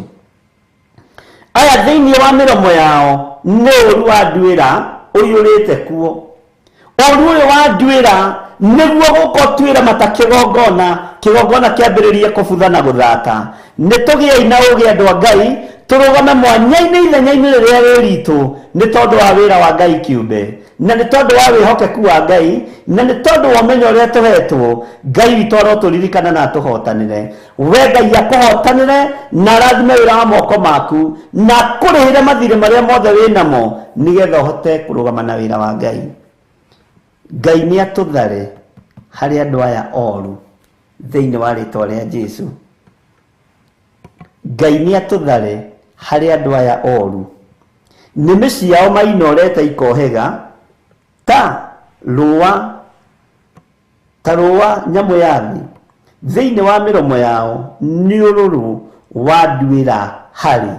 Aya thĩinĩ wa mĩromo yao nĩ ũru wa nduĩra ũiyũrĩte kuo. Ũru ũyũ wa nduĩra nĩguo gũkotuĩra mata kĩgongona, kĩgongona kĩambĩrĩrie kũbutha na gũthata. Nĩ tũgĩei na ũũgĩ andũ a Ngai, tũrũgame mwanya-inĩ ithenya-inĩ rĩrĩa rĩ ritũ, nĩ tondũ wa wĩra wa Ngai kĩũmbe, na nĩ tondũ wa wĩhokeku wa Ngai, na nĩ tondũ wa ũmenyo ũrĩa tũhetwo. Ngai witũ arotũririkana na atũhotanĩre. We Ngai akũhotanĩre na arathime wĩra wa moko maku, na akũrĩhĩre mathirĩ marĩa mothe wĩ namo, nĩgetha ũhote kũrũgama na wĩra wa Ngai. Ngai nĩ atũthare harĩ andũ aya oru thĩinĩ wa rĩtwa rĩa Jesu. Ngai nĩ atũthare harĩ andũ aya oru. Nĩmĩ ciao mainorete ikohĩga ta rũa, ta rũa nyamũ ya thĩ. Thĩinĩ wa mĩromo yao nĩ ũrũrũ wa nduĩra harĩ.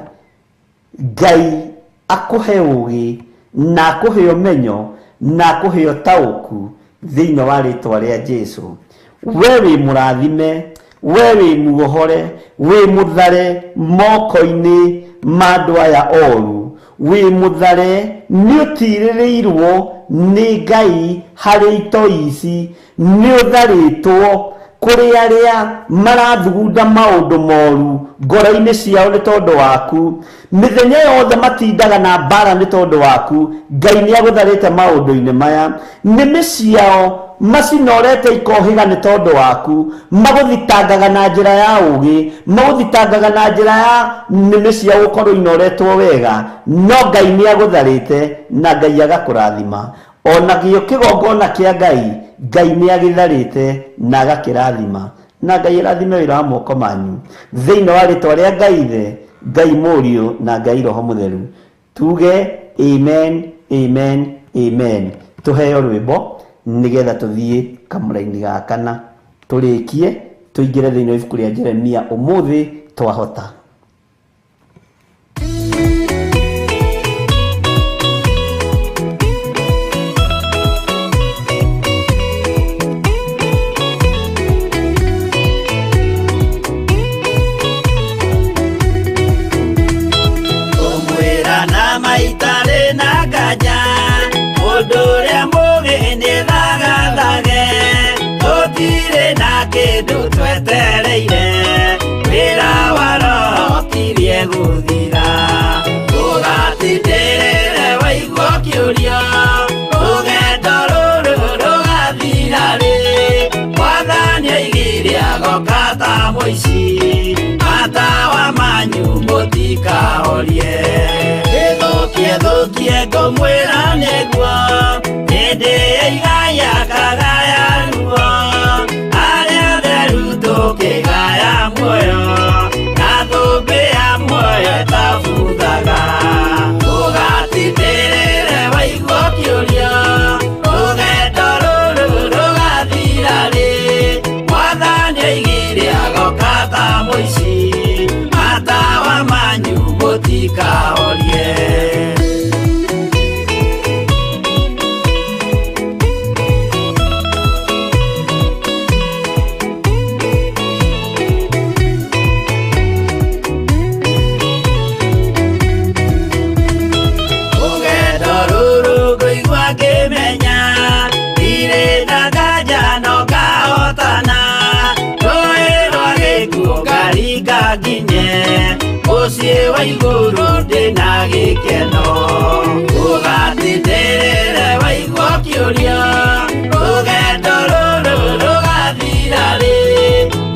Ngai akũhe ũũgĩ na akũhe ũmenyo na akũhe ũtaũku thĩinĩ wa rĩtwa rĩa Jesu. We wĩ mũrathime, we wĩ muohore, wĩ mũthare moko-inĩ ma andũ aya oru, wĩ mũthare, nĩ ũtirĩrĩirwo nĩ Ngai harĩ itoi ici, nĩ ũtharĩtwo kũrĩ arĩa marathugunda maũndũ moru ngoro-inĩ ciao nĩ tondũ waku. Mĩthenya yothe matindaga na mbara nĩ tondũ waku. Ngai nĩ agũtharĩte maũndũ-inĩ maya. Nĩmĩ ciao macinorete ikohĩga nĩ tondũ waku, magũthitangaga na njĩra ya ũũgĩ, magũthitangaga na njĩra ya nĩmĩ ciao gũkorwo inoretwo wega. No Ngai nĩ agũtharĩte na Ngai agakũrathima. Ona gĩo kĩgongona kĩa Ngai, Ngai nĩ agĩtharĩte na agakĩrathima. Na Ngai arathime wĩra wa moko manyu thĩinĩ wa rĩtwa rĩa Ngai Ithe, Ngai Mũriũ na Ngai Roho Mũtheru. Tuge amen, amen, amen. Tũheo rwĩmbo nĩgetha tũthiĩ kamũraini ga kana, tũrĩkie tũingĩre thĩinĩ wa ibuku rĩa Jeremia ũmũthĩ twahota. Ũmwĩra na maitarĩ na nganja, mũndũ ũrĩa mũũgĩ nĩ thagathage. Tũtirĩ na kĩndũ twetereire, wĩra wa Roho ũkirie gũthira. Ũgatindĩrĩre waigua ũkĩũrio, rũgendo rũrũ rũgathira rĩ? Mwathani oigire agoka ta mũici, matawa manyu mũtikahorie. Ĩthũkie thũkie ngũmwĩra nĩguo, hĩndĩ ĩigaya kagaya ruo. Arĩa atheru tũkĩgaya muoyo, na thũmbĩ ya muoyo ĩtabuthaga. Ũgatindĩrĩre waigua ũkĩũrio, rũgendo rũrũ rũgathira rĩ? Mwathani oigire agoka ta mũici, matawa manyu mũtikahorie. Mũciĩ wa igũrũ ndĩna gĩkeno. Ũgatindĩrĩre waigua kĩũria, rũgendo rũrũ rũgathira rĩ?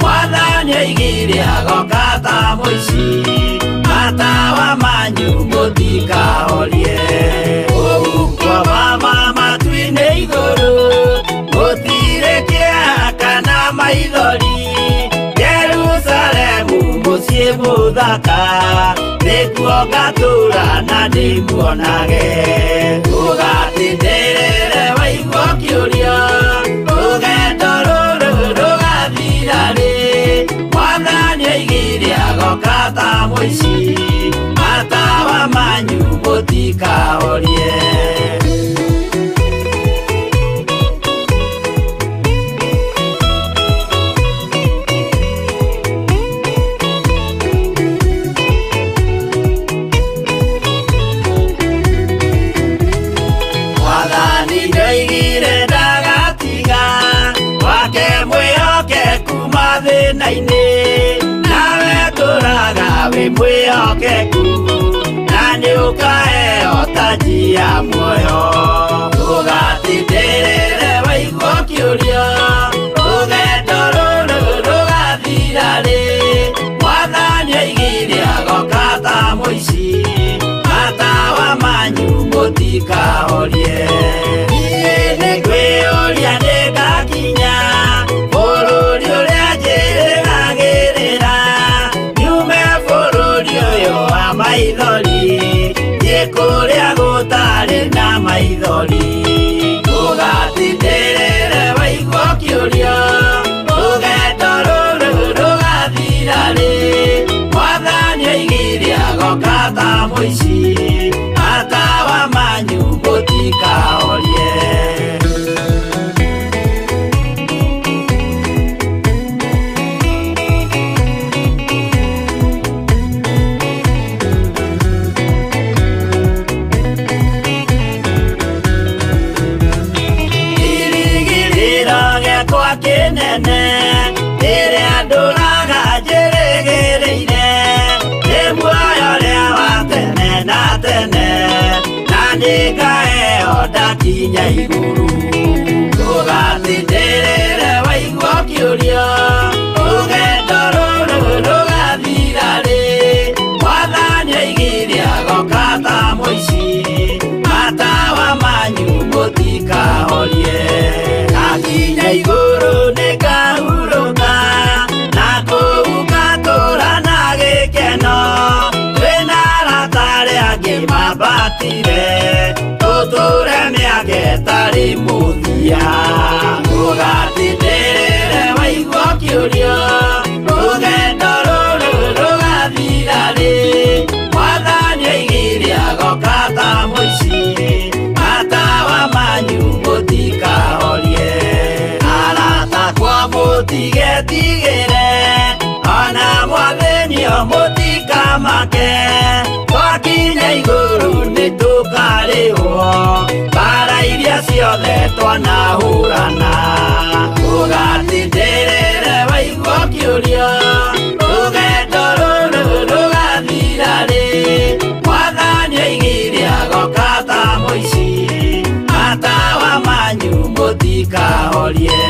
Mwathani oigire agoka ta mũici, matawa manyu mũtikahorie. Kũu kwa mama matu-inĩ igũrũ, gũtirĩ kĩeha kana maithori. Jerusalemu mũciĩ mũthaka, nĩkuo ngatũũra na ndĩmuonage. Ũgatindĩrĩre waigua kĩũria, rũgendo rũrũ rũgathira rĩ? Mwathani oigire agoka ta mũici, matawa manyu mũtikahorie. Mwathani nĩoigire ndagatiga wake mwĩhokeku mathĩna-inĩ, nawe tũraga wĩ mwĩhokeku, na nĩũkaheo taji ya muoyo. Ũgatindĩrĩre waigua kĩũria, rũgendo rũrũ rũgathira rĩ? Mwathani oigire agoka ta mũici, matawa manyu mũtikahorie. Niĩ nĩngwĩyũria nĩngakinya bũrũri ũrĩa njĩrĩgagĩrĩra, nyume bũrũri ũyũ wa maithori, thiĩ kũrĩa gũtarĩ na maithori. Ũgatindĩrĩre waigua kĩũria, rũgendo rũrũ rũgathira rĩ? Mwathani oigire agoka ta mũici, matawa manyu mũtikahorie. Kĩrĩgĩrĩro gĩakwa kĩnene, rĩrĩa ndũraga njĩrĩgĩrĩire, nĩ muoyo ũrĩa wa tene na tene, na nĩngaheo ndakinya igũrũ. Ũgatindĩrĩre waigua kĩũria, rũgendo rũrũ rũgathira rĩ? Mwathani oigire agoka ta mũici, matawa manyu mũtikahorie. Ndakinya igũrũ nĩngahurũka, na kũu ngatũũra na gĩkeno. Twĩna arata arĩa angĩ mambatire, tũtũũre mĩaka ĩtarĩ mũthia. Ũgatindĩrĩre waigua kĩũria, rũgendo rũrũ rũgathira rĩ? Mwathani oigire agoka ta mũici, matawa manyu mũtikahorie. Arata akwa mũtigetigĩre, ona mwathĩnio mũtikamake, twakinya igũrũ nĩtũkarĩhwo mbara iria ciothe twanahũrana. Ũgatindĩrĩre waigua kĩũria, rũgendo rũrũ rũgathira rĩ? Mwathani oigire agoka ta mũici, matawa manyu mũtikahorie.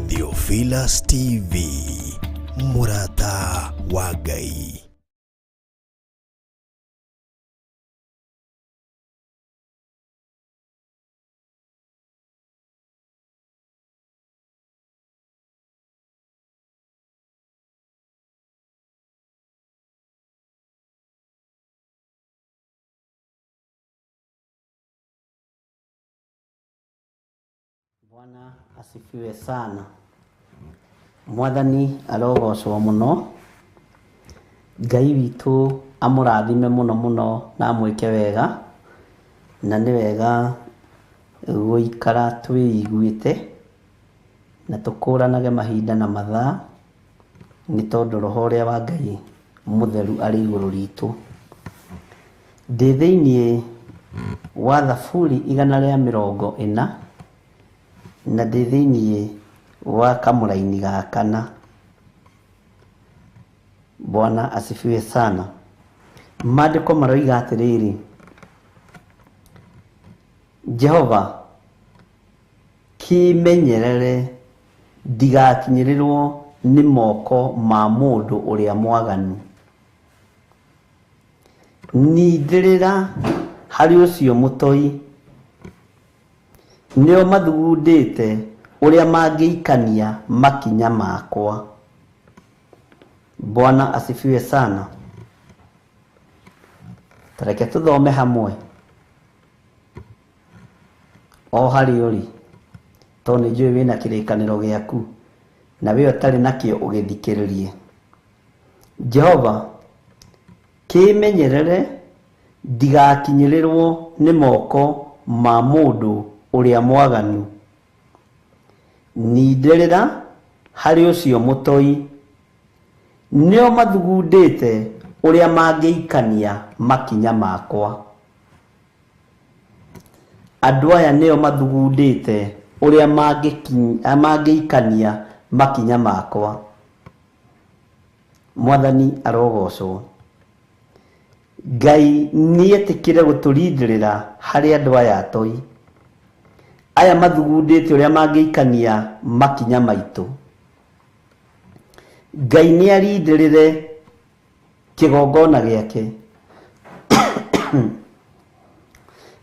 Theophilus TV, mũrata wa Ngai. Bwana asifiwe sana. Mwathani arogocwo mũno. Ngai witũ amũrathime mũno mũno na amwĩke wega. Na nĩ wega gũikara twĩiguĩte na tũkũranage mahinda na mathaa, nĩ tondũ roho ũrĩa wa Ngai mũtheru arĩ igũrũ ritũ. Ndĩ thĩiniĩ wa Thaburi 140 na ndĩ thĩiniĩ wa kamũraini ga kana. Bwana asifiwe sana. Maandĩko maroiga atĩrĩrĩ, Jehova kĩmenyerere ndigakinyĩrĩrwo nĩ moko ma mũndũ ũrĩa mwaganu. Nindĩrĩra harĩ ũcio mũtoi, nĩo mathugundĩte ũrĩa mangĩikania makinya makwa. Bwana asifiwe sana. Tareke tũthome hamwe o harĩ ũrĩ, tondũ nĩ njũĩ wĩna kĩrĩkanĩro gĩaku na we ũtarĩ nakĩo ũgĩthikĩrĩrie. Jehova kĩmenyerere ndigakinyĩrĩrwo nĩ moko ma mũndũ ũrĩa mwaganu. Nindĩrĩra harĩ ũcio mũtoi, nĩo mathugundĩte ũrĩa mangĩikania makinya makwa. Andũ aya nĩo mathugundĩte ũrĩa mangĩikania makinya makwa. Mwathani arogocwo. Ngai nĩetĩkĩre gũtũrindĩrĩra harĩ andũ aya atoi, aya mathugundĩte ũrĩa mangĩikania makinya maitũ. Ngai nĩarindĩrĩre kĩgongona gĩake.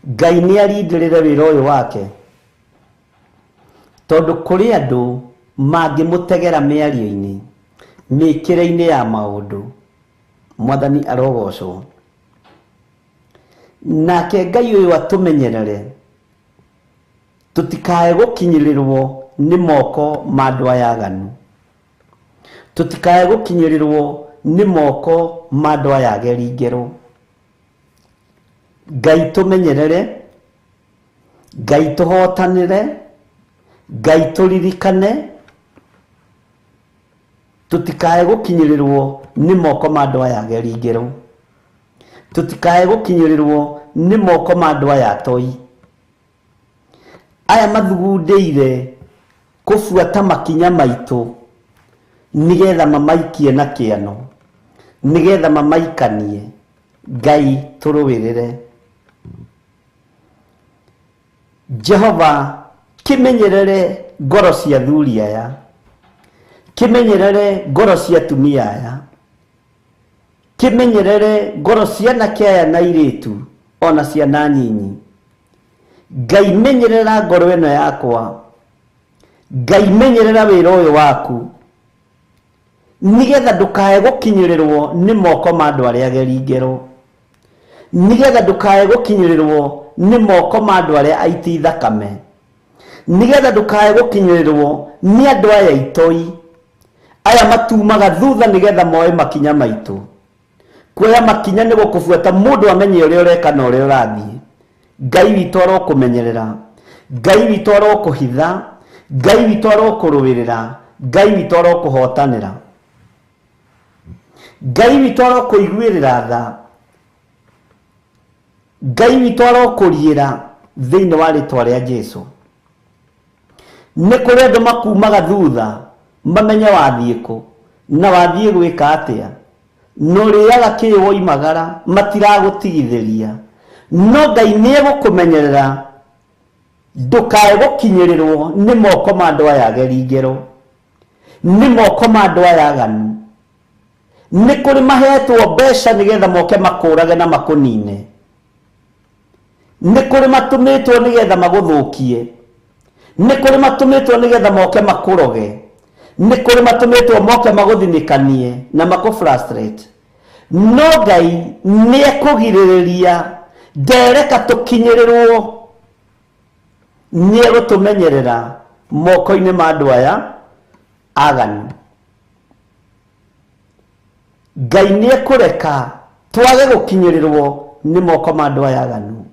Ngai nĩarindĩrĩre wĩra ũyũ wake, tondũ kũrĩ andũ mangĩmũtegera mĩario-inĩ, mĩkĩre-inĩ ya maũndũ. Mwathani arogocwo. Nake Ngai ũyũ atũmenyerere tũtikae gũkinyĩrĩrwo nĩ moko ma andũ aya aganu, tũtikae gũkinyĩrĩrwo nĩ moko ma andũ aya ageri ngero. Ngai tũmenyerere, Ngai tũhotanĩre, Ngai tũririkane, tũtikae gũkinyĩrĩrwo nĩ moko ma andũ aya ageri ngero, tũtikae gũkinyĩrĩrwo nĩ moko ma andũ aya atoi, aya mathugundĩire kũbuata makinya maitũ nĩgetha mamaikie na kĩano, nĩgetha mamaikanie. Ngai tũrũĩrĩre. Jehova kĩmenyerere ngoro cia athuri aya, kĩmenyerere ngoro cia atumia aya, kĩmenyerere ngoro cia anake aya na airĩtu ona ciana nyinyi. Ngai menyerera ngoro ĩno yakwa, Ngai menyerera wĩra ũyũ waku, nĩgetha ndũkae gũkinyĩrĩrwo nĩ moko ma andũ arĩa ageri ngero, nĩgetha ndũkae gũkinyĩrĩrwo nĩ moko ma andũ arĩa aiti thakame, nĩgetha ndũkae gũkinyĩrĩrwo nĩ andũ aya itoi, aya matumaga thutha nĩgetha moe makinya maitũ. Kuoya makinya nĩ gũkũbuata mũndũ amenye ũrĩa ũreka na ũrĩa ũrathiĩ. Ngai witũ arokũmenyerera, Ngai witũ arokũhitha, Ngai witũ arokũrũĩrĩra, Ngai witũ arokũhotanĩra, Ngai witũ arokũiguĩrĩra tha, Ngai witũ arokũriĩra thĩinĩ wa rĩtwa rĩa Jesũ. Nĩ kũrĩ andũ makumaga thutha mamenye wathiĩ kũ na wathiĩ gwĩka atĩa, na ũrĩaga kĩ woimagara matiragũtigithĩria. No Ngai nĩegũkũmenyerera ndũkae gũkinyĩrĩrwo nĩ moko ma andũ aya ageri ngero, nĩ moko ma andũ aya aganu. Nĩ kũrĩ mahetwo mbeca nĩgetha moke makũrage na makũnine, nĩ kũrĩ matũmĩtwo nĩgetha magũthũkie, nĩ kũrĩ matũmĩtwo nĩgetha moke makũroge, nĩ kũrĩ matũmĩtwo moke magũthinĩkanie na makũ frustrate. No Ngai nĩekũgirĩrĩria ndereka tũkinyĩrĩrwo, nĩegũtũmenyerera moko-inĩ ma andũ aya aganu. Ngai nĩ ekũreka twage gũkinyĩrĩrwo nĩ moko ma andũ aya aganu.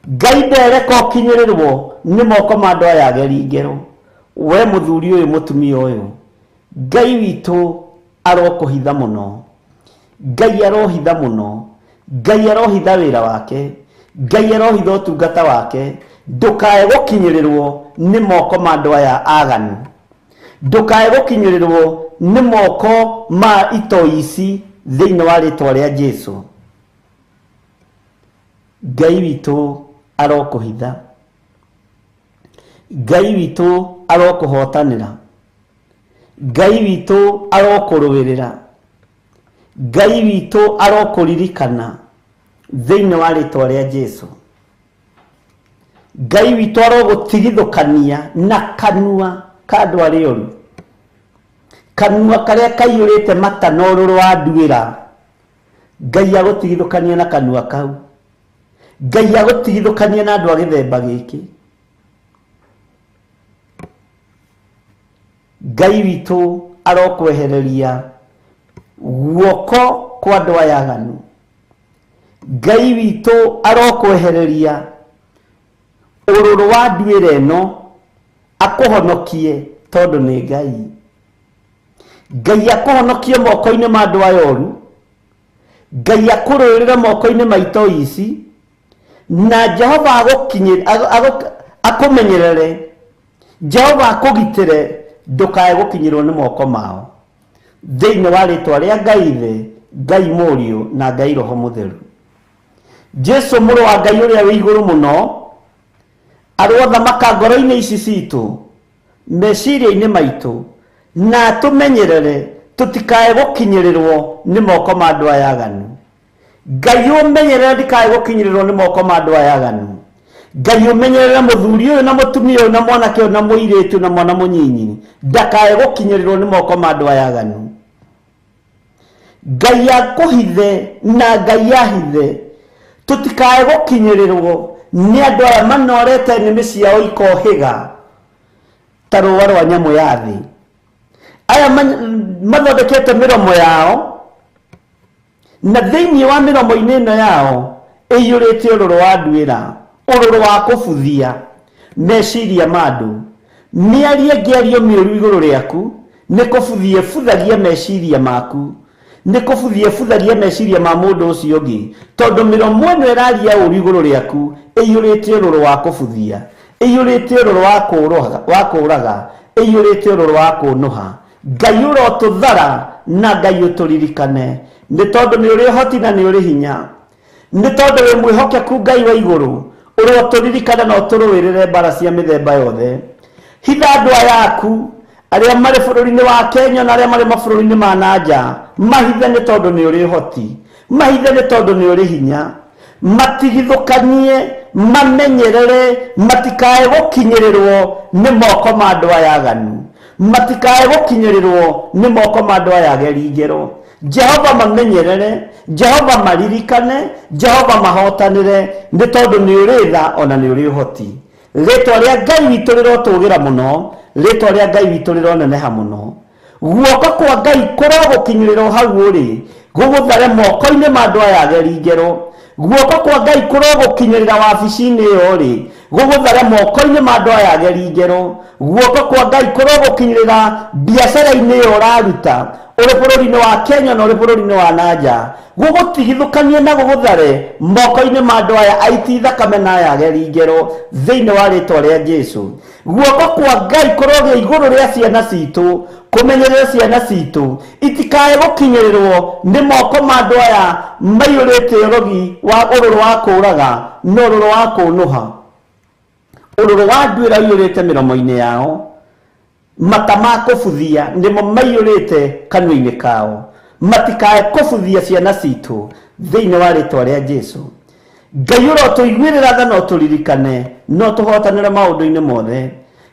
Ngai ndereka ũkinyĩrĩrwo nĩ moko ma andũ aya ageri ngero. We mũthuri ũyũ, mũtumia ũyũ, Ngai witũ arokũhitha mũno. Ngai arohitha mũno. Ngai arohitha wĩra wake. Ngai arohitha ũtungata wake. Ndũkae gũkinyĩrĩrwo nĩ moko ma andũ aya aganu. Ndũkae gũkinyĩrĩrwo nĩ moko ma itoi ici thĩinĩ wa rĩtwa rĩa Jesu. Ngai witũ arokũhitha. Ngai witũ arokũhotanĩra. Ngai witũ arokũrũĩrĩra. Ngai witũ arokũririkana thĩinĩ wa rĩtwa rĩa Jesu. Ngai witũ arogũtigithũkania na kanua ka andũ arĩa oru, kanua karĩa kaiyũrĩte mata na ũrũrũ wa nduĩra. Ngai agũtigithũkania na kanua kau. Ngai agũtigithũkania na andũ a gĩthemba gĩkĩ. Ngai witũ arokwehereria guoko kwa andũ aya aganu. Ngai witũ arokwehereria ũrũrũ wa nduĩra ĩno, akũhonokie tondũ nĩ Ngai. Ngai akũhonokie moko-inĩ ma andũ aya oru. Ngai akũrũĩrĩre moko-inĩ ma itoi ici, na Jehova akũmenyerere, Jehova akũgitĩre ndũkae gũkinyĩrwo nĩ moko mao. Thĩinĩ wa rĩtwa rĩa Ngai Ithe, Ngai Mũriũ na Ngai Roho Mũtheru. Jesu mũrũ wa Ngai ũrĩa wĩ igũrũ mũno arothamaka ngoro-inĩ ici citũ, meciria-inĩ maitũ, na atũmenyerere tũtikae gũkinyĩrĩrwo nĩ moko ma andũ aya aganu. Ngai ũmenyerere ndikae gũkinyĩrĩrwo nĩ moko ma andũ aya aganu. Ngai ũmenyerere mũthuri ũyũ na mũtumia ũyũ na mwanake ũyũ na mũirĩtu na mwana mũnyinyi ndakae gũkinyĩrĩrwo nĩ moko ma andũ aya aganu. Ngai akũhithe na Ngai ahithe tũtikae gũkinyĩrĩrwo nĩ andũ aya manorete nĩmĩ ciao ikohĩga ta rũa rwa nyamũ ya thĩ. Aya mathondekete mĩromo yao na thĩinĩ wa mĩromo-inĩ ĩno yao ĩiyũrĩte ũrũrũ wa nduĩra, ũrũrũ wa kũbuthia meciria ma andũ. Mĩario ĩngĩario mĩũru igũrũ rĩaku nĩ kũbuthia ĩbuthagia meciria maku, nĩ kũbuthia ĩbuthagia meciria ma mũndũ ũcio ũngĩ, tondũ mĩromo ĩno ĩraria ũru igũrũ rĩaku ĩiyũrĩte ũrũrũ wa kũbuthia, ĩiyũrĩte ũrũrũ wa kũũraga, ĩiyũrĩte ũrũrũ wa kũũnũha. Ngai ũrotũthara na Ngai ũtũririkane, nĩ tondũ nĩ ũrĩ ũhoti na nĩ ũrĩ hinya, nĩ tondũ wĩ mwĩhokeku Ngai wa igũrũ, ũrotũririkana na ũtũrũĩrĩre mbara cia mĩthemba yothe. Hitha andũ aya aku arĩa marĩ bũrũri-inĩ wa Kenya na arĩa marĩ mabũrũri-inĩ ma na nja, mahithe nĩ tondũ nĩ ũrĩ ũhoti, mahithe nĩ tondũ nĩ ũrĩ hinya. Matigithũkanie, mamenyerere, matikae gũkinyĩrĩrwo nĩ moko ma andũ aya aganu, matikae gũkinyĩrĩrwo nĩ moko ma andũ aya ageri ngero. Jehova mamenyerere, Jehova maririkane, Jehova mahotanĩre, nĩ tondũ nĩ ũrĩ tha ona nĩ ũrĩ ũhoti. Rĩtwa rĩa Ngai witũ rĩrotũgĩra mũno, rĩtwa rĩa Ngai witũ rĩroneneha mũno. Guoko kwa Ngai kũrogũkinyĩrĩra o hau ũrĩ, gũgũthare moko-inĩ ma andũ aya ageri ngero. Guoko kwa Ngai kũrogũkinyĩrĩra wabici-inĩ ĩyo ũrĩ, gũgũthare moko-inĩ ma andũ aya ageri ngero. Guoko kwa Ngai kũrogũkinyĩrĩra biacara-inĩ ĩyo ũraruta, ũrĩ bũrũri-inĩ wa Kenya na ũrĩ bũrũri-inĩ wa na nja, gũgũtigithũkanie na gũgũthare moko-inĩ ma andũ aya aiti thakame na aya ageri ngero, thĩinĩ wa rĩtwa rĩa Jesu. Guoko kwa Ngai kũrogĩa igũrũ rĩa ciana citũ, kũmenyerere ciana citũ itikae gũkinyĩrĩrwo nĩ moko ma andũ aya maiyũrĩte ũrogi wa ũrũrũ wa kũũraga na ũrũrũ wa kũũnũha, ũrũrũ wa nduĩra ũiyũrĩte mĩromo-inĩ yao, mata ma kũbuthia nĩmo maiyũrĩte kanua-inĩ kao, matikae kũbuthia ciana citũ thĩinĩ wa rĩtwa rĩa Jesu. Ngai ũrotũiguĩrĩra tha na ũtũririkane na ũtũhotanĩre maũndũ-inĩ mothe.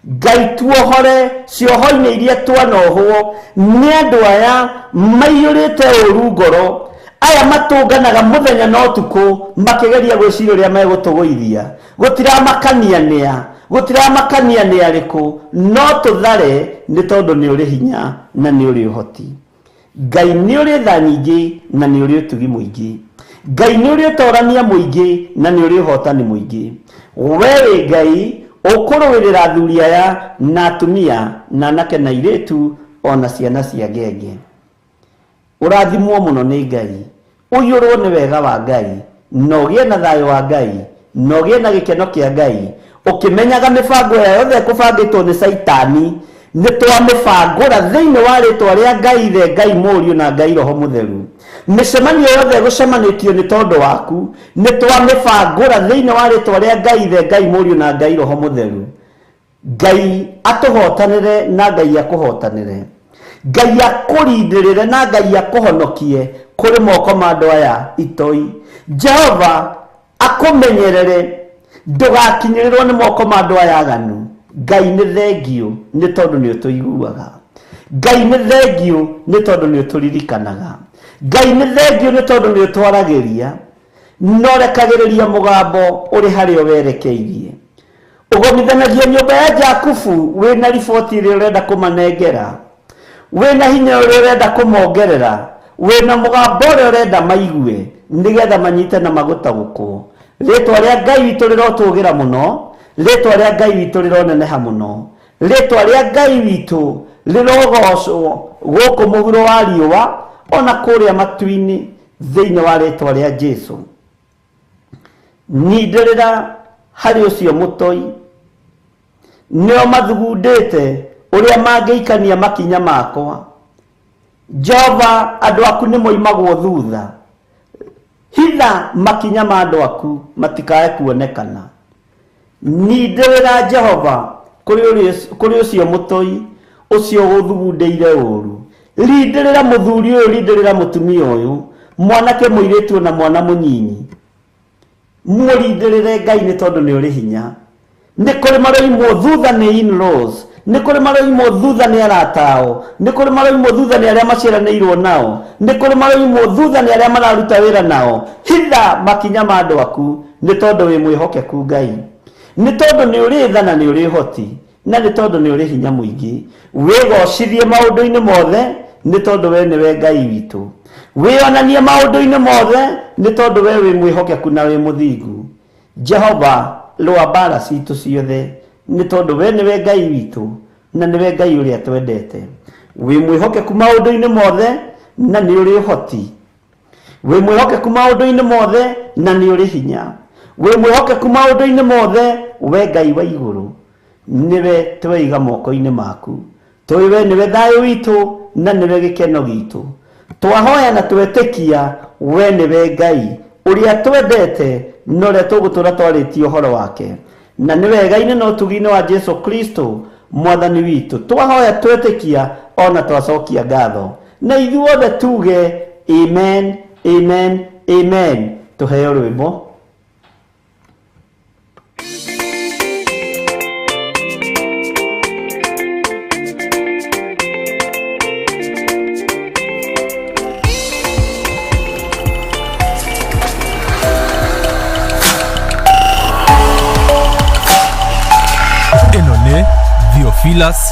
Ngai tuohore cioho-inĩ iria twanohwo nĩ andũ aya maiyũrĩte ũru ngoro, aya matũnganaga mũthenya na ũtukũ makĩgeria gwĩciria ũrĩa megũtũgũithia. Gũtiramakania nĩa, Gũtiramakania nĩ arĩkũ, no tũthare nĩ tondũ nĩ ũrĩ hinya na nĩ ũrĩ ũhoti. Ngai nĩ ũrĩ tha nyingĩ na nĩ ũrĩ ũtugi mũingĩ. Ngai nĩ ũrĩ ũtorania mũingĩ na nĩ ũrĩ ũhotani mũingĩ. We wĩ Ngai ũkũrũĩrĩra athuri aya na atumia na anake na airĩtu ona ciana cia ngenge. Ũrathimwo mũno nĩ Ngai, ũiyũrwo nĩ wega wa Ngai, na ũgĩe na thayũ wa Ngai, na ũgĩe na gĩkeno kĩa Ngai, ũkĩmenyaga mĩbango ĩrĩa yothe ĩkũbangĩtwo nĩ Caitani nĩ twamĩbangũra thĩinĩ wa rĩtwa rĩa Ngai Ithe, Ngai Mũriũ na Ngai Roho Mũtheru. Mĩcemanio yothe ĩgũcemanĩtio nĩ tondũ waku nĩ twamĩbangũra thĩinĩ wa rĩtwa rĩa Ngai Ithe, Ngai Mũriũ na Ngai Roho Mũtheru. Ngai atũhotanĩre na Ngai akũhotanĩre. Ngai akũrindĩrĩre na Ngai akũhonokie kũrĩ moko ma andũ aya itoi. Jehova akũmenyerere ndũgakinyĩrĩrwo nĩ moko ma andũ aya aganu. Ngai nĩ thengiũ nĩ tondũ nĩ ũtũiguaga. Ngai nĩ thengiũ nĩ tondũ nĩ ũtũririkanaga. Ngai nĩ thengiũ nĩ tondũ nĩ ũtwaragĩria na ũrekagĩrĩria mũgambo ũrĩ harĩa werekeirie. Ũgomithanagia nyũmba ya Jakubu wĩna riboti ĩrĩa ũrenda kũmanengera, wĩna hinya ũrĩa ũrenda kũmongerera, wĩna mũgambo ũrĩa ũrenda maigue nĩgetha manyite na magũtaũkwo. Rĩtwa rĩa Ngai witũ rĩrotũgĩra mũno, rĩtwa rĩa Ngai witũ rĩroneneha mũno, rĩtwa rĩa Ngai witũ rĩrogocwo gũkũ mũhuro wa riũa ona kũrĩa matu-inĩ thĩinĩ wa rĩtwa rĩa Jesu. Nindĩrĩra harĩ ũcio mũtoi, nĩo mathugundĩte ũrĩa mangĩikania makinya makwa. Jehova, andũ aku nĩ moimagwo thutha, hitha makinya ma andũ aku matikae kuonekana. Nindĩrĩra Jehova kũrĩ ũcio mũtoi, ũcio ũthugundĩire ũru. Rindĩrĩra mũthuri ũyũ, rindĩrĩra mũtumia ũyũ, mwanake mũirĩtu na mwana mũnyinyi. Mũrindĩrĩre Ngai nĩ tondũ nĩ ũrĩ hinya. Nĩ kũrĩ maroimwo thutha nĩ in-laws, nĩ kũrĩ maroimwo thutha nĩ arata ao, nĩ kũrĩ maroimwo thutha nĩ arĩa maciaranĩirwo nao, nĩ kũrĩ maroimwo thutha nĩ arĩa mararuta wĩra nao. Hitha makinya ma andũ aku nĩ tondũ wĩ mwĩhokeku Ngai, nĩ tondũ nĩ ũrĩ tha na nĩ ũrĩ ũhoti, na nĩ tondũ nĩ ũrĩ hinya mũingĩ. Wĩgocithie maũndũ-inĩ mothe nĩ tondũ we nĩwe Ngai witũ. Wĩonanie maũndũ-inĩ mothe nĩ tondũ we wĩ mwĩhokeku na wĩ mũthingu. Jehova, rũa mbara citũ ciothe nĩ tondũ we nĩwe Ngai witũ na nĩwe Ngai ũrĩa twendete. Wĩ mwĩhokeku maũndũ-inĩ mothe na nĩ ũrĩ ũhoti. Wĩ mwĩhokeku maũndũ-inĩ mothe na nĩ ũrĩ hinya. Wĩ mwĩhokeku maũndũ-inĩ mothe, we Ngai wa igũrũ, nĩwe tweiga moko-inĩ maku. Tũĩ we nĩwe thayũ witũ na nĩwe gĩkeno gitũ. Twahoya na twetĩkia we nĩwe Ngai ũrĩa twendete na ũrĩa tũgũtũra twarĩtie ũhoro wake. Na nĩ wega-inĩ na ũtugi-inĩ wa Jesu Kristo mwathani witũ. Twahoya twetĩkia ona twacokia ngatho. Na ithuothe tuge amen, amen, amen. Tũheo rwĩmbo. Ĩno nĩ Theophilus